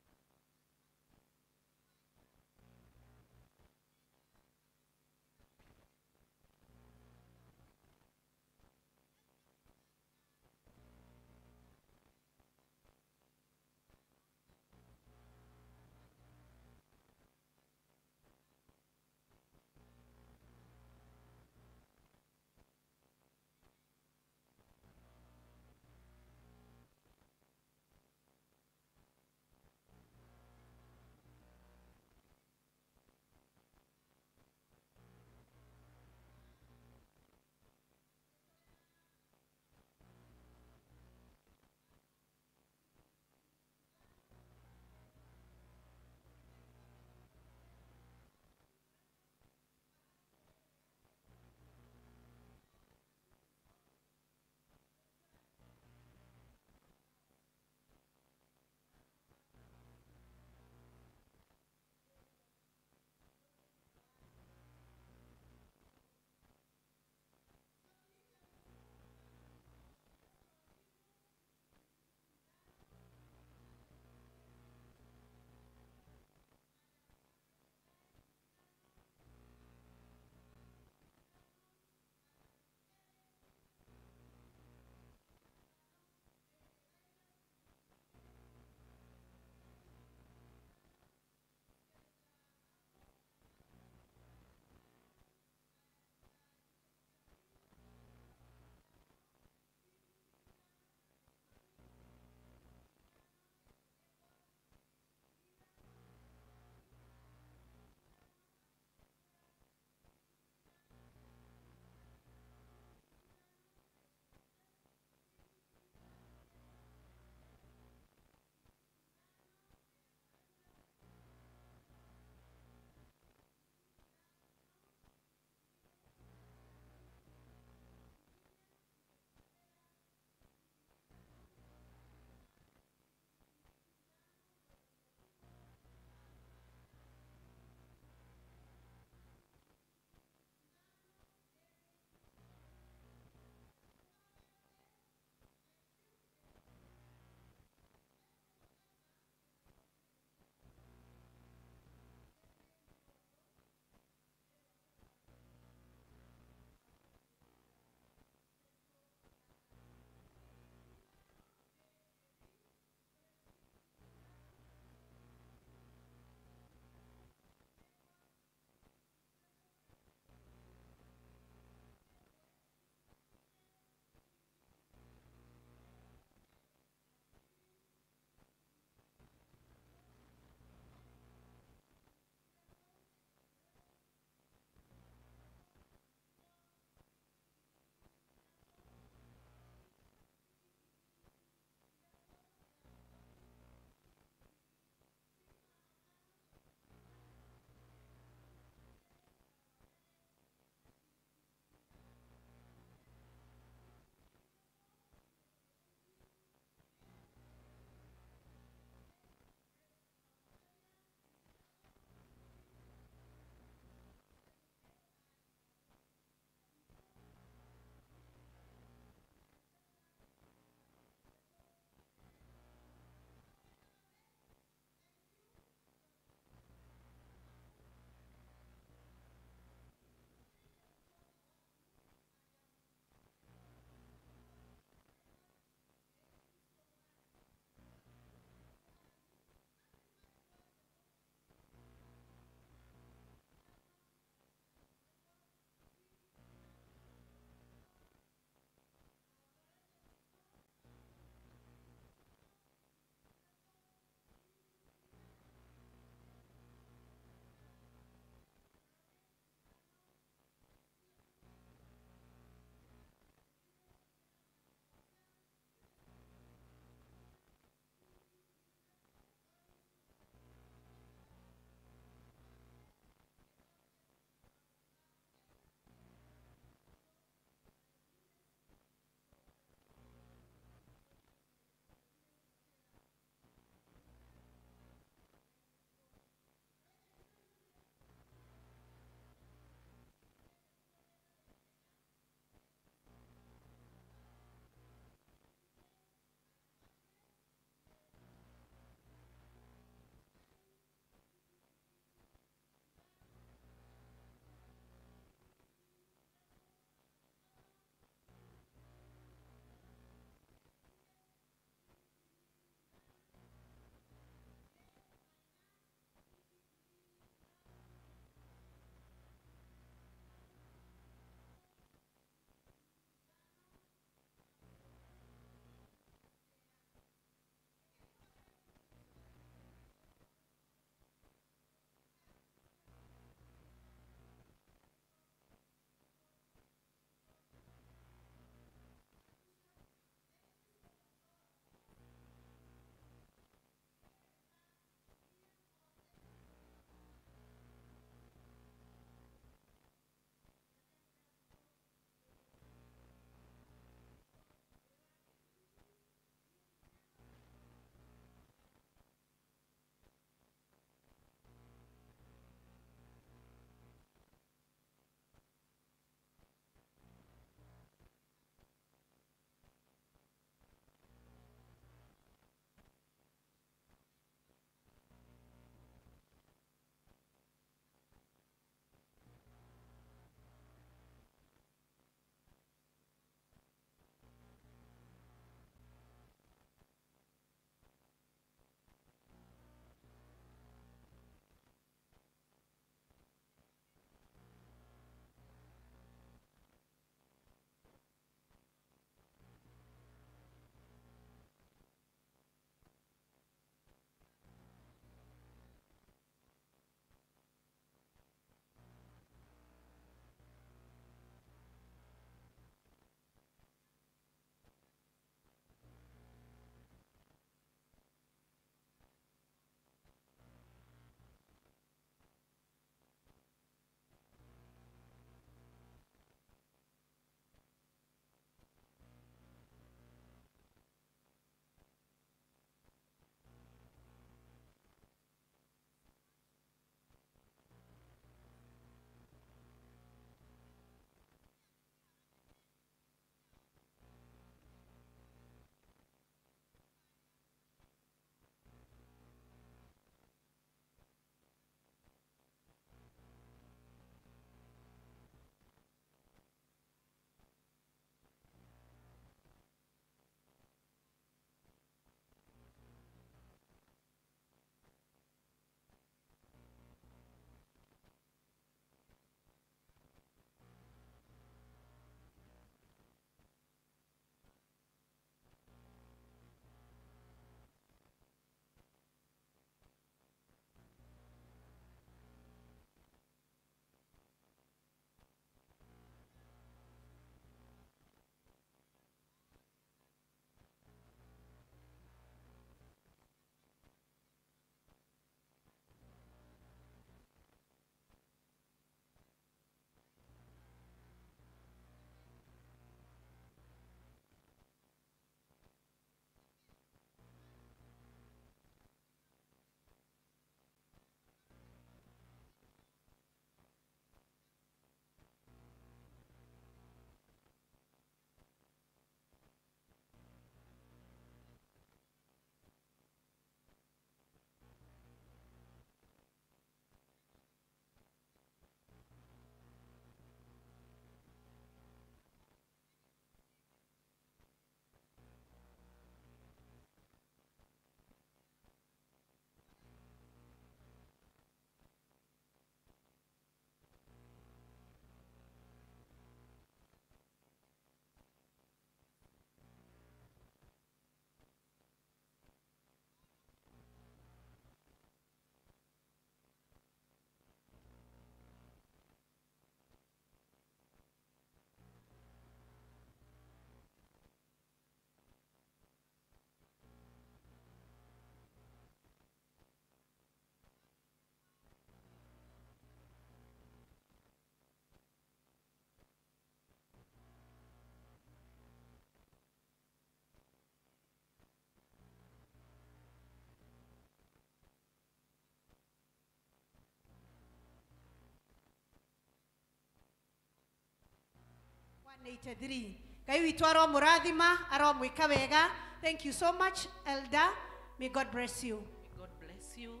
183. Ngai witũ aromũrathima, aromwĩka wega. Thank you so much, Elder. May God bless you. May God bless you.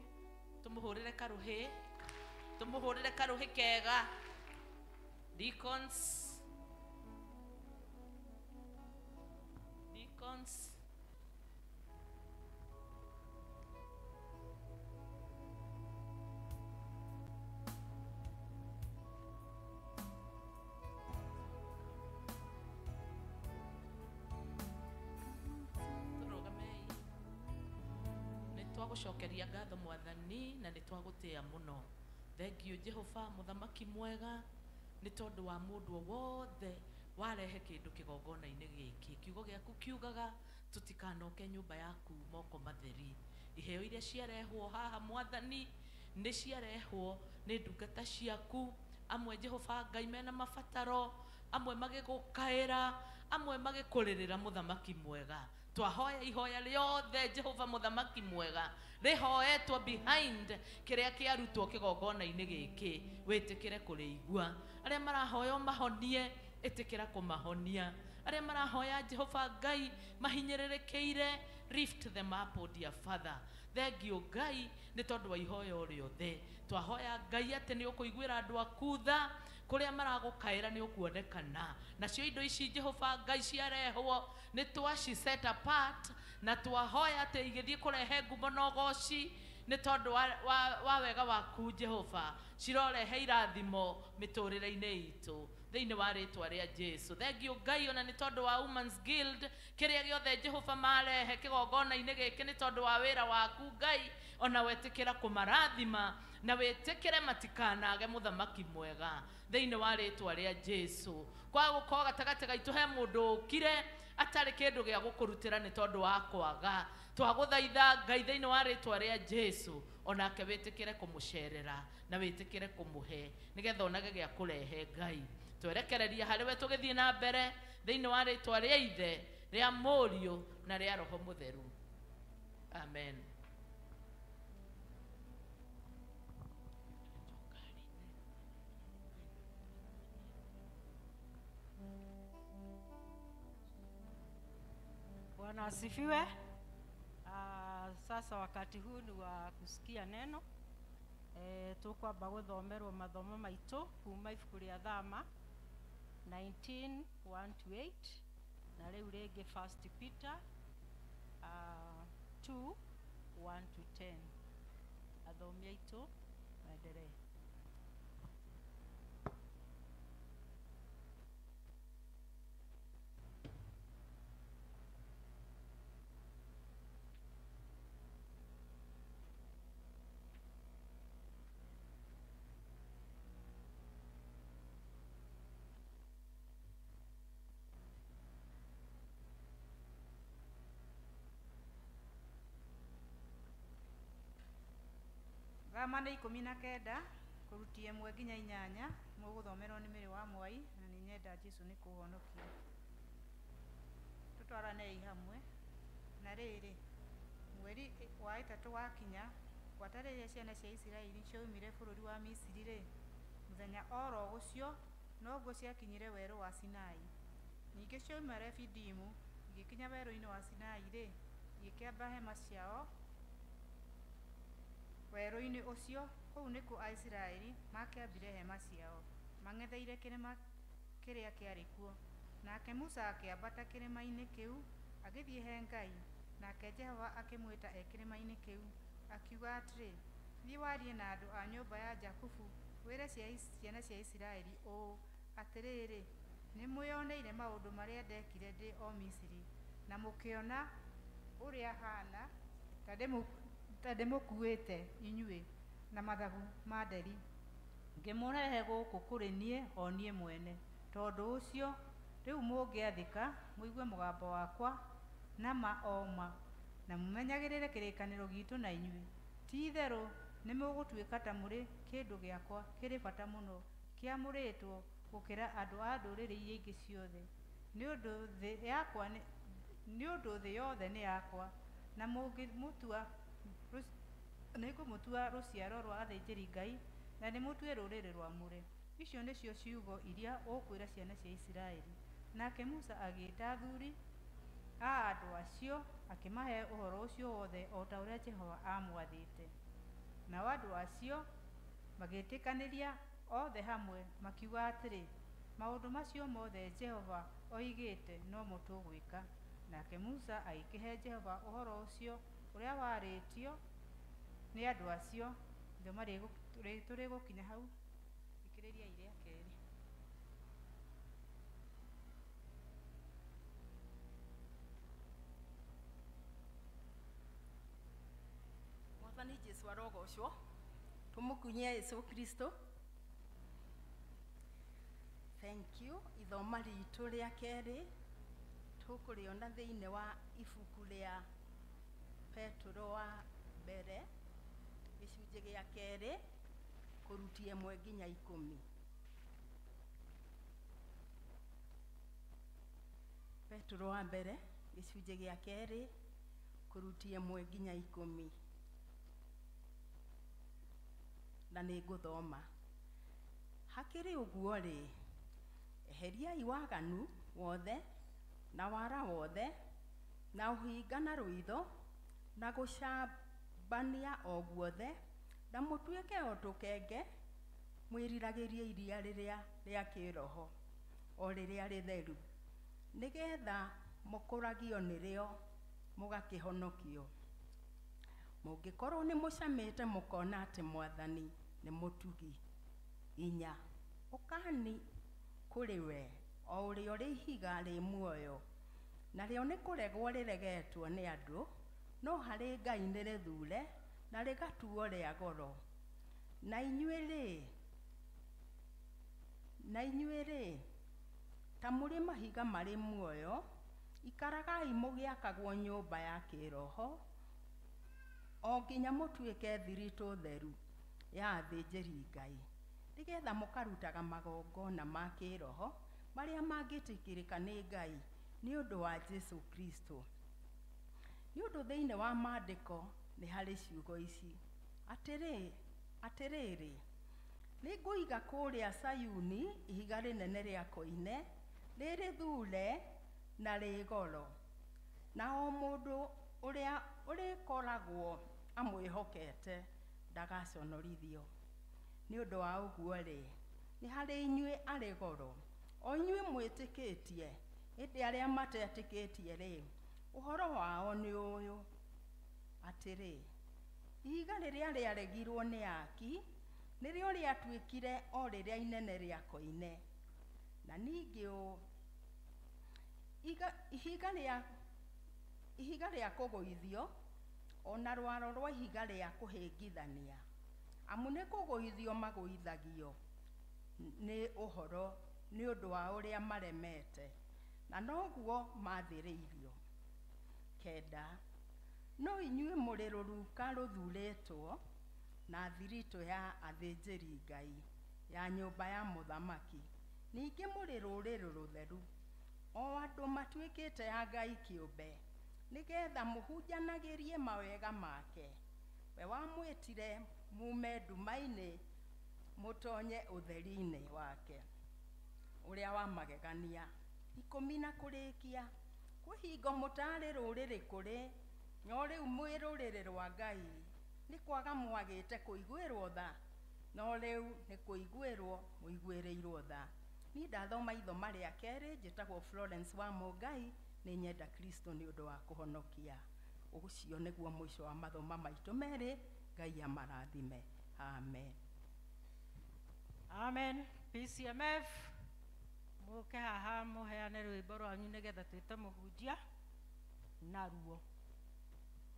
Tumuhurire karuhi. Tumuhurire karuhi kega. Deacons. Deacons. Twagucokeria ngatho mwathani na nitwagutia muno. Thank you Jehova muthamaki mwega ni tondu wa mundu wothe warehe kindu kigongona-ini giki. Kiugo giaku kiugaga tutikanoke nyumba yaku moko matheri. Iheo iria ciarehwo haha mwathani ni ciarehwo ni ndungata ciaku. Amwe Jehova Ngai mena mabataro, amwe magigukaira, amwe magikuririra muthamaki mwega. Twahoya ihoya riothe Jehova muthamaki mwega rihoetwo behind kiria kiarutwo kigongona-ini giki, witikire kuriigua. Aria marahoya mahonie, itikira kumahonia. Aria marahoya Jehova Ngai mahinyiririkiire, lift them up, oh dear Father. Thank you Ngai ni tondu wa ihoya riothe. Twahoya Ngai ati ni ukuiguira andu aku tha, kuria maragukaira ni ukuonekana. Nacio indo ici Jehova Ngai ciarehwo ni twaci set apart na twahoya ati igithie kurehe ngumo na ugoci ni tondu wa wega waku Jehova. Cirorehe irathimo miturire-ini itu thiini wa ritwa ria Jesu. Thank you Ngai ona ni tondu wa Women's Guild kiria giothe Jehova marehe kigongona-ini giki ni tondu wa wira waku Ngai, ona wetikira kumarathima na wetikire matikanage muthamaki mwega thiini wa ritwa ria Jesu. Kwa gukorwo gatagati gaitu he mundu ukire atari kindu gia gukurutira ni tondu wa kwaga, twaguthaitha Ngai thiini wa ritwa ria Jesu onake witikire kumucerera na witikire kumuhe nigetha onage gia kurehe Ngai. Twerekereria hari we tugithie na mbere thiini wa ritwa ria Ithe, ria Mũriũ na ria Roho Mutheru. Amen. Bwana asifiwe. Sasa wakati huu ni wa kusikia neno. Tukwamba guthomerwo mathomo maitu kuma ibuku ria Thama 19:1-8 na riu ringi 1 Peter 2:1-10. Athomi aitu maendelee. Thama nĩ 19 kũrutia 1 nginya 8 mũgũthomerwo nĩ Mĩrĩ wa Mwai na nĩ nyenda Jesũ nĩ kũhonokia. Tũtwaranei hamwe. Na rĩrĩ, mweri wa 3 wakinya, gwata rĩrĩa ciana cia Isiraeli cioimire bũrũri wa Misiri rĩ, mũthenya oro ũcio noguo ciakinyire werũ wa Sinai. Ningĩ cioima Refidimu igĩkinya werũ-inĩ wa Sinai rĩ, igĩkĩamba hema ciao werũ-inĩ ũcio. Kũu nĩkuo Aisiraeli makĩambire hema ciao mang'etheire kĩrĩma kĩrĩa kĩarĩ kuo. Nake Musa akĩambata kĩrĩma-inĩ kĩu agĩthiĩ he Ngai. Nake Jehova akĩmwĩta e kĩrĩma-inĩ kĩu akiuga atĩrĩ, thiĩ warie na andũ a nyũmba ya Jakubu wĩre ciana cia Isiraeli ũũ, atĩrĩrĩ, nĩmwĩoneire maũndũ marĩa ndekire ndĩ o Misiri, na mũkĩona ũrĩa haana ta ndĩmũkuĩte inyuĩ na mathagu ma nderi, ngĩmũrehe gũkũ kũrĩ niĩ o niĩ mwene. Tondũ ũcio rĩu mũngĩathĩka mũigue mũgambo wakwa na ma o ma, na mũmenyagĩrĩre kĩrĩkanĩro giitũ na inyuĩ, ti-itherũ nĩmũgũtuĩka ta mũrĩ kĩndũ gĩakwa kĩrĩ bata mũno kĩamũrĩtwo gũkĩra andũ a ndũrĩrĩ iria ingĩ ciothe. Nĩ ũndũ thĩ yothe nĩ yakwa, na nĩngũmũtua rũciaro rwa athĩnjĩri Ngai na ndĩmũtue rũrĩrĩ rwamũre. Icio nĩcio ciugo iria ũkwĩra ciana cia Isiraeli. Nake Musa agĩĩta athuri a andũ acio, akĩmahe ũhoro ũcio wothe o ta ũrĩa Jehova aamwathĩte. Nao andũ acio magĩtĩkanĩria othe hamwe makiuga atĩrĩ, maũndũ macio mothe Jehova oigĩte nomo tũgwĩka. Nake Musa agĩkĩhe Jehova ũhoro ũcio ũrĩa warĩtio nĩ andũ acio. Ithoma tũrĩgũkinya hau. Thikĩrĩriai rĩa kerĩ. Mwathani Jesu arogocwo. Tumukunyie Yesu Kristo. Thank you. Ithoma ritũ rĩa kerĩ tũkũrĩona thĩinĩ wa ibuku rĩa Petero wa mbere gĩcunjĩ gĩa kerĩ kũrutia 1 nginya 10. Petero wa mbere gĩcunjĩ gĩa kerĩ kũrutia 1 nginya 10. Na nĩ ngũthoma. Hakĩrĩ ũguo rĩ, eheriai waganu wothe na wara wothe na ũhinga na rũitho na gũcambania o guothe, na mũtuĩke o tũkenge mwĩriragĩrie iria rĩrĩa rĩa kĩroho o rĩrĩa rĩtheru, nĩgetha mũkũragio nĩrĩo mũgakĩhonokio. Mũngĩkorwo nĩ mũcamĩte mũkona atĩ Mwathani nĩ mũtugi. 4. Ũkani kũrĩ we o ũrĩa ũrĩ ihiga rĩ muoyo, narĩo nĩ kũregwo rĩregetwo nĩ andũ, no harĩ Ngai nĩ rĩthure na rĩgatuo rĩa goro. Na inyuĩ rĩ, ta mũrĩ mahiga marĩ muoyo, ikaragai mũgĩakagwo nyũmba ya kĩroho o nginya mũtuĩke thiritũ theru ya athĩnjĩri Ngai, nĩgetha mũkarutaga magongona ma kĩroho marĩa mangĩtĩkĩrĩka nĩ Ngai nĩ ũndũ wa Jesu Kristo. Nĩ ũndũ thĩinĩ wa maandĩko nĩ harĩ ciugo ici, atĩrĩrĩ, nĩngũiga kũrĩa Sayuni ihiga rĩnene rĩa koine, rĩrĩ thure na rĩ goro, na o mũndũ ũrĩa ũrĩkoragwo amwĩhokete ndagaconorithio. Nĩ ũndũ wa ũguo rĩ, nĩ harĩ inyuĩ arĩ goro, o inyuĩ mwĩtĩkĩtie, ĩndĩ arĩa matetĩkĩtie rĩ, ũhoro wao nĩ ũyũ, atĩrĩ, ihiga rĩrĩa rĩaregirwo nĩ aaki nĩrĩo rĩatuĩkire o rĩrĩa inene rĩa koine. Na ningĩ ũũ, ihiga rĩa kũgũithio ona rwaro rwa ihiga rĩa kũhĩngithania, amu nĩ kũgũithio magũithagio nĩ ũhoro nĩ ũndũ wa ũrĩa maremete, na noguo mathĩrĩirio. 9. No inyuĩ mũrĩ rũruka rũthurĩtwo na thiritũ ya athĩnjĩri Ngai ya nyũmba ya mũthamaki, ningĩ mũrĩ rũrĩrĩ rũtheru, o andũ matuĩkĩte a Ngai kĩũmbe, nĩgetha mũhunjanagĩrie mawega make. We wamwĩtire mume nduma-inĩ mũtonye ũtheri-inĩ wake ũrĩa wa magegania. 10. Na kũrĩkia, kwĩ hingo mũtarĩ rũrĩrĩ kũrĩ, no rĩu mwĩ rũrĩrĩ rwa Ngai. Nĩ kwaga mwagĩte kũiguĩrwo tha, no rĩu nĩ kũiguĩrwo mũiguĩrĩirwo tha. Niĩ ndathoma ithoma rĩa kerĩ, njĩtagwo Florence wa Mũngai, nĩ nyenda Kristo nĩ ũndũ wa kũhonokia. Ũcio nĩguo mũico wa mathoma maitũ merĩ. Ngai amarathime. Amen. Amen. PCMF mũke haha mũheane rwĩmbo rwanyu nĩgetha twĩte mũhunjia naruo.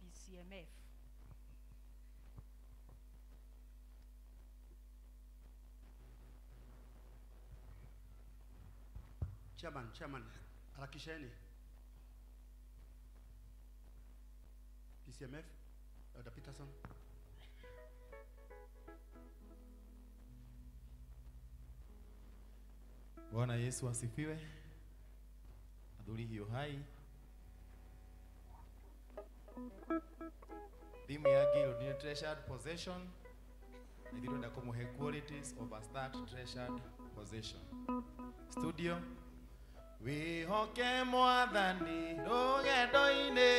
PCMF. Chairman, harakisheni. PCMF, Elder Peterson. Bwana Yesu asifiwe. Athuri hiyo hai. Theme ya Guild ni treasured possession. Nithirenda kumuhe qualities of a start treasured possession. Studio, Wĩhoke mwathani rũgendo-inĩ,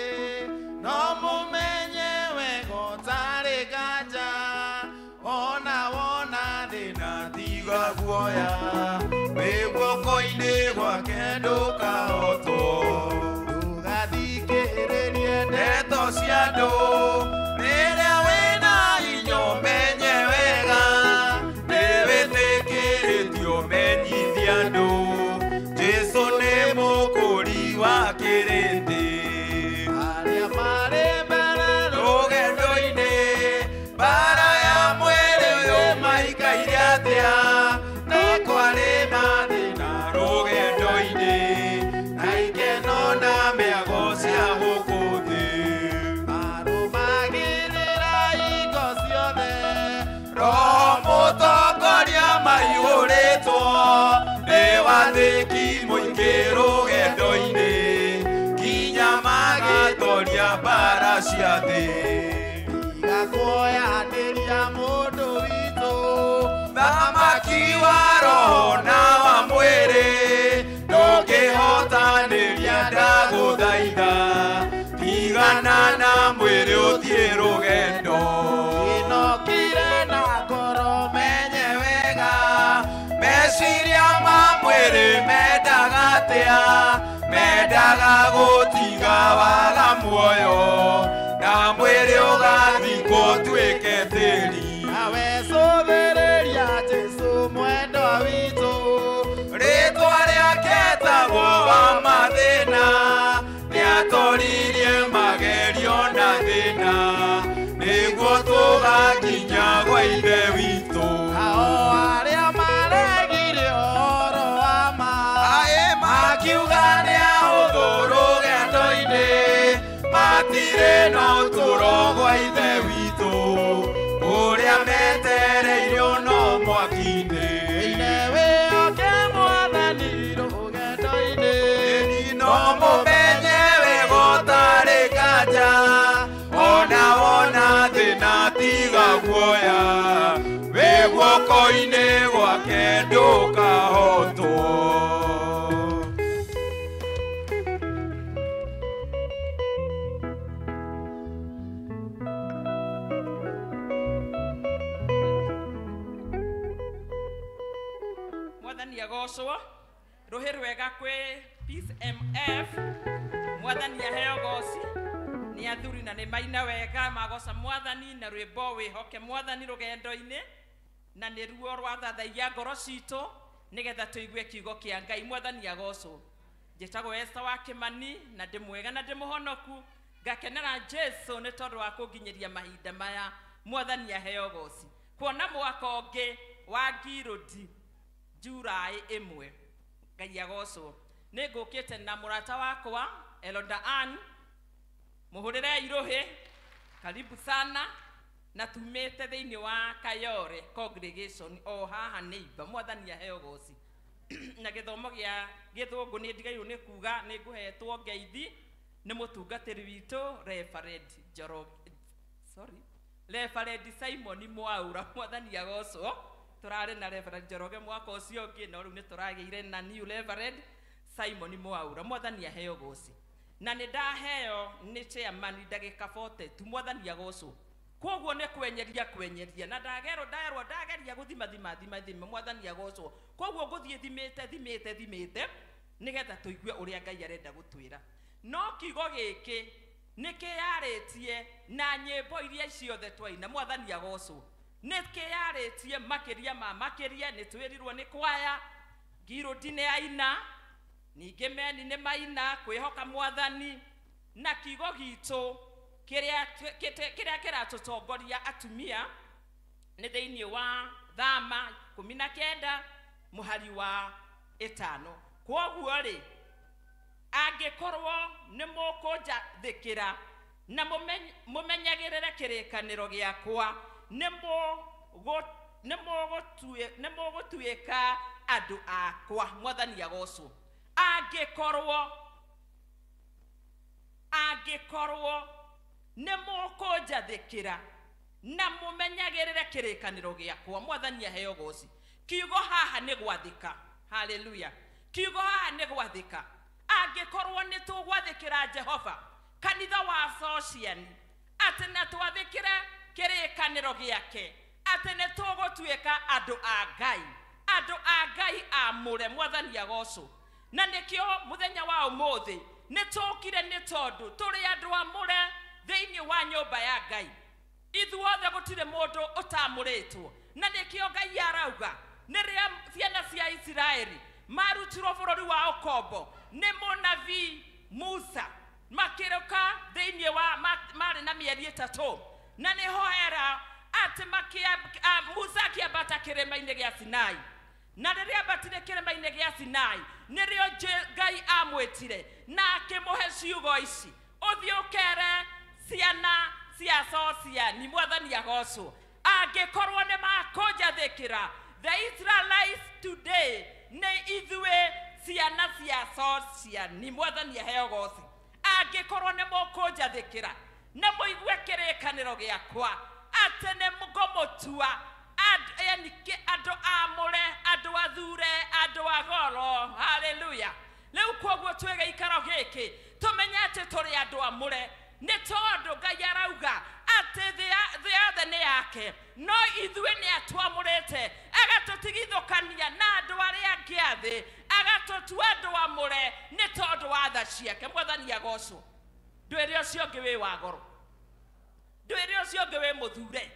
no mũmenye wega ũtarĩ nganja, ona wona thĩna tiga guoya, wĩ guoko-inĩ gwake ndũkahotwo. Ndũgathikĩrĩrie ndeto cia andũ, rĩrĩa wĩna hinya ũmenye wega, nĩwĩtĩkĩrĩtio menyithia andũ. Jesu nĩ mũkũri wa kĩrĩndĩ, arĩa marĩ mbere rũgendo-inĩ, mbara ya mwĩrĩ ũyũ maikaire atĩa, na kwarĩ mathĩna rũgendo-inĩ, na ikeno na mĩago cia gũkũ thĩ. Marũmagĩrĩra hingo ciothe, Roho mũtongoria maihũrĩtwo nĩ wathĩki mũingĩ rũgendo-inĩ, nginya magĩtoria mbara cia thĩ. Tiga kuoyanĩria mũndũ witũ, thamaki wa roho na wa mwĩrĩ, ndũngĩhotanĩria ndagũthaitha, tigana na mwĩrĩ ũthiĩ rũgendo. Gĩnokire na ngoro menye wega, meciria ma mwĩrĩ mendaga atĩa, mendaga gũtiga waga muoyo, na mwĩrĩ ũgathikwo ũtuĩke tĩri. Nawe cũthĩrĩria Jesũ mwendwa witũ, rĩtwa rĩake etagwo wa mathĩna, nĩatoririe magerio na thĩna, nĩguo tũgakinya gwa Ithe witũ. Nao arĩa maregire ũhoro wa ma, makiuga nĩ ahũthũ rũgendo-inĩ, matirĩ na ũtũũro gwa Ithe witũ, ũrĩa metereirio no mwaki-inĩ. Ine wĩhoke mwathani rũgendo-inĩ, no mũmenye wega ũtarĩ nganja, ona wona thĩna tiga guoya, wĩ guoko-inĩ gwake ndũkahotwo. Mwathani agocwo, rũhĩ rwega kwĩ Peace MF, mwathani aheo goci, nĩ athuri na nĩ maina wega magoca mwathani na rwĩmbo wĩhoke mwathani rũgendo-inĩ, na nĩ ruo rwathathaia ngoro citũ nĩgetha tũigue kiugo kĩa Ngai. Mwathani agocwo. Njĩtagwo Esther wa Kĩmani na ndĩ mwega na ndĩ mũhonoku, ngakenera Jesu nĩ tondũ wa kũnginyĩria mahinda maya. Mwathani aheo goci. Kuona mwaka ũngĩ wa ngirũndi July 1, Ngai agocwo. Nĩ ngũkĩte na mũrata wakwa Elonda Ann, mũhũrĩre irũhĩ, karibu sana, na tumĩte thĩinĩ wa Kayore congregation o haha neighbor. Mwathani aheo goci. Na gĩthomo gĩa gĩthũngũ nĩ ndigairwo nĩ kuga nĩ ngũhetwo ngeithi nĩ mũtungatĩri witũ Reverend Njoroge, sorry, Reverend Simon Mwaura. Mwathani agocwo. Tũrarĩ na Reverend Njoroge mwaka ũcio ũngĩ, no rĩu nĩ tũragĩire na new Reverend Simon Mwaura. Mwathani aheo goci. Na nĩ ndaheo nĩ chairman ndagĩka 40 tu. Mwathani agocwo. Koguo nĩ kwenyeria kwenyeria, na ndagerwo ndaerwo ndageria gũthima thima thima thima. Mwathani agocwo. Koguo ngũthiĩ thimĩte thimĩte thimĩte nĩgetha tũigue ũrĩa Ngai arenda gũtwĩra. No kiugo gĩkĩ nĩ kĩyarĩtie na nyĩmbo iria ciothe twaina. Mwathani agocwo. Nĩ kĩyarĩtie makĩria ma makĩria, nĩ twĩrirwo nĩ kwaya ngirũndi nĩ aina, ningĩ meni nĩ maina kwĩhoka mwathani, na kiugo gitũ kĩrĩa kĩratũtongoria atumia nĩ thĩinĩ wa Thama 19 mũhari wa 5. Kwoguo rĩ, angĩkorwo nĩ mũkũnjathĩkĩra na mũmenyagĩrĩre kĩrĩkanĩro gĩakwa, nĩ mũgũtuĩka andũ akwa. Mwathani agocwo. Angĩkorwo nĩ mũkũnjathĩkĩra na mũmenyagĩrĩre kĩrĩkanĩro gĩakwa. Mwathani aheo goci. Kiugo haha nĩ gwathĩka. Haleluya. Kiugo haha nĩ gwathĩka. Angĩkorwo nĩ tũgwathĩkĩra Jehova kanitha wa Sociani, atĩ na twathĩkĩre kĩrĩkanĩro gĩake, atĩ nĩ tũgũtuĩka andũ a Ngai, andũ a Ngai amũre. Mwathani agocwo. Na nĩkĩo mũthenya wa ũmũthĩ nĩ tũkire, nĩ tondũ tũrĩ andũ amũre thĩinĩ wa nyũmba ya Ngai. Ithuothe gũtirĩ mũndũ ũtamũrĩtwo, na nĩkĩo Ngai arauga nĩrĩa ciana cia Isiraeli marutirwo bũrũri wa ũkombo nĩ mũnabii Musa, makĩrũka thĩinĩ wa marĩ na mĩeri 3, na nĩho era atĩ Musa akĩambata kĩrĩma-inĩ gĩa Sinai. Na rĩrĩa ambatire kĩrĩma-inĩ gĩa Sinai, nĩrĩo Ngai amwĩtire na akĩmũhe ciugo ici: ũthiĩ ũkere ciana cia Sociani. Mwathani agocwo. Angĩkorwo nĩ makũnjathĩkĩra, the Israelites today nĩ ithuĩ ciana cia Sociani. Mwathani aheo goci. Angĩkorwo nĩ mũkũnjathĩkĩra na mũigue kĩrĩkanĩro gĩakwa, atĩ nĩ ngũmũtua andũ amũre, andũ athure, andũ a goro. Haleluya. Rĩu koguo twĩ gĩikaro gĩkĩ tũmenye atĩ tũrĩ andũ amũre, nĩ tondũ Ngai arauga atĩ thĩ yothe nĩ yake, no ithuĩ nĩ atwamũrĩte, agatũtigithũkania na andũ arĩa angĩ a thĩ, agatũtua andũ amũre nĩ tondũ wa tha ciake. Mwathani agocwo. Ndwĩre ũcio ũngĩ wĩ wa goro, ndwĩre ũcio ũngĩ wĩ mũthure.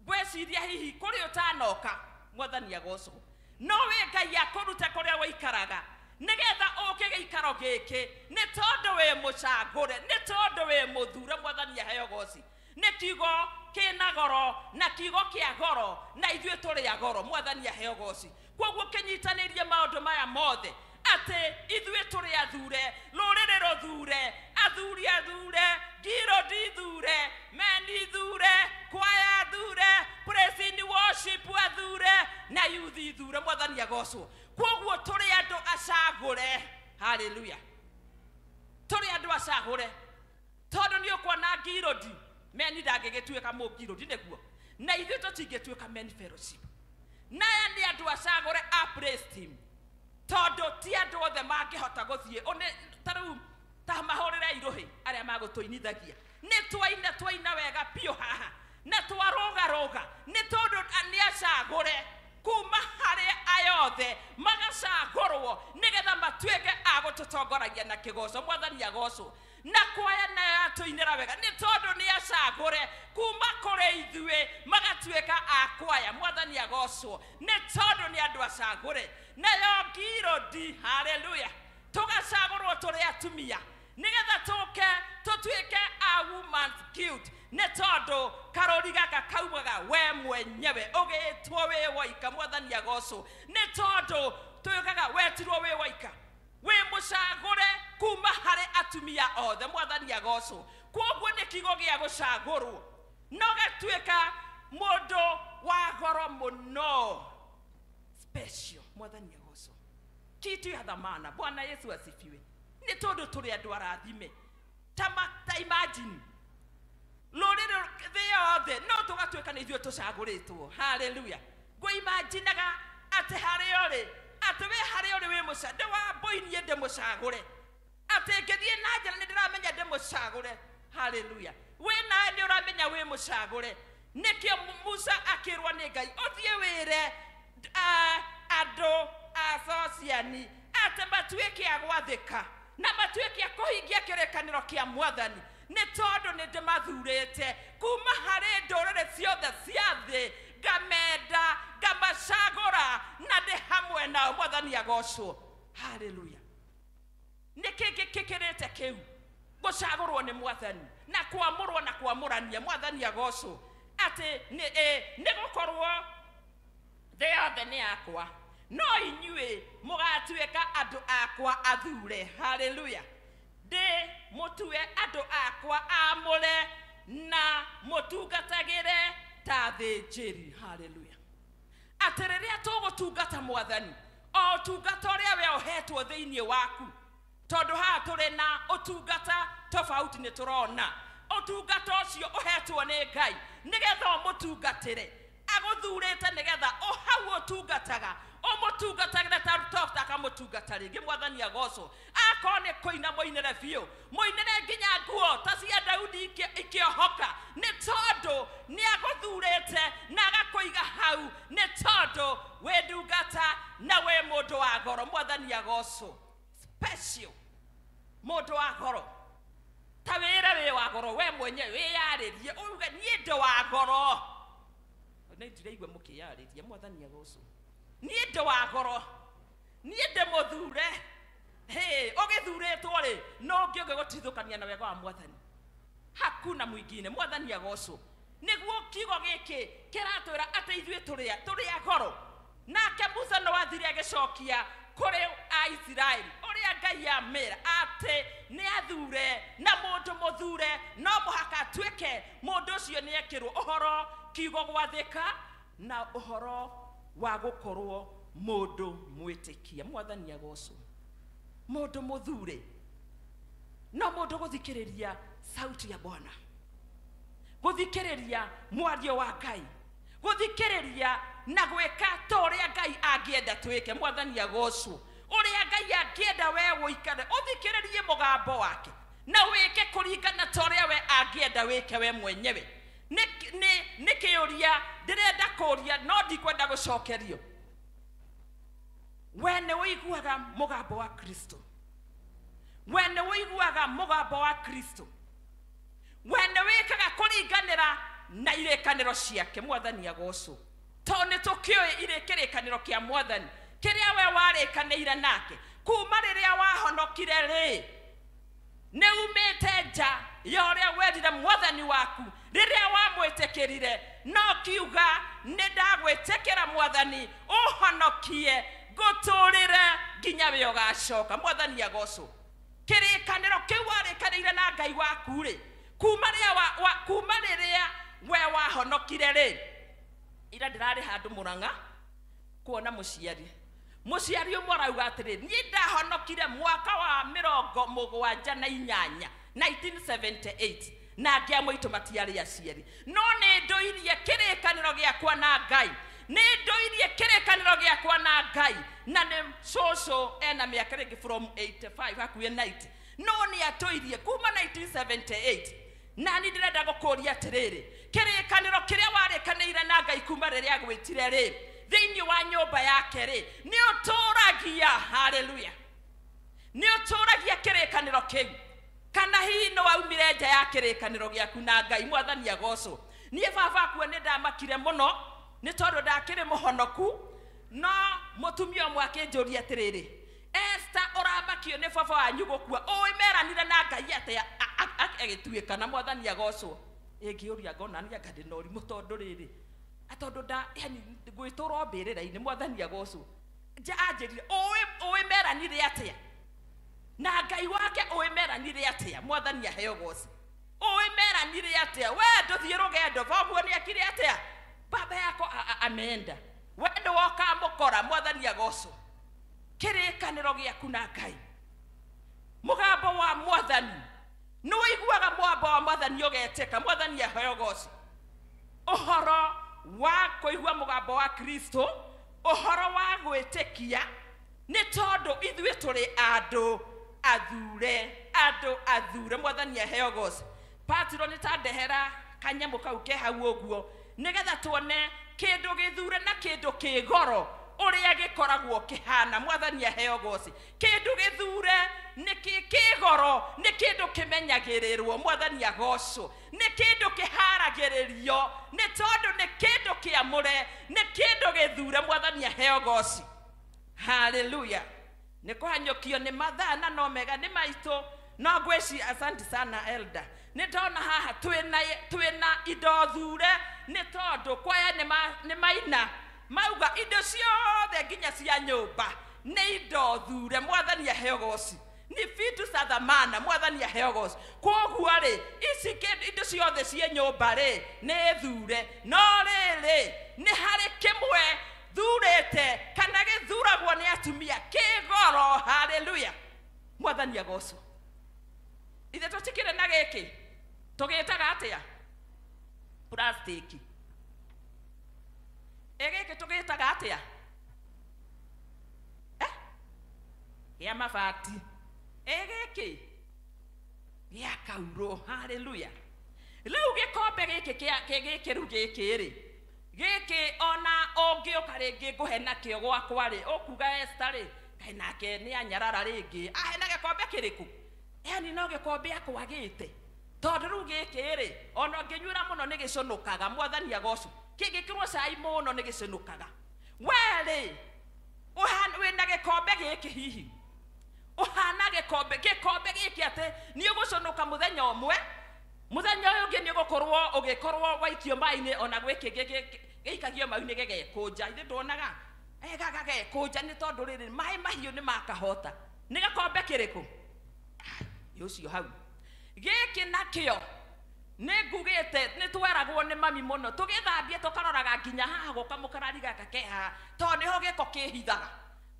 Ngwĩciria hihi kũrĩ ũtanoka. Mwathani agocwo. No wĩ Ngai akũrute kũrĩa wĩikaraga nĩgetha ũke gĩikaro gĩkĩ, nĩ tondũ wĩ mũcagũre, nĩ tondũ wĩ mũthure. Mwathani aheo goci. Nĩ kiugo kĩna goro na kiugo kĩa goro, na ithuĩ tũrĩ a goro. Mwathani aheo goci. Koguo kĩnyitanĩrie maũndũ maya mothe, atĩ ithuĩ tũrĩ athure, rũrĩrĩ rũthure, athuri athure, ngirodi thure, meni thure, kwaya thure, praise and worship athure, na youth thure. Mwathani agocwo. Koguo tũrĩ andũ acagũre. Haleluya. Tũrĩ andũ acagũre, tondũ nĩ ũkuona ngirodi meni ndangĩgĩtuĩka mũngirodi nĩguo, na ithuĩ tũtingĩtuĩka men fellowship. Na aya nĩ andũ acagũre a praise team, tondũ ti andũ othe mangĩhota gũthiĩ. Ta rĩu ta mahũrĩre irũhĩ arĩa magũtũinithagia, nĩ twaina twaina wega biũ haha na twarũgarũga, nĩ tondũ nĩ acagũre kuma harĩ aya othe, magacagũrwo nĩgetha matuĩke a gũtũtongoragia na kĩgoco. Mwathani agocwo. Na kwaya nayo yatũinĩra wega nĩ tondũ nĩ acagũre kuma kũrĩ ithuĩ, magatuĩka a kwaya. Mwathani agocwo, nĩ tondũ nĩ andũ acagũre. Nayo ngirodi, haleluya, tũgacagũrwo tũrĩ atumia nĩgetha tũke tũtuĩke a Women's Guild, nĩ tondũ karũri gaka kaugaga we mwenyewe ũgĩtwo wĩ woika. Mwathani agocwo. Nĩ tondũ tuĩkaga wetirwo wĩ woika, wĩ mũcagũre kuma harĩ atumia othe. Mwathani agocwo. Koguo nĩ kiugo gĩa gũcagũrwo, no gatuĩka mũndũ wa goro mũno, special. Mwathani agocwo. Kitu ya dhamana. Bwana Yesu asifiwe. Nĩ tondũ tũrĩ andũ arathime. Ta imagine rũrĩrĩ thĩ yothe no tũgatuĩka nĩ ithuĩ tũcagũrĩtwo. Haleluya. Ngũimaginaga atĩ harĩa ũrĩ, atĩ wĩ harĩa ũrĩ wĩ mũca, ndĩ wa mbũi niĩ ndĩ mũcagũre, atĩ ngĩthiĩ na njĩra nĩ ndĩramenya ndĩ mũcagũre. Haleluya. Wĩ nawe nĩ ũramenya wĩ mũcagũre. Nĩkĩo Musa akĩrwo nĩ Ngai, ũthiĩ wĩre andũ a Sociani atĩ matuĩke a gwathĩka na matuĩke a kũhingia kĩrĩkanĩro kĩa Mwathani, nĩ tondũ nĩ ndĩmathurĩte kuma harĩ ndũrĩrĩ ciothe cia thĩ, ngamenda, ngamacagũra, na ndĩ hamwe nao. Mwathani agocwo. Haleluya. Nĩ kĩngĩ kĩkĩrĩte kĩu? Gũcagũrwo nĩ Mwathani na kwamũrwo na kwamũrania. Mwathani agocwo. Atĩ nĩ gũkorwo thĩ yothe nĩ yakwa, no inyuĩ mũgatuĩka andũ akwa athure. Haleluya. Ndĩ mũtue andũ akwa amũre na mũtungatagĩre ta thĩnjĩri. Haleluya. Atĩ rĩrĩa tũgũtungata Mwathani, o ũtungata ũrĩa we ũhetwo thĩinĩ waku, tondũ haha tũrĩ na ũtungata tofauti, nĩ tũrona ũtungata ũcio ũhetwo nĩ Ngai nĩgetha ũmũtungatĩre, Agũthurĩte nĩgetha hau ũtungataga ũmũtungatagĩre ta doctor akamũtungata rĩngĩ. Mwathani agocwo. Akorwo nĩ kũina mũinĩre biũ, mũinĩre nginya nguo ta cia Daudi ikĩohoka, nĩ tondũ nĩ agũthurĩte na agakũiga hau, nĩ tondũ wĩ ndungata na wĩ mũndũ wa goro. Mwathani agocwo. Special mũndũ wa goro. Ta wĩre wĩ wa goro we mwenyewe, wĩyarĩrie uge niĩ ndĩ wa goro. Nĩ ndĩraigua mũkĩyarĩria. Mwathani agocwo. Niĩ ndĩ wa goro, niĩ ndĩ mũthure. Hĩ, ũgĩthurĩtwo rĩ, no ũngĩ ũngĩgũtithũkania na wega wa mwathani, hakuna mwingine. Mwathani agocwo. Nĩguo kiugo gĩkĩ kĩratwĩra atĩ ithuĩ tũrĩ a goro. Nake Musa no athire agĩcokia kũrĩ Aisiraeli ũrĩa Ngai amĩra atĩ nĩ athure, na mũndũ mũthure no mũhaka atuĩke mũndũ ũcio nĩ ekĩrwo ũhoro kiugo gwathĩka na ũhoro wa gũkorwo mũndũ mwĩtĩkia. Mwathani agocwo. Mũndũ mũthure no mũndũ gũthikĩrĩria sauti ya Bwana, gũthikĩrĩria mwario wa Ngai, gũthikĩrĩria na gwĩka ta ũrĩa Ngai angĩenda twĩke. Mwathani agocwo. Ũrĩa Ngai angĩenda we ũikare, ũthikĩrĩrie mũgambo wake na wĩke kũringana ta ũrĩa we angĩenda wĩke we mwenyewe. Nĩ kĩũria ndĩrenda kũũria no ndikwenda gũcokerio. We nĩ ũiguaga mũgambo wa Kristo? We nĩ ũiguaga mũgambo wa Kristo? We nĩ wĩkaga kũringanĩra na irĩkanĩro ciake? Mwathani agocwo. Tondũ nĩ tũkĩũĩ kĩrĩkanĩro kĩa mwathani kĩrĩa we warĩkanĩire nake kuma rĩrĩa wahonokire rĩ, nĩ umĩte nja ya ũrĩa werire mwathani waku rĩrĩa wamwĩtĩkĩrire, no kiuga nĩ ndagwĩtĩkĩra mwathani, ũhonokie ngũtũrĩre nginya we ũgacoka. Mwathani agocwo. Kĩrĩkanĩro kĩu warĩkanĩire na Ngai waku rĩ, kuma rĩrĩa we wahonokire rĩ, ira ndĩrarĩ handũ Mũrang'a kuona mũciari ũmwe arauga atĩrĩ, niĩ ndahonokire mwaka wa 78 1978 na angĩ a maitũ matiarĩ aciari, no nĩ ndũirie kĩrĩkanĩro gĩakwa na Ngai, nĩ ndũirie kĩrĩkanĩro gĩakwa na Ngai. Na nĩ cũcũ ena mĩaka rĩngĩ from 85 hakuhĩ 90, no nĩ atũirie kuma 1978. Na nĩ ndĩrenda gũkũria atĩrĩrĩ, kĩrĩkanĩro kĩrĩa warĩkanĩire na Ngai kuma rĩrĩa agwĩtire rĩ, thĩinĩ wa nyũmba yake rĩ, nĩ ũtũragia. Haleluya. Nĩ ũtũragia kĩrĩkanĩro kĩu, kana hihi nĩ waumire nja ya kĩrĩkanĩro gĩaku na Ngai? Mwathani agocwo. Niĩ baba akua nĩ ndamakire mũno nĩ tondũ ndakĩrĩ mũhonoku, no mũtumia ũmwe akĩnjũria atĩrĩrĩ, Esther, ũramakio nĩ baba wanyu gũkua, ũĩ meranire na Ngai atĩa agĩtuĩka? Na mwathani agocwo. Ĩngĩũria ngona nĩ anga ndĩ na ũrimũ tondũ rĩrĩ, tondũ nda yani gwĩtũrwo mbĩrĩra-inĩ. Mwathani agocwo. Anjĩrire ũĩ meranire atĩa na Ngai wake, ũĩ meranire atĩa? Mwathani aheo goci. Ũĩ meranire atĩa? We ndũthiĩ rũgendo, thoguo nĩ akire atĩa? Baba yako ameenda, we ndũwokamũkora. Mwathani agocwo. Kĩrĩkanĩro gĩaku na Ngai, mũgambo wa mwathani nĩ ũiguaga mũgambo wa mwathani ũgetĩka. Mwathani aheo goci. Ũhoro wa kũigua mũgambo wa Kristo, ũhoro wa gwĩtĩkia, nĩ tondũ ithuĩ tũrĩ andũ athure, andũ athure. Mwathani aheo goci. Patiro nĩ ta ndehera kanyamũ kau ke hau ũguo nĩgetha tuone kĩndũ gĩthure na kĩndũ kĩ goro ũrĩa gĩkoragwo kĩhana. Mwathani aheo goci. Kĩndũ gĩthure nĩ kĩ goro, nĩ kĩndũ kĩmenyagĩrĩrwo. Mwathani agocwo. Nĩ kĩndũ kĩharagĩrĩrio, nĩ tondũ nĩ kĩndũ kĩamũre, nĩ kĩndũ gĩthure. Mwathani aheo goci. Haleluya. Nĩ kũhanyũkio nĩ mathaa na no mega nĩ maitũ, no ngwĩci asante sana elder. Nĩ ndona haha twĩna indo thure, nĩ tondũ kwaya nĩ maina mauga indo ciothe nginya cia nyũmba nĩ indo thure. Mwathani aheo goci. Ni vitu za dhamana. Mwathani aheo goci. Koguo rĩ, ici indo ciothe cia nyũmba rĩ nĩ thure, no rĩrĩ nĩ harĩ kĩmwe thurĩte kana gĩthuragwo nĩ atumia kĩ goro. Haleluya. Mwathani agocwo. Ithe tũtikĩrĩ na gĩkĩ tũgĩtaga atĩa? Plastiki. Ĩ gĩkĩ tũgĩtaga atĩa? Gĩa mabati. Ĩ gĩkĩ gĩa kaurũ. Haleluya. Rĩu gĩkombe gĩkĩ kĩa gĩkĩ rĩu gĩkĩ rĩ, gĩkĩ ona ũngĩũka rĩngĩ ngũhe nakĩo gwakwa rĩ, ũkuga Esther rĩ, kaĩ nake nĩ anyarara rĩngĩ, ahe na gĩkombe kĩrĩkũ? Yani no gĩkombe akwagĩte. Tondũ rĩu gĩkĩ rĩ, ona ũngĩnyuĩra mũno nĩ gĩcũnũkaga, mwathani agocwo. Kĩngĩkĩrwo cai mũno nĩ gĩcũnũkaga. We rĩ, wĩna gĩkombe gĩkĩ hihi? Ũhana gĩkombe gĩkĩ atĩ nĩ ũgũcũnũka mũthenya ũmwe, mũthenya ũyũ ũngĩ nĩ ũgũkorwo ũgĩkorwo waikio maĩ-inĩ, ona gwĩ kĩngĩ gĩikagio maĩ-inĩ gĩgekũnja. Ithe nduonaga? Gagekũnja nĩ tondũ rĩrĩ maĩ mahiũ nĩ makahota. Nĩ gĩkombe kĩrĩkũ? Nĩ ũcio hau. Gĩkĩ nakĩo nĩ ngugĩte nĩ tweragwo nĩ mami mũno, tũgĩthambie tũkaroraga nginya haha gũka mũkarari gaka ke haha, tondũ nĩho gĩko kĩhithaga.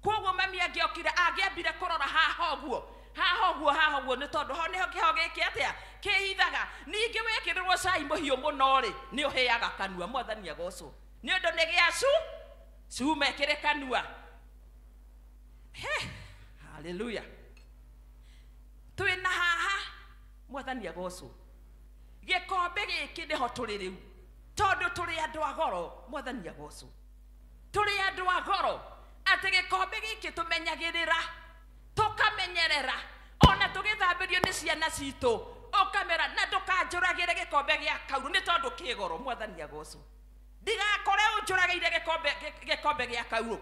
Koguo mami angĩokire angĩambire kũrora haha ũguo, haha ũguo, haha ũguo, nĩ tondũ ho nĩho kĩho gĩkĩ atĩa kĩhithaga. Ningĩ wĩkĩrĩrwo cai mũhiũ mũno rĩ, nĩ ũhĩaga kanua, mwathani agocwo. Nĩ ũndũ nĩ gĩa cuma ĩkĩrĩ kanua. Haleluya. Twĩna haha, mwathani agocwo. Gĩkombe gĩkĩ nĩho tũrĩ rĩu, tondũ tũrĩ andũ a goro, mwathani agocwo. Tũrĩ andũ a goro, atĩ gĩkombe gĩkĩ tũmenyagĩrĩra, tũkamenyerera, ona tũgĩthambĩrio nĩ ciana citũ, ũkamera na ndũkanjũragĩre gĩkombe gĩa kaurũ nĩ tondũ kĩ goro, mwathani agocwo. Ndigakore ũnjũragĩire gĩkombe gĩa kaurũ.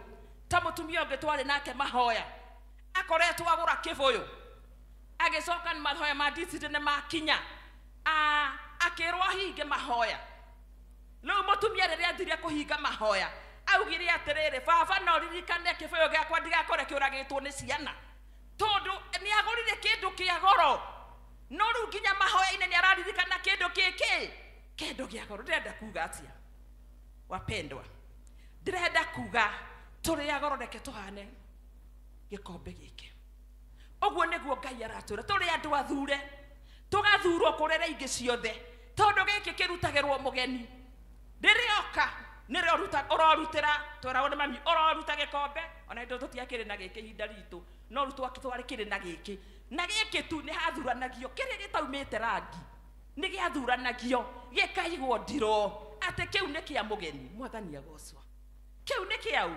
Ta mũtumia ũngĩ twarĩ nake mahoya, akoretwo agũra kĩbũyũ, agĩcoka nĩ mahoya ma DCD nĩ makinya, akĩrwo ahinge mahoya. Rĩu mũtumia rĩrĩa athire kũhinga mahoya, augire atĩrĩrĩ, baba no ririkane kĩbũyũ gĩakwa ndigakore kĩũragĩtwo nĩ ciana, tondũ nĩ agũrire kĩndũ kĩa goro. No rĩu nginya mahoya-inĩ nĩ araririkana kĩndũ gĩkĩ, kĩndũ kĩa goro. Ndĩrenda kuga atĩa, wapendwa? Ndĩrenda kuga tũrĩ a goro, reke tũhane gĩkombe gĩkĩ. Ũguo nĩguo Ngai aratwĩra, tũrĩ andũ athure, tũgathurwo kũrera ingĩ ciothe, tondũ gĩkĩ kĩrutagĩrwo mũgeni. Rĩrĩa oka nĩrĩo ũrorutĩra, tweragwo nĩ mami, ũroruta gĩkombe, ona ithuĩ tũtiakĩrĩ na gĩkĩ ihinda ritũ, no rĩu twarĩ kĩrĩ na gĩkĩ. Na gĩkĩ tu nĩ hathuranagio, kĩrĩa gĩtaumĩte rangi nĩ gĩathuranagio, gĩkaigwo ndiroo, atĩ kĩu nĩ kĩa mũgeni, mwathani agocwo. Kĩu nĩ kĩau?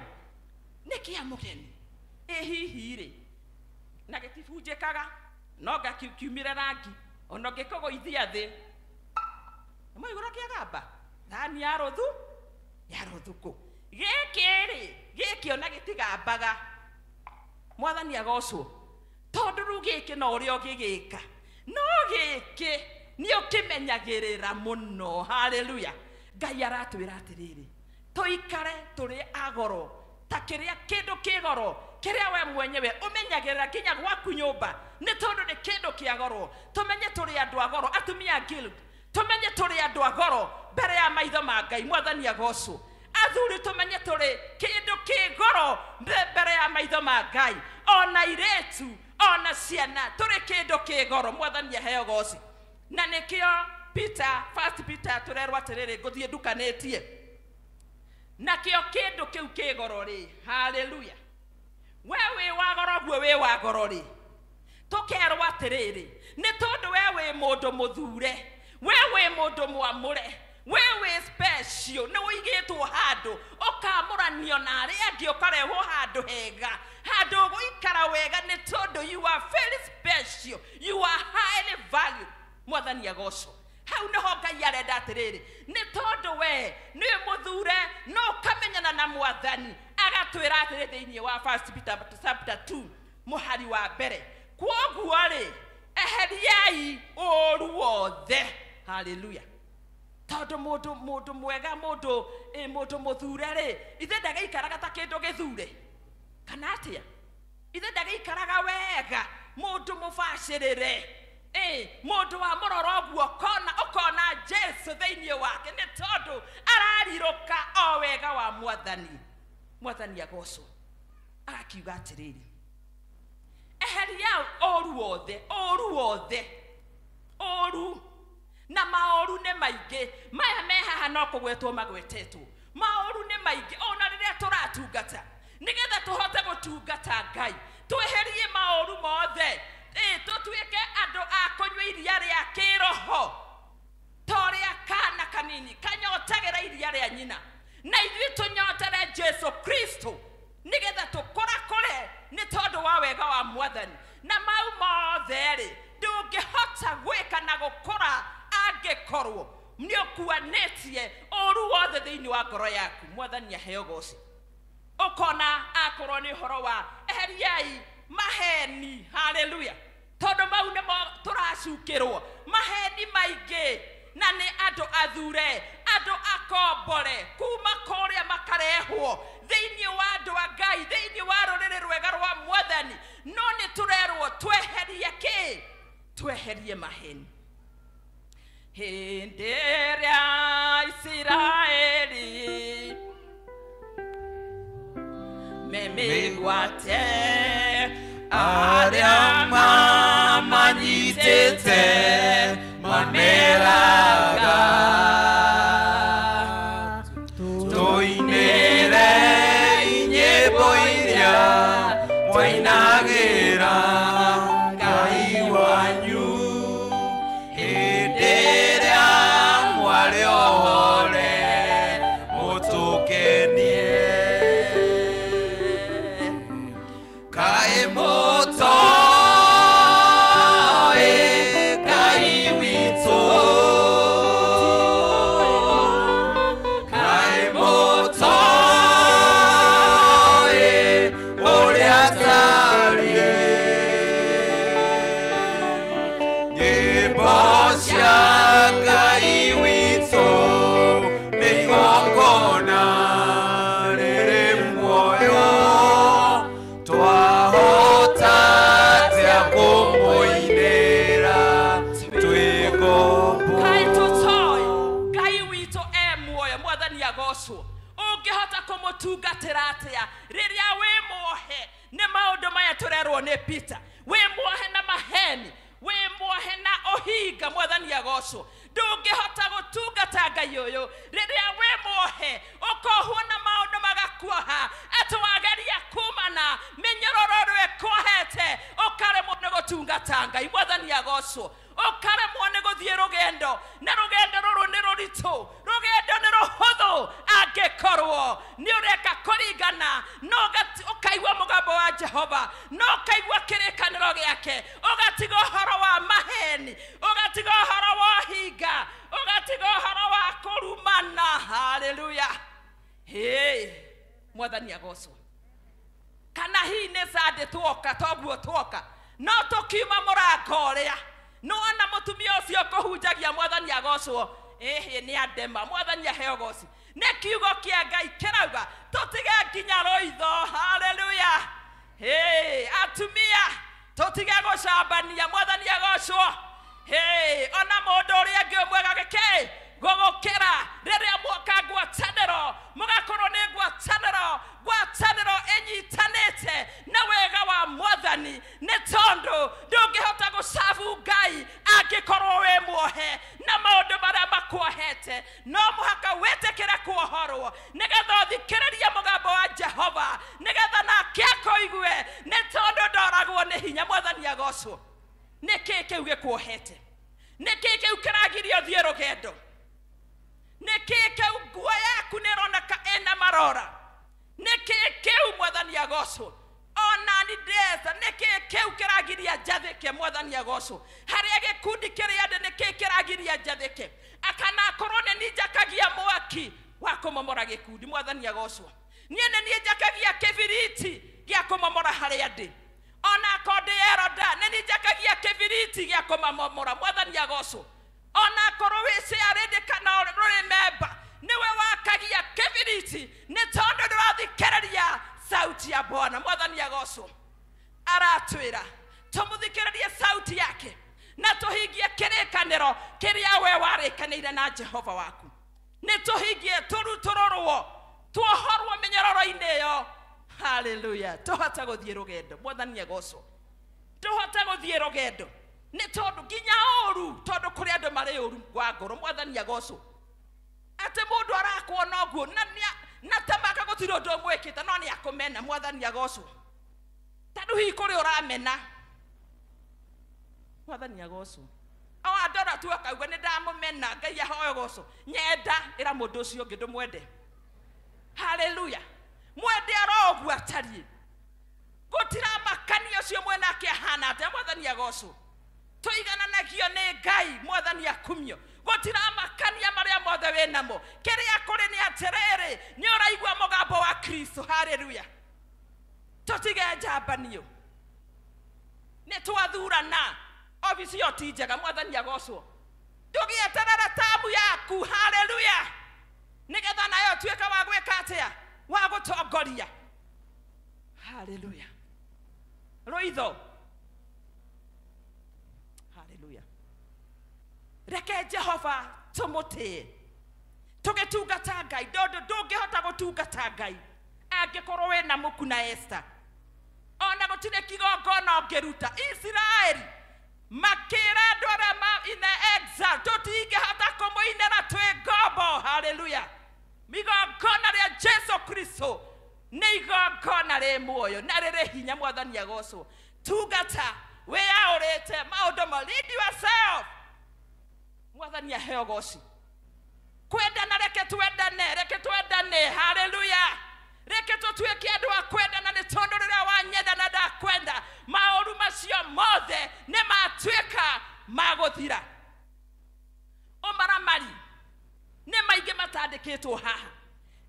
Nĩ kĩa mũgeni. Ĩ hihi rĩ, na gĩtibunjĩkaga, no ngakiumire rangi, ona ũngĩkũgũithia thĩ, nĩmwaigũra kĩagamba, thani ya rũthu, ya rũthukũ. Gĩkĩ rĩ, gĩkĩ ona gĩtigambaga, mwathani agocwo. Tondũ rĩu gĩkĩ no ũrĩa ũngĩgĩka, no gĩkĩ nĩ ũkĩmenyagĩrĩra mũno. Haleluya. Ngai aratwĩra atĩrĩrĩ, tũikare tũrĩ agoro, ta kĩrĩa kĩndũ kĩ goro, kĩrĩa we mwenyewe ũmenyagĩrĩra nginya gwaku nyũmba, nĩ tondũ nĩ kĩndũ kĩa goro. Tũmenye tũrĩ andũ a goro, atumia a guild, tũmenye tũrĩ andũ a goro mbere ya maitho ma Ngai, mwathani agocwo. Athuri tũmenye tũrĩ kĩndũ kĩ goro mbere ya maitho ma Ngai, ona airĩtu, ona ciana, tũrĩ kĩndũ kĩ goro, mwathani aheo goci. Na nĩkĩo Peter, First Peter tũrerwo atĩrĩrĩ, ngũthiĩ ndukanĩtie. Nakĩo kĩndũ kĩu kĩ goro rĩ, haleluya. We wĩ wa goro guo wĩ wa goro rĩ, tũkerwo atĩrĩrĩ, nĩ tondũ we wĩ mũndũ mũthure, we wĩ mũndũ mwamũre, we wĩ special, nĩ ũigĩtwo handũ, ũkamũranio na arĩa angĩ, ũkarehwo handũ hega, handũ ũgũikara wega, nĩ tondũ you are very special, you are highly valued, mwathani agocwo. Hau nĩho Ngai arenda atĩrĩrĩ, nĩ tondũ we nĩ mũthure, no ũkamenyana na mwathani. Agatwĩra atĩrĩ thĩinĩ wa First Peter chapter 2 mũhari wa mbere, kwoguo rĩ, eheriai ũũru wothe. Haleluya. Tondũ mũndũ mwega, mũndũ mũthure rĩ, ithe ndagĩikaraga ta kĩndũ gĩthure, kana atĩa? Ithe ndagĩikaraga wega, mũndũ mũbacĩrĩre, mũndũ wa mũroro ũguo, ũkona Jesu thĩinĩ wake, nĩ tondũ ararirũka o wega wa mwathani. Mwathani agocwo. Agakiuga atĩrĩrĩ, eheria ũũru wothe, ũũru wothe, ũũru na maũru nĩ maingĩ, maya me haha no kũgwetwo magwetetwo. Maũru nĩ maingĩ ona rĩrĩa tũratungata nĩgetha tũhote gũtungata Ngai tweherie maũru mothe tũtuĩke andũ a kũnyua iria rĩa kĩroho ta ũrĩa kana kanini kanyotagĩra iria rĩa nyina na ithuĩ tũnyotere Jesu Kristo nĩgetha tũkũrakũre nĩ tondũ wa wega wa Mwathani na mau mothe rĩ ndũngĩhota gwĩka na gũkũra angĩkorwo nĩ ũkuanĩtie ũru wothe thĩinĩ wa ngoro yaku. Mwathani aheo goci. Ũkona akorwo nĩ ũhoro wa eheriai maheni, haleluya, tondũ mau nĩmo tũracukĩrwo maheni maingĩ na nĩ andũ athure andũ akombore kuma kũrĩa makarehwo thĩinĩ wa andũ a Ngai thĩinĩ wa rũrĩrĩ rwega rwa Mwathani no nĩ tũrerwo tweherie kĩ tweherie maheni. Hĩndĩ ĩrĩa Isiraeli memĩgwate arĩa mamanyitĩte mameraga tũinĩre inyĩmbo iria mwainagĩra Ngai wanyu hĩndĩ ĩrĩa mwarĩ ohore mũtũkenie kaĩ mũtoĩ Ngai witũ kaĩ mũtoĩ ũrĩa atariĩ nyĩmbo cia Ngai witũ nĩ igongona rĩrĩ muoyo twahota atĩa kũmũinĩra twĩ ngombo. Kaĩ tũtoĩ Ngai witũ e muoyo. Mwathani agocwo. Ũngĩhota kũmũtungatĩra atĩa rĩrĩa wĩ muohe nĩ maũndũ maya tũrerwo nĩ Peter wĩ muohe na maheni wĩ muohe na ũhinga. Mwathani agocwo. Ndũngĩhota gũtungata Ngai ũyũ rĩrĩa wĩ muohe ũkohwo na maũndũ magakuoha atĩ wageria kumana mĩnyororo ĩrĩa ĩkuohete ũkaremwo nĩ gũtungata Ngai. Mwathani agocwo. Ũkaremwo nĩ gũthiĩ rũgendo na rũgendo rũrũ nĩ rũritũ rũgendo nĩ rũhũthũ angĩkorwo nĩ ũreka kũringana no ũkaigua mũgambo wa Jehova no ũkaigua kĩrĩkanĩro gĩake ũgatiga ũhoro wa maheni ũgatiga ũhoro wa ũhinga ũgatiga ũhoro wa kũrumana. Haleluya. Hey, Mwathani agocwo. Kana hihi nĩ Sunday tuoka toguo tuoka no tũkiuma mũrango ũrĩa nĩwona mũtumia ũcio kũhunjagia. Mwathani agocwo. Ĩhĩ nĩ andema. Mwathani aheo goci. Nĩ kiugo kĩa Ngai kĩrauga tũtige nginya rũitho. Haleluya. Hey, atumia tũtige gũcambania. Mwathani agocwo. Hey, ona mũndũ ũrĩa ũngĩ mwega gĩkĩ gũgũkĩra rĩrĩa mwoka ngwatanĩro mũgakorwo nĩ ngwatanĩro ngwatanĩro ĩnyitanĩte na wega wa Mwathani nĩ tondũ ndũngĩhota gũcabu Ngai angĩkorwo wĩ muohe na maũndũ marĩa makuohete no mũhaka wĩtĩkĩre kuohorwo nĩgetha ũthikĩrĩrie mũgambo wa Jehova nĩgetha nake akũigue nĩ tondũ ndoragwo nĩ hinya. Mwathani agocwo. Nĩ kĩĩ kĩu gĩkuohete? Nĩ kĩĩ kĩu kĩragiria ũthiĩ rũgendo? Nĩ kĩĩ kĩu nguo yaku nĩ ĩroneka ĩna marora? Nĩ kĩĩ kĩu? Mwathani agocwo. Ona ni ndĩreca nĩ kĩĩ kĩu kĩragiria njathĩke? Mwathani agocwo. Harĩa gĩkundi kĩrĩa ndĩ nĩ kĩĩ kĩragiria njathĩke? Akana akorwo nĩ niĩ njakagia mwaki wa kũmomora gĩkundi. Mwathani agocwo. Niĩ nĩ niĩ njakagia kĩbiriti gĩa kũmomora harĩa ndĩ ona akorwo ndĩ eroda nĩ niĩ njakagia kĩbiriti gĩa kũmamomora. Mwathani agocwo. Ona akorwo wĩ ciarĩndĩ kana rũrĩ memba nĩwe wakagia kĩbiriti nĩ tondũ ndũrathikĩrĩria sauti ya Bwana. Mwathani agocwo. Aratwĩra tũmũthikĩrĩrie sauti yake na tũhingie kĩrĩkanĩro kĩrĩa we warĩkanĩire na Jehova waku. Nĩ tũhingie tũrutũrũrwo tuohorwo mĩnyororo-inĩ ĩyo. Haleluya. Tũhote gũthiĩ rũgendo. Mwathani agocwo. Tũhote gũthiĩ rũgendo nĩ tondũ nginya ũru tondũ kũrĩ andũ marĩ ũru wa ngoro. Mwathani agocwo. Atĩ mũndũ arakuona ũguo na ta ũndũ mwĩkĩte no nĩ akũmena mwathani agocwo tondũ hihi kũrĩ ũramena mwathani agocwo o andora tu akauga nĩ ndamũmena Ngai ahoe gocwo nyenda ĩra mũndũ ũcio ũngĩ ndũmwende haleluya mwende oro ũguo atariĩ gũtiramakania ũcio mwenake ahana atĩa mwathani agocwo tũigananagio nĩ Ngai mwathani akumio gũtiramakania marĩa mothe wĩ namo kĩrĩa kũrĩ nĩ atĩrĩrĩ nĩ ũraigua mũgambo wa Kristo haleluya tũtige njambanio nĩ twathurana obici ĩyo ti njega mwathani agocwo ndũgĩeterere tamu yaku haleluya nĩgetha nayo ũtuĩke wa gwĩka atĩa wa gũtongoria haleluya rũitho haleluya reke Jehova tũmũtĩe tũgĩtungata Ngai ndũndũ ndũngĩhota gũtungata Ngai angĩkorwo wĩna mũku na Esther ona gũtirĩ kĩgongona ũngĩruta Isiraeli makĩra andũ arĩa ma in the exile tũtingĩhota kũmũinĩra twĩ ngombo haleluya igongona rĩa Jesu Kristo nĩ igongona rĩ muoyo na rĩrĩ hinya mwathani agocwo tungata wĩyaũrĩte maũndũ ma lead yourself mwathani aheo goci kwendana reke twendane haleluya reke tũtuĩke andũ a kwendana nĩ tondũ rĩrĩa wanyenda na ndakwenda maũru macio mothe nĩ matuĩka ma gũthira ũmaramari nĩ maingĩ matandĩkĩtwo haha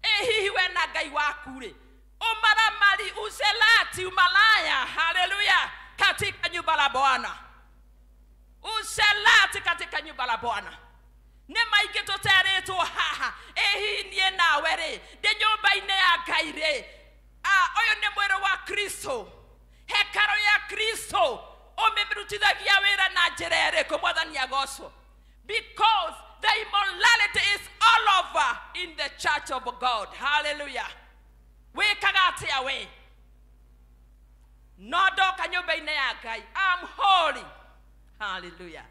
ĩ hihi we na Ngai waku rĩ umaramari uselati umalaya haleluya katika nyumba la Bwana uselati katika nyumba la Bwana nĩ maingĩ tũterĩtwo haha ĩ hihi niĩ nawe rĩ ndĩ nyũmba-inĩ ya Ngai rĩ ũyũ nĩ mwĩrĩ wa Kristo hekarũ ya Kristo ũmĩrutithagia wĩra na njĩra ĩrĩkũ mwathani agocwo because the immorality is all over in the church of God hallelujah wĩkaga atĩa we no ndoka nyũmba-inĩ ya Ngai I'm holy hallelujah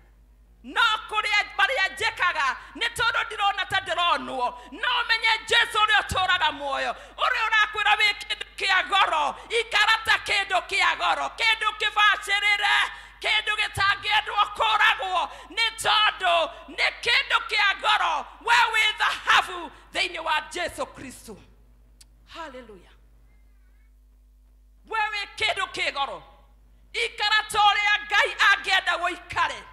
no kũrĩa marĩa njĩkaga nĩ tondũ ndirona ta ndĩronwo no menye Jesu ũrĩa ũtũũraga muoyo ũrĩa ũrakwĩra wĩ kĩndũ kĩa goro ikara ta kĩndũ kĩa goro kĩndũ kĩbacĩrĩre kĩndũ gĩtangĩendwo kũragwo nĩ tondũ nĩ kĩndũ kĩa goro we wĩ thahabu thĩinĩ wa Jesu Kristo haleluya we wĩ kĩndũ kĩ goro ikara ta ũrĩa Ngai angĩenda ũikare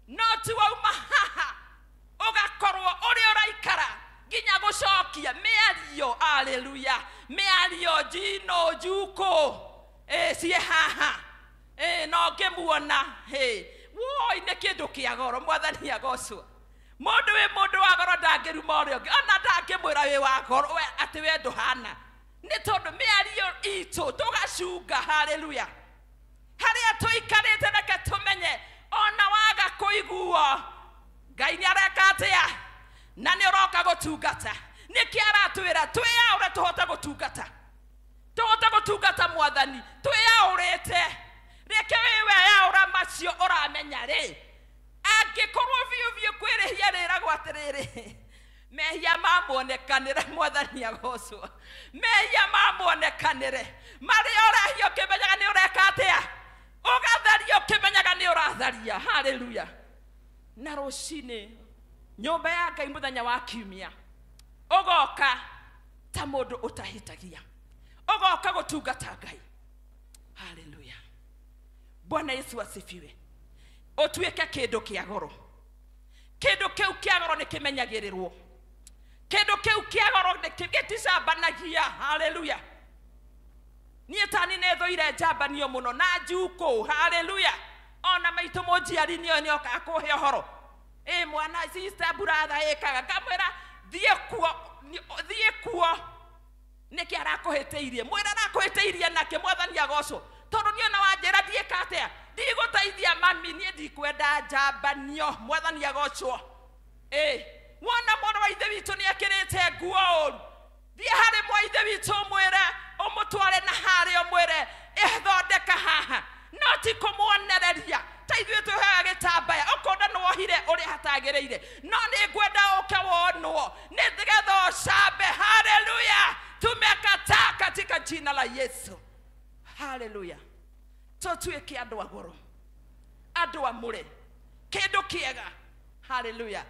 no ti wauma haha ũgakorwo ũrĩa ũraikara nginya gũcokia mĩario haleluya mĩario njino njukũ ciĩ haha no ngĩmuona woi nĩ kĩndũ kĩa goro mwathani agocwo mũndũ wĩ mũndũ wa goro ndangĩruma ũrĩa ũngĩ ona ndangĩmwĩra wĩ wa goro atĩ we ndũhana nĩ tondũ mĩario itũ tũgacunga haleluya harĩa tũikarĩte reke tũmenye ona waga kũiguo Ngai nĩ areka atĩa na nĩ ũroka gũtungata nĩkĩ aratwĩra twĩyaũre tũhote gũtungata tũhote gũtungata mwathani twĩyaũrĩte reke wĩ weyaũra macio ũramenya rĩ angĩkorwo biũ biũ kwĩrĩhia rĩragwo atĩrĩrĩ mehia mamuonekanĩre mwathani agocwo mehia mamuonekanĩre marĩa ũrehia ũkĩmenyaga nĩ ũreka atĩa ũgatharia ũkĩmenyaga nĩ ũratharia haleluya na rũcinĩ nyũmba ya Ngai mũthenya wa kiumia ũgoka ta mũndũ ũtahĩtagia ũgoka gũtungata Ngai haleluya Bwana Yesu asifiwe ũtuĩke kĩndũ kĩa goro kĩndũ kĩu kĩa goro nĩ kĩmenyagĩrĩrwo kĩndũ kĩu kĩa goro gĩticambanagia haleluya niĩ tani nĩ thũire njambanio mũno na njukũ haleluya ona maitũ mũnjiari nĩo nĩokaga kũhe ũhoro ĩ mwana sister brother ĩkaga ngamwĩra thiĩ kuo nĩkĩ arakũhĩtĩirie mwĩra arakũhĩtĩirie nake mwathani agocwo tondũ niĩ ona wanjĩra ndiĩka atĩa ndigũteithia mami niĩ ndikwenda njambanio mwathani agocwo ĩ wona mũrũ wa ithe witũ nĩekĩrĩte nguo ũru thiĩ harĩ mwa ithe witũ ũmwĩre ũmũtware na harĩa ũmwĩre ĩthondeka haha no ti kũmuonereria ta ithuĩ twĩhoyaga gĩtambaya ũkona nĩ wohire ũrĩa hatagĩrĩire no nĩ ngwenda ũke wonwo nĩ nĩgetha ũcambe haleluya. Haleluya. Tũtuĩke andũ a goro, andũ amũre, kĩndũ kĩega. Haleluya.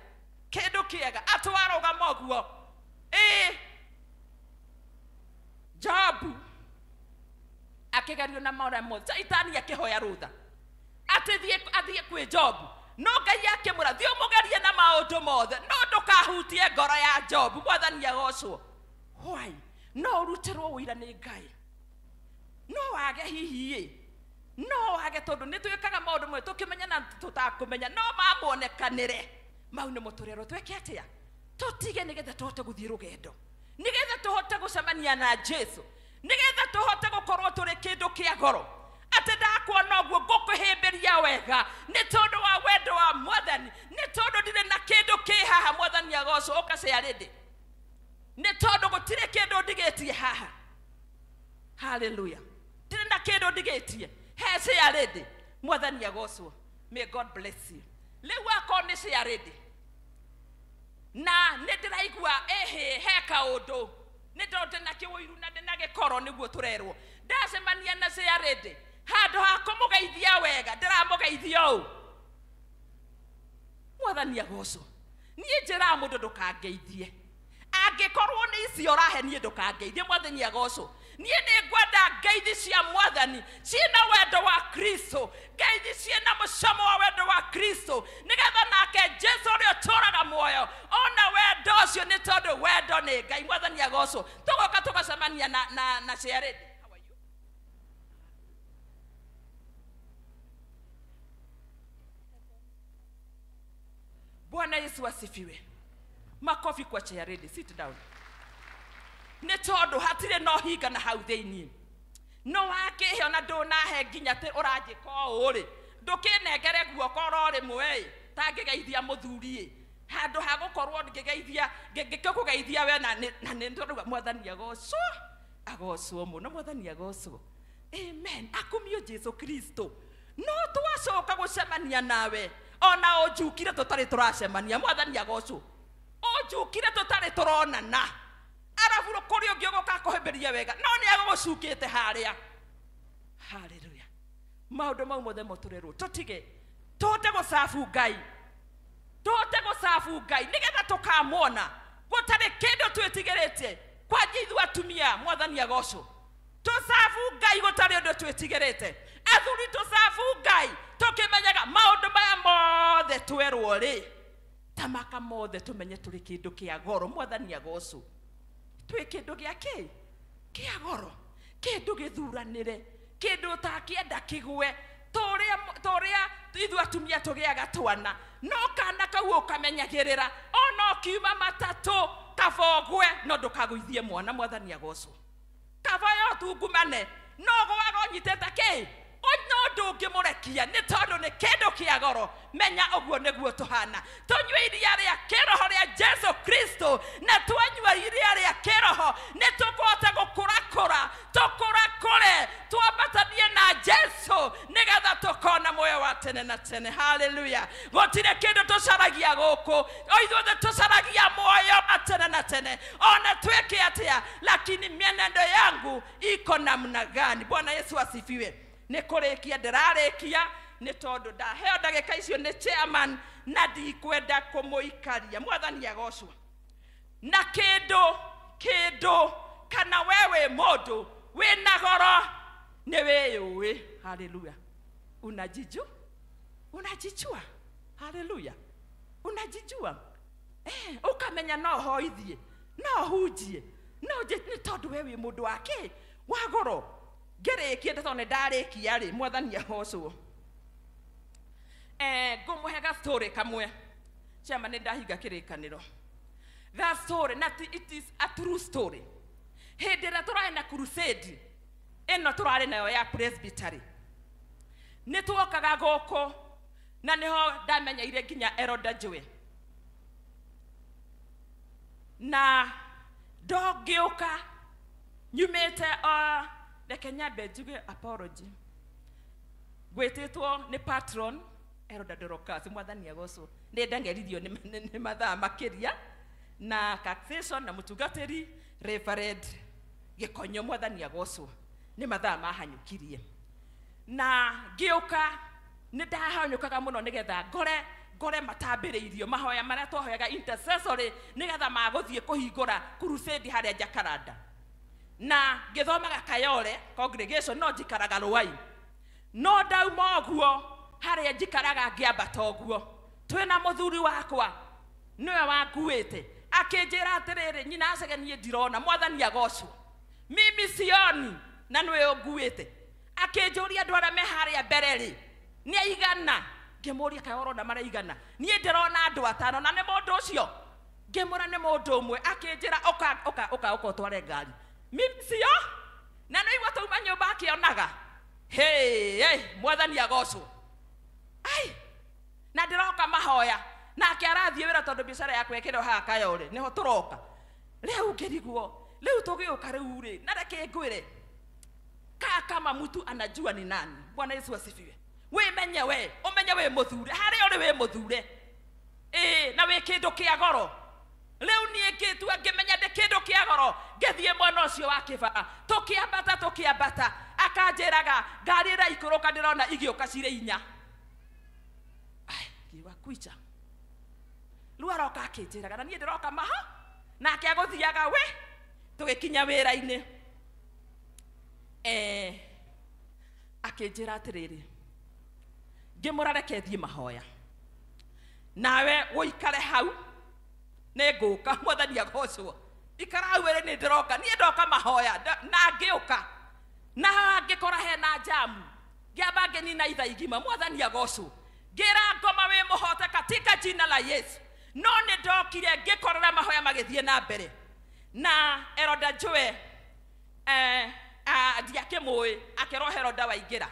Kĩndũ kĩega atwarũgama ũguo. Ĩĩ, Jobu akĩgerio na maũrĩa mothe, Caitani akĩhoya rũtha atĩ athiĩ kwĩ Jobu, no Ngai akĩmwĩra thiĩ ũmũgerie na maũndũ mothe, no ndũkahutie ngoro ya Jobu. Mwathani agocwo. Why? No ũrutĩrwo ũira nĩ Ngai, no wage hihi ĩ, no wage tondũ nĩ twĩkaga maũndũ mwe tũkĩmenya na tũtakũmenya, no mamuonekanĩre. Mau nĩmo tũrerwo twĩke atĩa? Tũtige nĩgetha tũhote gũthiĩ rũgendo, nĩgetha tũhote gũcemania na Jesu, nĩgetha tũhote gũkorwo tũrĩ kĩndũ kĩa goro. Atĩ ndakuona ũguo ngũkũhĩmbĩria wega nĩ tondũ wa wendo wa Mwathani, nĩ tondũ ndirĩ na kĩndũ kĩ haha. Mwathani agocwo. Ũkaciarĩndĩ nĩ tondũ gũtirĩ kĩndũ ndigĩtie haha. Haleluya. Ndirĩ na kĩndũ ndigĩtie he ciarĩndĩ. Mwathani agocwo. May God bless you. Rĩu akorwo nĩ ciarĩndĩ na nĩ ndĩraigua ĩhĩ he kaũndũ, nĩ tondũ ndĩna kĩũiru na ndĩna gĩkoro, nĩguo tũrerwo ndacemania na ciarĩndĩ, handũ ha kũmũgeithia wega ndĩramũgeithia ũũ. Mwathani agocwo. Niĩ njĩraga mũndũ ndũkangeithie, angĩkorwo nĩ icio ũrahe niĩ ndũkangeithie. Mwathani agocwo. Niĩ nĩ ngwenda ngeithi cia Mwathani ciĩna wendo wa Kristo, ngeithi ciĩna mũcamo wa wendo wa Kristo, nĩgetha nake Jesu ũrĩa ũtũũraga muoyo ona wendo ũcio, nĩ tondũ wendo nĩ Ngai. Mwathani agocwo. Tũgoka tũgacemania na ciarĩndĩ. Bwana Yesu asifiwe. Makofi kwa chairedi. Sit down. Nĩ tondũ hatirĩ na ũhinga na hau thĩinĩ, no wakĩhe ona ndũnahe nginya atĩ ũranjĩka ũũ rĩ, ndũkĩnengere guoko oro rĩmwe ĩ, ta ngĩgeithia mũthuri ĩ, handũ ha gũkorwo ngĩgeithia ngĩkũgeithia we na nĩ tondũ Mwathani agocwo, agocwo mũno. Mwathani agocwo. Amen. Akumio Jesu Kristo. No twacoka gũcemania nawe ona ũnjukire tũtarĩ tũracemania. Mwathani agocwo. Ũnjukire tũtarĩ tũronana, arabu kũrĩ ũngĩ ũgũka kũhĩmbĩria wega, no nĩ agũgũcukĩte harĩa. Haleluya. Maũndũ mau mothe mo tũrerwo tũtige, tũhote gũcabu Ngai, tũhote gũcabu Ngai nĩgetha tũkamwona gũtarĩ kĩndũ twĩtigĩrĩte. Kwanja ithuĩ atumia, Mwathani agocwo, tũcabu Ngai gũtarĩ ũndũ twĩtigĩrĩte. Athuri tũcabu Ngai tũkĩmenyaga maũndũ maya mothe twerwo rĩ, tamaka mothe tũmenye tũrĩ kĩndũ kĩa goro. Mwathani agocwo. Twĩ kĩndũ gĩa kĩ kĩa goro, kĩndũ gĩthuranĩre, kĩndũ ũtakĩenda kĩgwe, torĩa ithuĩ atumia tũgĩaga twana, no kana kau ũkamenyagĩrĩra ona ũkiuma matatũ kaba ũgwe, no ndũkagũithie mwana. Mwathani agocwo. Kaba yo tungumane, no gwaga ũnyitĩte kĩ, no ndũngĩmũrekia nĩ tondũ nĩ kĩndũ kĩa goro. Menya ũguo nĩguo tũhana. Tũnyue iria rĩa kĩroho rĩa Jesu Kristo, na twanyua iria rĩa kĩroho nĩ tũkũhota gũkũrakũra, tũkũrakũre, twambatanie na Jesu nĩgetha tũkona muoyo wa tene na tene. Haleluya. Gũtirĩ kĩndũ tũcaragia gũkũ, o ithuothe tũcaragia muoyo wa tene na tene, ona twĩke atĩa, lakini mienendo yangu iko namna gani? Bwana Yesu asifiwe. Nĩ kũrĩkia ndĩrarĩkia nĩ tondũ ndaheo ndagĩka icio nĩ chairman na ndikwenda kũmũikaria. Mwathani agocwo. Na kĩndũ kĩndũ kana we wĩ mũndũ wĩna goro nĩ wĩyũĩ. Haleluya. Unajijua? Unajijua? Haleluya. Unajijua? Ũkamenya no hoithie, no hunjie, no nĩ tondũ we wĩ mũndũ wa kĩ wa goro. Ngĩrĩkie tondũ nĩ ndarĩkia rĩ, Mwathani agocwo. Ngũmũhe gastori kamwe. Chama nĩ ndahinga kĩrĩkanĩro. That story, na it is a true story. Hĩndĩ ĩrĩa tũrarĩ na crusade ĩno tũrarĩ nayo ya presbytery, nĩ tuokaga gũkũ na nĩho ndamenyeire nginya Eroda Njue, na ndongĩũka nyumĩte reke nyambe njuge apology. Gwĩtĩtwo nĩ patron Eroda Dorcas. Mwathani agocwo. Nĩ ndang'eririo nĩ mathaa makĩria na taxation na mũtungatĩri Reverend Gĩkonyo. Mwathani agocwo. Nĩ mathaa mahanyũkirie. Na ngĩũka nĩ ndahanyũkaga mũno nĩgetha ngore matambĩrĩirio mahoya marĩa twahoyaga intercessory nĩgetha magũthiĩ kũhingũra crusade harĩa Jacaranda. Na ngĩthomaga Kayole congregation no njikaraga Rũai. No ndauma ũguo harĩa njikaraga ngĩambata ũguo twĩna mũthuri wakwa nĩwe wanguĩte akĩnjĩra atĩrĩrĩ nyina acege niĩ ndirona mwathani agocwo mimi sioni na nĩwe ũnguĩte. Akĩnjũria andũ arĩa me harĩa mbere rĩ nĩ aigana. Ngĩmũria kaĩ ũrona maraigana niĩ ndĩrona andũ atano na nĩ mũndũ ũcio. Ngĩmũra nĩ mũndũ ũmwe. Akĩnjĩra ũka ũka ũka ũka ũtware ngari mimi sio na nĩigua tauma nyũmba akĩonaga. Hey, mwathani agocwo. Ai, na ndĩroka mahoya nake arathiĩ wĩra tondũ biacara yakwa ĩkĩrĩ o haha Kayole nĩho tũroka. Rĩu ngĩrigwo rĩu tũgĩũka rĩu rĩ na reke ngwĩre kaa kama mtu anajua ni nani. Bwana Yesu asifiwe. Wĩmenye we ũmenye wĩ mũthure harĩa ũrĩ wĩ mũthure ĩĩ na wĩ kĩndũ kĩa goro. Rĩu niĩ ngĩtua ngĩmenya ndĩ kĩndũ kĩa goro ngĩthiĩ mwena ũcio wa kĩbaa tũkĩambata akanjĩraga ngari ĩraikũrũka ndĩrona igĩũka cirĩ inya. Ai, ngiuga kuicha. Rĩu aroka akĩnjĩraga na niĩ ndĩroka maha nake agũthiaga we tũgĩkinya wĩra-inĩ. Akĩnjĩra atĩrĩrĩ ngĩmũra reke thiĩ mahoya nawe ũikare hau nĩngũka mwathani agocwo ikara hau ĩrĩ nĩ ndĩroka niĩ ndoka mahoya na ngĩũka na ngĩkora hena jamu ngĩamba ngĩnina ithaa igima mwathani agocwo ngĩra ngoma wĩ mũhote katika jina la Yesu. No nĩ ndokire ngĩkorera mahoya magĩthiĩ na mbere na Eroda Joe ndiakĩmũĩ akĩrwo Heroda waingĩra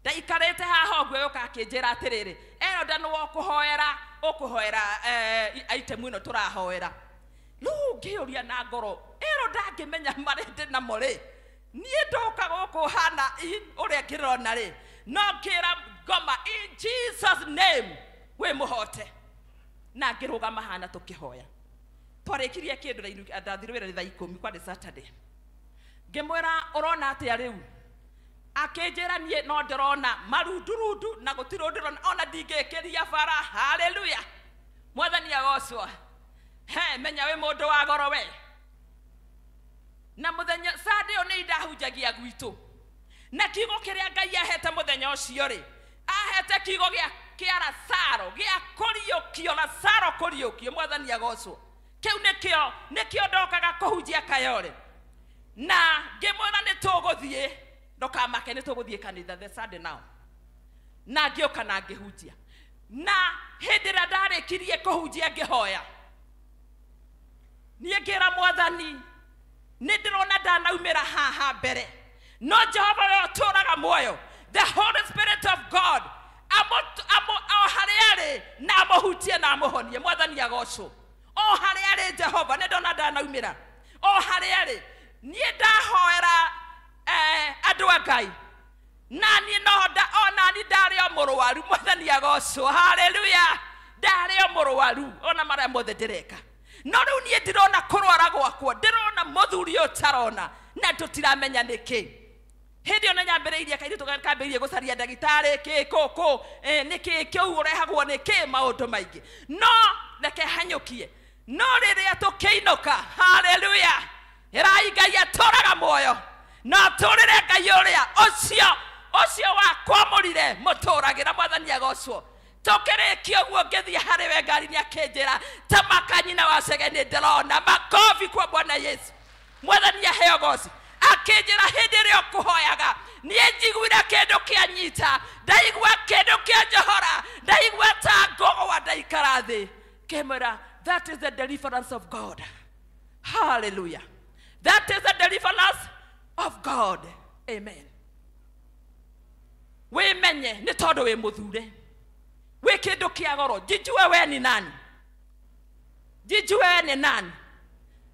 ndaikarĩte haha ũguo yũka akĩnjĩra atĩrĩrĩ Eroda nĩwe ũkũhoera ũkũhoera item ĩno tũrahoera. Rĩu ngĩũria na ngoro Eroda angĩmenya marĩa ndĩ namo rĩ niĩ ndoka gũkũ hana ũrĩa ngĩrona rĩ no ngĩra ngoma in Jesus name wĩ mũhote. Na ngĩrũgama hana tũkĩhoya twarĩkirie kĩndũ ndathire wĩra thaa 10 kwarĩ Saturday. Ngĩmwĩra ũrona atĩa rĩu akĩnjĩra niĩ no ndĩrona marundurundu na gũtirĩ ũndũ ndĩrona ona ndingĩkĩria bara. Haleluya mwathani agocwo. He menya wĩ mũndũ wa goro we. Na mũthenya Sunday ĩyo nĩ ndahunjagia gwitũ na kiugo kĩrĩa Ngai ahete mũthenya ũcio rĩ ahete kiugo kĩa Lazaro gĩa kũriũkio Lazaro kũriũkio mwathani agocwo. Kĩu nĩkĩo ndokaga kũhunjia Kayole na ngĩmwĩra nĩ tũgũthiĩ ndũkamake nĩ tũgũthiĩ kanitha the Sunday now. Na ngĩũka na ngĩhunjia na hĩndĩ ĩrĩa ndarĩkirie kũhunjia ngĩhoya niĩ ngĩra mwathani nĩ ndĩrona ndanaumĩra haha mbere no Jehova we ũtũũraga muoyo the Holy Spirit of God o harĩa arĩ na amũhutie na amũhonie mwathani agocwo. O harĩa arĩ Jehova nĩ ndona ndanaumĩra o harĩa arĩ niĩ ndahoera andũ a Ngai na niĩ no onani ndarĩ o mũrwaru mwathani agocwo. Haleluya ndarĩ o mũrwaru ona marĩa mothe ndĩreka no rĩu niĩ ndirona kũrwara gwakwa ndĩrona mũthuri ũyũ ũtarona na tũtiramenya nĩkĩ. Hĩndĩ ĩyo nĩnyambĩrĩirie kairĩtu kambĩrĩirie gũcaria ndagĩtarĩ kĩ kũ nĩkĩ kĩu ũrehagwo nĩkĩ maũndũ maingĩ no reke hanyũkie no rĩrĩa tũkĩinũka. Haleluya ĩrai Ngai atũraga muoyo na atũrĩre Ngai ũrĩa ũcio wakwamũrire mũtũragĩra mwathani agocwo. Tũkĩrĩkia ũguo ngĩthiĩ harĩ we ngari-inĩ akĩnjĩra tamaka nyina wa Chege nĩ ndĩrona makobi kwa Bwana Yesu mwathani aheo goci. Akĩnjĩra hĩndĩ ĩrĩa ũkũhoyaga niĩ njiguire kĩndũ kĩanyita ndaigua kĩndũ kĩanjohora ndaigua ta ngũgwa ndaikara thĩ. Ngĩmwĩra that is the deliverance of God. Hallelujah that is the deliverance of God. Amen. Wĩmenye nĩ tondũ wĩ mũthure wĩ kĩndũ kĩa goro njijue we ni nani njijue we ni nani.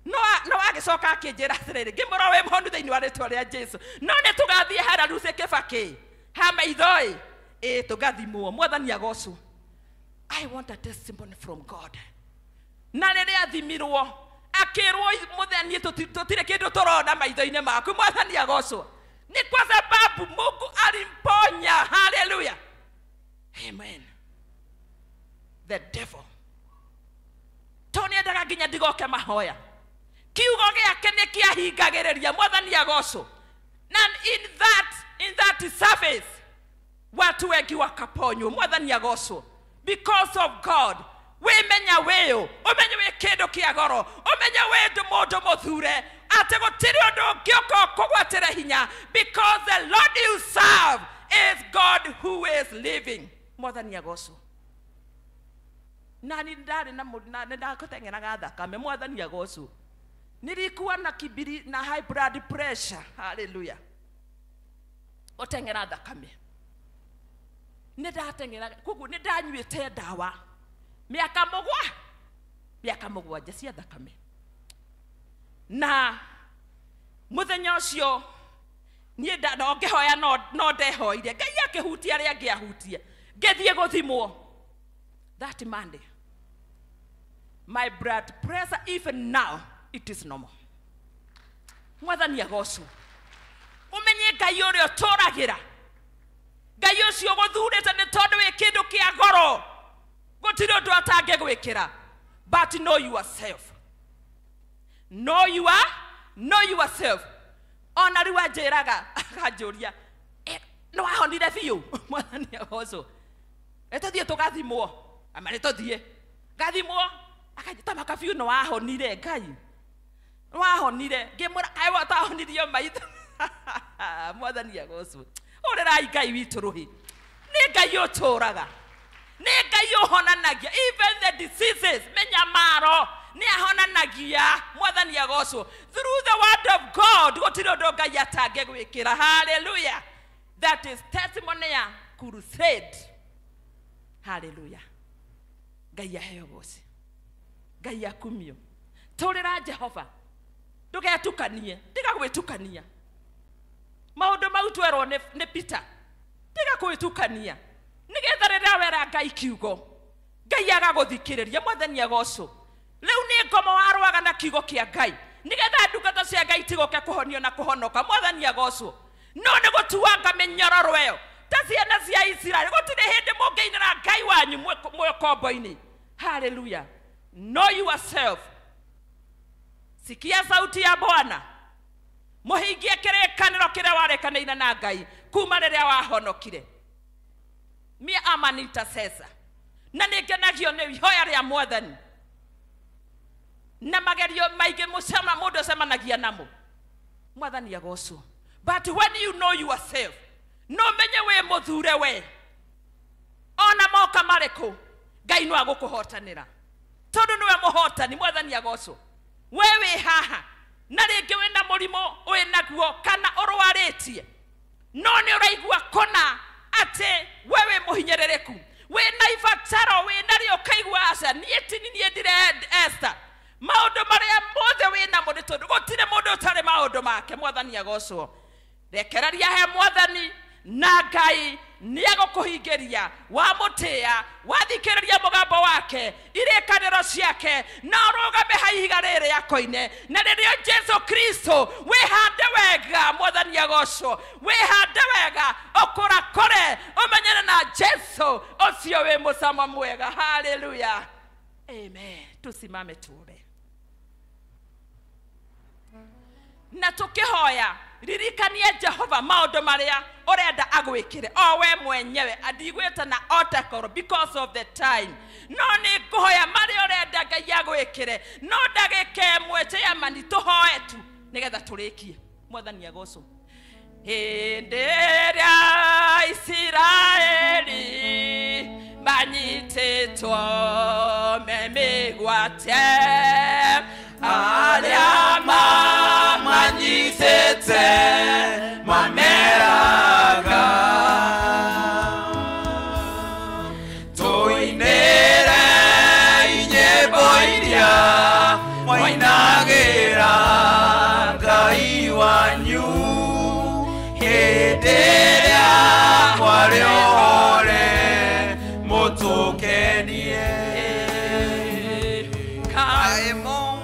No agĩcoka akĩnjĩra atĩrĩrĩ ngĩmwĩra wĩ mũhonu thĩinĩ wa rĩtwa rĩa Jesu no nĩ tũgathiĩ harĩa Lucy Kĩbakĩ ha maitho ĩ tũgathimwo mwathani agocwo. I want a testimony from God. Na rĩrĩa athimirwo akĩrwo mũthenya tũtirĩ kĩndũ tũrona maitho-inĩ maku mwathani agocwo. Ni kwa sababu Mungu alimponya. Haleluya, amen. The devil to nĩendaga nginya ndigoke mahoya. Kiugo gĩake nĩ kĩahingagĩrĩria. Mwathani agocwo. Na in that service watu wengi wakaponywo. Mwathani agocwo. Because of God. Wĩmenya wĩũ, ũmenye wĩ kĩndũ kĩa goro, ũmenye wĩ mũndũ mũthure, atĩ gũtirĩ ũndũ ũngĩũka ũkũgwatĩre hinya, because the Lord you serve is God who is living. Mwathani agocwo. Nani ndarĩ na nĩ ndakũteng'eraga thakame. Mwathani agocwo. Nilikuwa na kibiri na high blood pressure. Haleluya. Gũteng'era thakame nĩ ndateng'eraga, koguo nĩ ndanyuĩte ndawa mĩaka 7 cia thakame. Na mũthenya ũcio niĩ no ngĩhoya, no ndehoire, Ngai akĩhutia arĩa angĩahutia. Ngĩthiĩ gũthimwo that Monday. My blood pressure, even now it is normal. Mwathani agocwo. Ũmenye Ngai ũrĩa ũtũragĩra, Ngai ũcio ũgũthurĩte nĩ tondũ wĩ kĩndũ kĩa goro, gũtirĩ ũndũ atangĩgwĩkĩra. But know yourself, know yourself. Ona rĩu anjĩraga, akanjũria, "Nĩ wahonire biũ?" Mwathani agocwo. Ĩtũthiĩ tũgathimwo, ama nĩ tũthiĩ ngathimwo. Akanjĩta maka biũ, nĩ wahonire? Ngai, nĩ wahonire? Ngĩmwĩra, kaĩ watahonirio maitho? Mwathani agocwo. Ũrĩrai Ngai witũ rũhĩ. Nĩ Ngai ũtũraga, nĩ Ngai ũhonanagia even the diseases, mĩnyamaro nĩ ahonanagia. Mwathani agocwo. Through the word of God gũtirĩ ũndũ Ngai atangĩgwĩkĩra. Haleluya. That is testimony ya crusade. Haleluya. Ngai aheo goci, Ngai akumio. Tũrĩra Jehova, ndũgetukanie, tiga gwĩtukania maũndũ mau twerwo nĩ Peter. Tiga gwĩtukania, nĩgetha rĩrĩa wera Ngai kiugo, Ngai agagũthikĩrĩria. Mwathani agocwo. Rĩu nĩ ngomo warũaga na kiugo kĩa Ngai, nĩgetha ndungata cia Ngai tigoke kũhonio na kũhonoka. Mwathani agocwo. No nĩ gũtuanga mĩnyororo ĩyo ta ciana cia Isiraeli. Gũtirĩ hĩndĩ mũngĩinĩra Ngai wanyu mwĩ ũkombo-inĩ. Haleluya. Know yourself. Sikia sauti ya Bwana, mũhingie kĩrĩkanĩro kĩrĩa warĩkanĩire na Ngai kuma rĩrĩa wahonokire. Me am an intercessor, na nĩ ngenagio nĩ ihoya rĩa Mwathani na magerio maingĩ mũcema mũndũ acemanagia namo. Mwathani agocwo. But when you know yourself, no menye wĩ mũthure, we ona moka marĩkũ, Ngai no agũkũhotanĩra tondũ nĩwe mũhotani. Mwathani agocwo. We wĩ haha na rĩngĩ wĩna mũrimũ wĩ naguo kana ũrwarĩtie, no nĩ ũraigua kũna atĩ we wĩ mũhinyĩrĩrĩku, wĩna ibataro wĩ narĩo, ũkaigua aca niĩ ti niĩ ndire Esther, maũndũ marĩa mothe wĩ namo, nĩ tondũ gũtirĩ mũndũ ũtarĩ maũndũ make. Mwathani agocwo. Rekereria he Mwathani na Ngai nĩ egũkũhingĩria. Wamũtĩĩa, wathikĩrĩria mũgambo wake, irĩkanĩro ciake, na ũrũgame ha ihiga rĩrĩ rĩa koine na rĩrĩo Jesu Kristo. Wĩhande wega. Mwathani agocwo. Wĩhande wega, ũkũrakũre, ũmenyane na Jesu ũcio wĩ mũcamo mwega. Haleluya, amen. Tusimame tuombe. Na tukĩhoya, ririkanie Jehova maũndũ marĩa ũrenda agwĩkĩre o we mwenyewe. Andigwĩta na otekoro because of the time, no nĩ ngũhoya marĩa ũrenda Ngai agwĩkĩre. No ndagĩka 1, chairman, tũhoe tu nĩgetha tũrĩkie. Mwathani agocwo. Hĩndĩ ĩrĩa Isiraeli manyitĩtwo me mĩgwate, arĩa mamanyitĩte mameraga, tũinĩre inyĩmbo iria mwainagĩra Ngai wanyu hĩndĩ ĩrĩa kwarĩ ũhore mũtũkenie. Kaĩ mũtũkenie.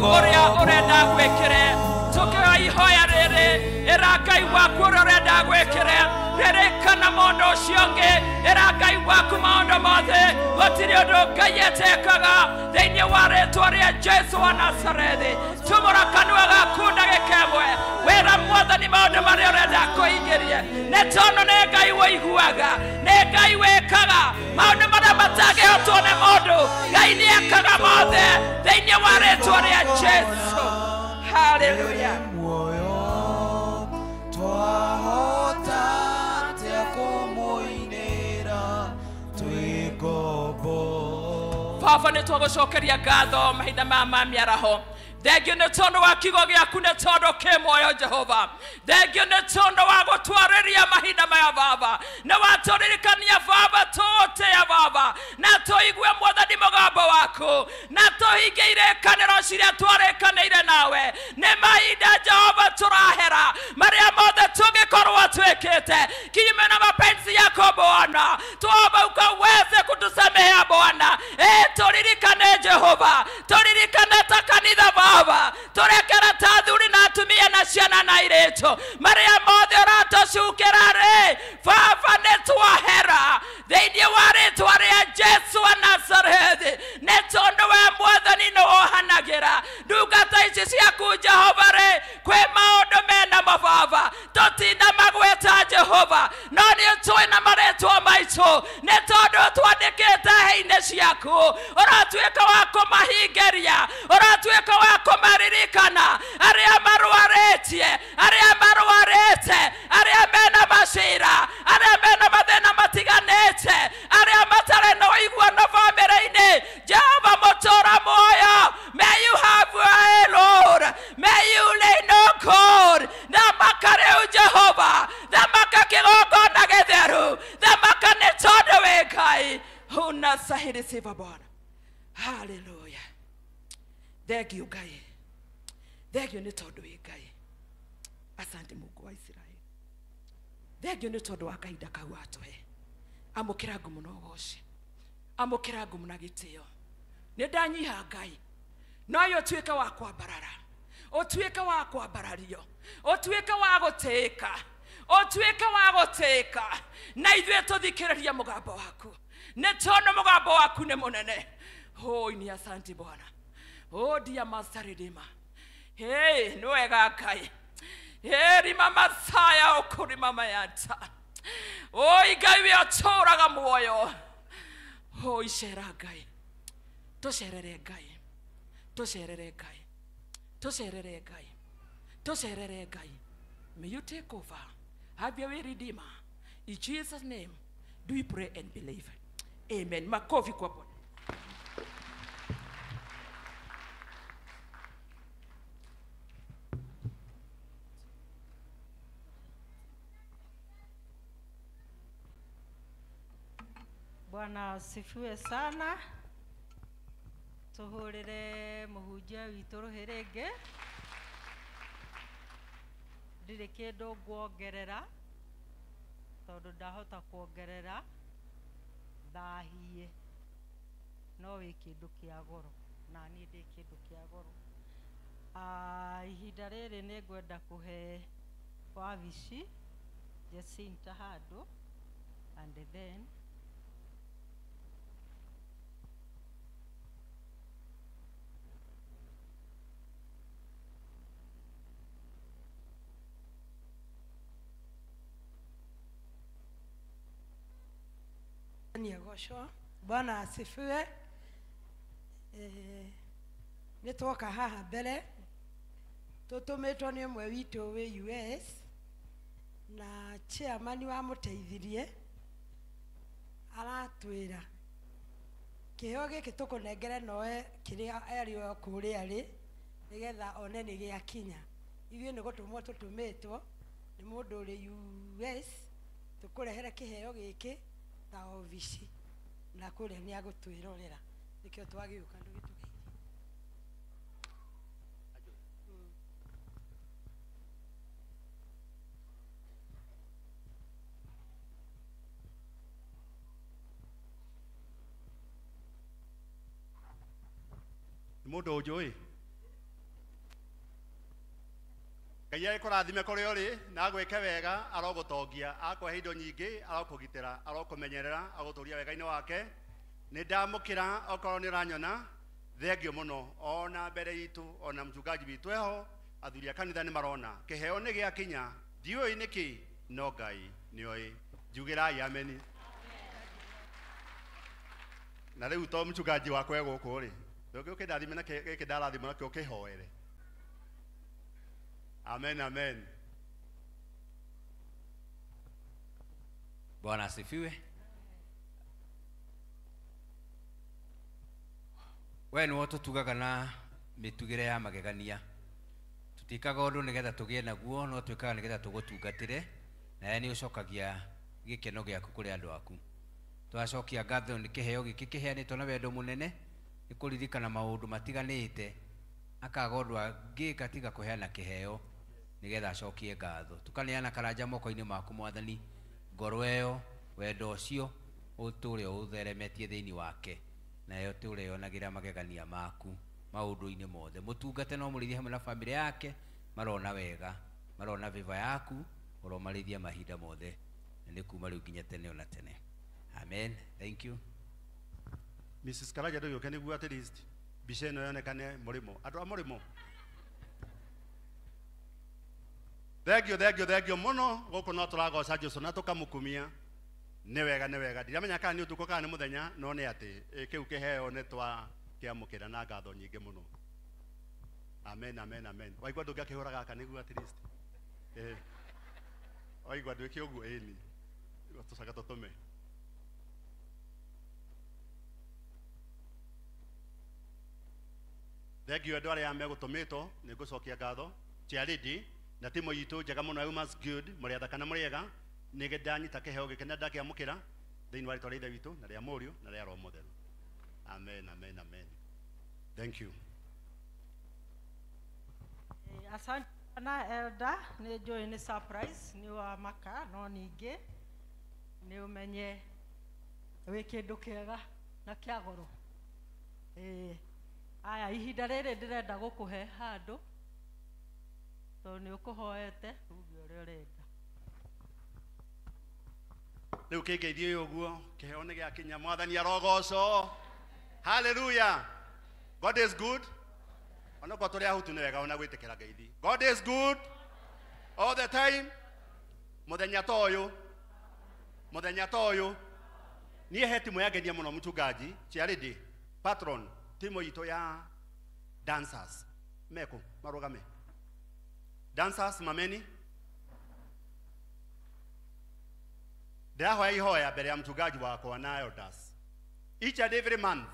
ũrĩa ũrenda gwĩkĩre. Tũkĩoya ihoya rĩrĩ, ĩra Ngai waku ũrĩa ũrenda gwĩkĩre. Ririkana maũndũ ũcio ũngĩ, ĩra Ngai waku maũndũ mothe. Gũtirĩ ũndũ Ngai etekaga thĩinĩ wa rĩtwa rĩa Jesu wa Nazarethi. Tumũra kanua gaku ndagĩka ĩmwe, wĩra Mwathani maũndũ marĩa ũrenda kũingĩrie, nĩ tondũ nĩ Ngai wĩiguaga, nĩ Ngai wĩkaga maũndũ marĩa matangĩhotwo nĩ mũndũ. Ngai nĩ ekaga mothe thĩinĩ wa rĩtwa rĩa Jesu. Hallelujah. Baba nĩ twagũcokeria ngatho mahinda maya ma mĩaraho. Thengio nĩ tondũ wa kiugo gĩaku, nĩ tondũ kĩ muoyo Jehova. Thengio nĩ tondũ wa gũtwarĩria mahinda maya Baba. Nĩ watũririkania Baba tũtĩe Baba, na tũigue Mwathani mũgambo waku, na tũhingie irĩkanĩro ciria twarĩkanĩire nawe. Nĩ mahinda Jehova tũrahera marĩa mothe tũngĩkorwo twĩkĩte kinyume na mapenzi yako Bwana. Tuomba ukaweze kutusamehea Bwana. Tũririkane Jehova, tũririkane ta kanitha Baba, tũrekera ta athuri na atumia na ciana na airĩtu marĩa mothe ũratũcukĩra rĩ Baba, nĩ twahera thĩinĩ wa rĩtwa rĩa Jesu wa Nazarethi. Nĩ tondũ we Mwathani nĩ wohanagĩra ndungata ici ciaku Jehova rĩ, kwĩ maũndũ mena mababa tũtinda magweta Jehova, no nĩ ũtũĩ na marĩtwa maitũ, nĩ tondũ twandĩkĩte heinĩ ciaku. Ũratuĩka wa kũmahingĩria, ũratuĩka wa kũmaririkana arĩa marwarĩtie, arĩa marwarĩte, arĩa mena macira, arĩa mena mathĩna matiganĩte, arĩa matarĩ na ũiguano bamĩrĩ-inĩ. Jehova mũtũũra muoyo, may you have way, Lord. May you reign, O God. Thamaka rĩu Jehova, thamaka kĩgongona gĩtheru, thamaka nĩ tondũ wĩ Ngai. Unastahili sifa Bwana. Hallelujah. Thank you Ngai. Thank you nĩ tondũ wĩ Ngai. Asante Mungu wa Israeli. Thank you nĩ tondũ wa kahinda kau watũhe. Amũkĩra ngumo na ũgoci, amũkĩra ngumo na gĩtĩo. Nĩ ndanyiha Ngai, no ũyũ ũtuĩke wa kwambarara, ũtuĩke wa kwambarario, ũtuĩke wa gũtĩĩka, ũtuĩke wa gũtĩĩka, na ithuĩ tũthikĩrĩrie mũgambo waku, nĩ tondũ mũgambo waku nĩ mũnene. Hoi ni asante Bwana. Oh dear Master Redeemer. Hey, nĩ wega Ngai. Hey, rima masaya ũkũrĩ mama yata. Oi Ngai we atũũraga muoyo. Oi cera Ngai. Tũcerere Ngai. Tũcerere Ngai. Tũcerere Ngai. Tũcerere Ngai. May you take over. Have your way, Redeemer. In Jesus' name, do we pray and believe. Amen. Makofi kwa Bwana. Bwana asifiwe sana. Tuhurire muhunjia witũ rũhĩ rĩngĩ. Ndirĩ kĩndũ nguongerera tondũ ndahota kuongerera thahie, no wĩ kĩndũ kĩa goro na niĩ ndĩ kĩndũ kĩa goro. Ihinda rĩrĩ nĩ ngwenda kũhe wabici Jacinta handũ, and then Niagocwo. Bwana asifiwe. Nĩ twoka haha mbere tũtũmĩtwo nĩ ũmwe witũ wĩ US na chairman wa mũteithirie aratwĩra kĩheo gĩkĩ tũkũnengere noe kĩrĩa arĩ o kũrĩa arĩ nĩgetha one nĩ gĩakinya. Ithuĩ nĩ gũtũmwo tũtũmĩtwo nĩ mũndũ ũrĩ US tũkũrehere kĩheo gĩkĩ ta obici na kũrĩa nĩ agũtwĩrorera, nĩkĩo twagĩũka ndũgĩtũgeithie. Nĩ mũndũ ũnjũĩ? Ngai agĩkũrathime kũrĩa ũrĩ na agwĩke wega, arogũtongia, akũhe indo nyingĩ, arokũgitĩra, arokũmenyerera, agũtũria wega-inĩ wake. Nĩ ndamũkĩra okorwo nĩ ũranyona, thengio mũno ona mbere itũ, ona mchungaji witũ eho, athuri a kanitha nĩ marona kĩheo nĩ gĩakinya, ndiũĩ nĩkĩ no Ngai nĩoĩ. Njugĩrai ameni. Na rĩu to mchungaji wakwa e gũkũ rĩ, ndũngĩũke ndathime na gĩkĩ ndarathimwo nakĩo kĩhoere. Amen, amen. Bwana asifiwe. We nĩwe ũtũtugaga na mĩtugĩre ya magegania. Tũtikaga ũndũ nĩgetha tũgĩe naguo, no twĩkaga nĩgetha tũgũtungatĩre, nawe nĩ ũcokagia gĩkeno gĩaku kũrĩ andũ aku. Twacokia ngatho nĩ kĩheo gĩkĩ kĩheanĩtwo na wendo mũnene, nĩ kũririkana maũndũ matiganĩte, akaga ũndũ angĩka tiga kũheana kĩheo nĩgetha acokie ngatho. Tũkaneana karanja moko-inĩ maku Mwathani, ngoro ĩyo, wendo ũcio ũtũre ũtheremetie thĩinĩ wake, nayo tũre yonagĩra magegania maku maũndũ-inĩ mothe. Mũtungate no mũrĩithie hamwe na bamĩrĩ yake, marona wega, marona favor yaku, ũromarĩithia mahinda mothe, na nĩ kuma rĩu nginya tene ona tene. Amen. Thank you. Mrs. Karanja ndũgĩũke nĩguo at least mbica ĩno yonekane mũrĩmo. Andũ a mũrĩmo. Thengio, thengio, thengio mũno. Gũkũ no tũragoca Jesũ na tũkamũkumia. Nĩ wega, nĩ wega. Ndiramenya kana nĩ ũtukũ kana nĩ mũthenya, no nĩ atĩ kĩu kĩheo nĩ twakĩamũkĩra na ngatho nyingĩ mũno. Amen, amen, amen. Waigua ndũngĩakĩhũra gaka nĩguo at least. Waigua ndwĩke ũguo ĩni. Tũcaka tũtũme. Thengio andũ arĩa megũtũmĩtwo, nĩ ngũcokia ngatho. Charity na timu itũ njega mũno ya Women's Guild, mũrĩ athaka na mũrĩ ega. Nĩ ndanyita kĩheo gĩkĩ na ndakĩamũkĩra thĩinĩ wa rĩtwa rĩa Ithe witũ na rĩa Mũriũ na rĩa Roho Mũtheru. Amen, amen, amen. Thank you. Asante sana elder, nĩ njũĩ nĩ surprise, nĩ wa maka, no ningĩ nĩ ũmenye wĩ kĩndũ kĩega na kĩa goro. Aya, ihinda rĩrĩ ndĩrenda gũkũhe handũ tondũ nĩ ũkũhoete uge ũrĩa ũrenda. Rĩu kĩngeithie ũguo, kĩheo nĩ gĩakinya, Mwathani arogocwo. Hallelujah. God is good. Onokorwo tũrĩ ahutu nĩ wega ona gwĩtĩkĩra ngeithi. God is good all the time. Mũthenya ta ũyũ, mũthenya ta ũyũ, niĩ he timu yangenia mũno mchungaji, Charity, patron, timu itũ ya dancers. Meko, marũgame. Dancers, mameni. Ndĩrahoya ihoya mbere ya mchungaji wakwa na elders. Each and every month,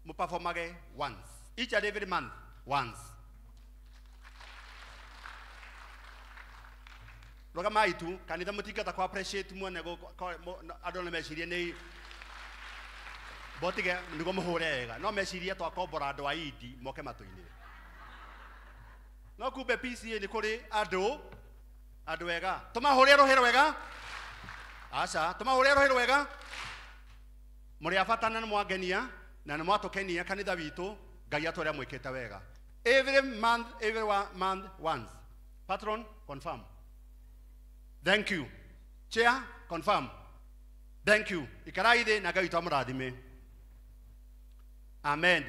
mũperformage once. Each and every month, once. Rũgamai tu, kanitha mũtingĩhota kũ appreciate muone andũ nĩ mecirie nĩ botige nĩguo mũhũre wega, no mecirie twakombora andũ a indi moke matũ-inĩ. No kumbe PCA nĩ kũrĩ andũ ega. Tũmahũre rũhĩ rwega. Aca, tũmahũre rũhĩ rwega. Mũrĩ a bata na nĩ mwangenia na nĩ mwatũkenia kanitha witũ, Ngai atũre mwĩkĩte wega. Every month, every month once. Patron, confirm. Thank you. Chair, confirm. Thank you. Ikarai thĩ na Ngai witũ amũrathime. Amen.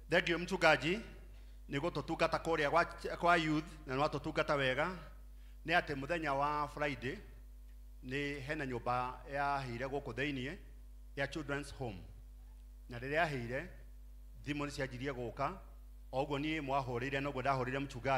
Thank you mchungaji nĩ gũtũtungata kũrĩa kwa youth na nĩ watũtungata wega. Nĩ atĩ mũthenya wa Friday nĩ hena nyũmba yahĩire gũkũ thĩiniĩ ya Children's Home. Na rĩrĩa yahĩire thimũ nĩ cianjirie gũka, o ũguo niĩ mwahũrĩire noguo ndahũrĩire mchungaji.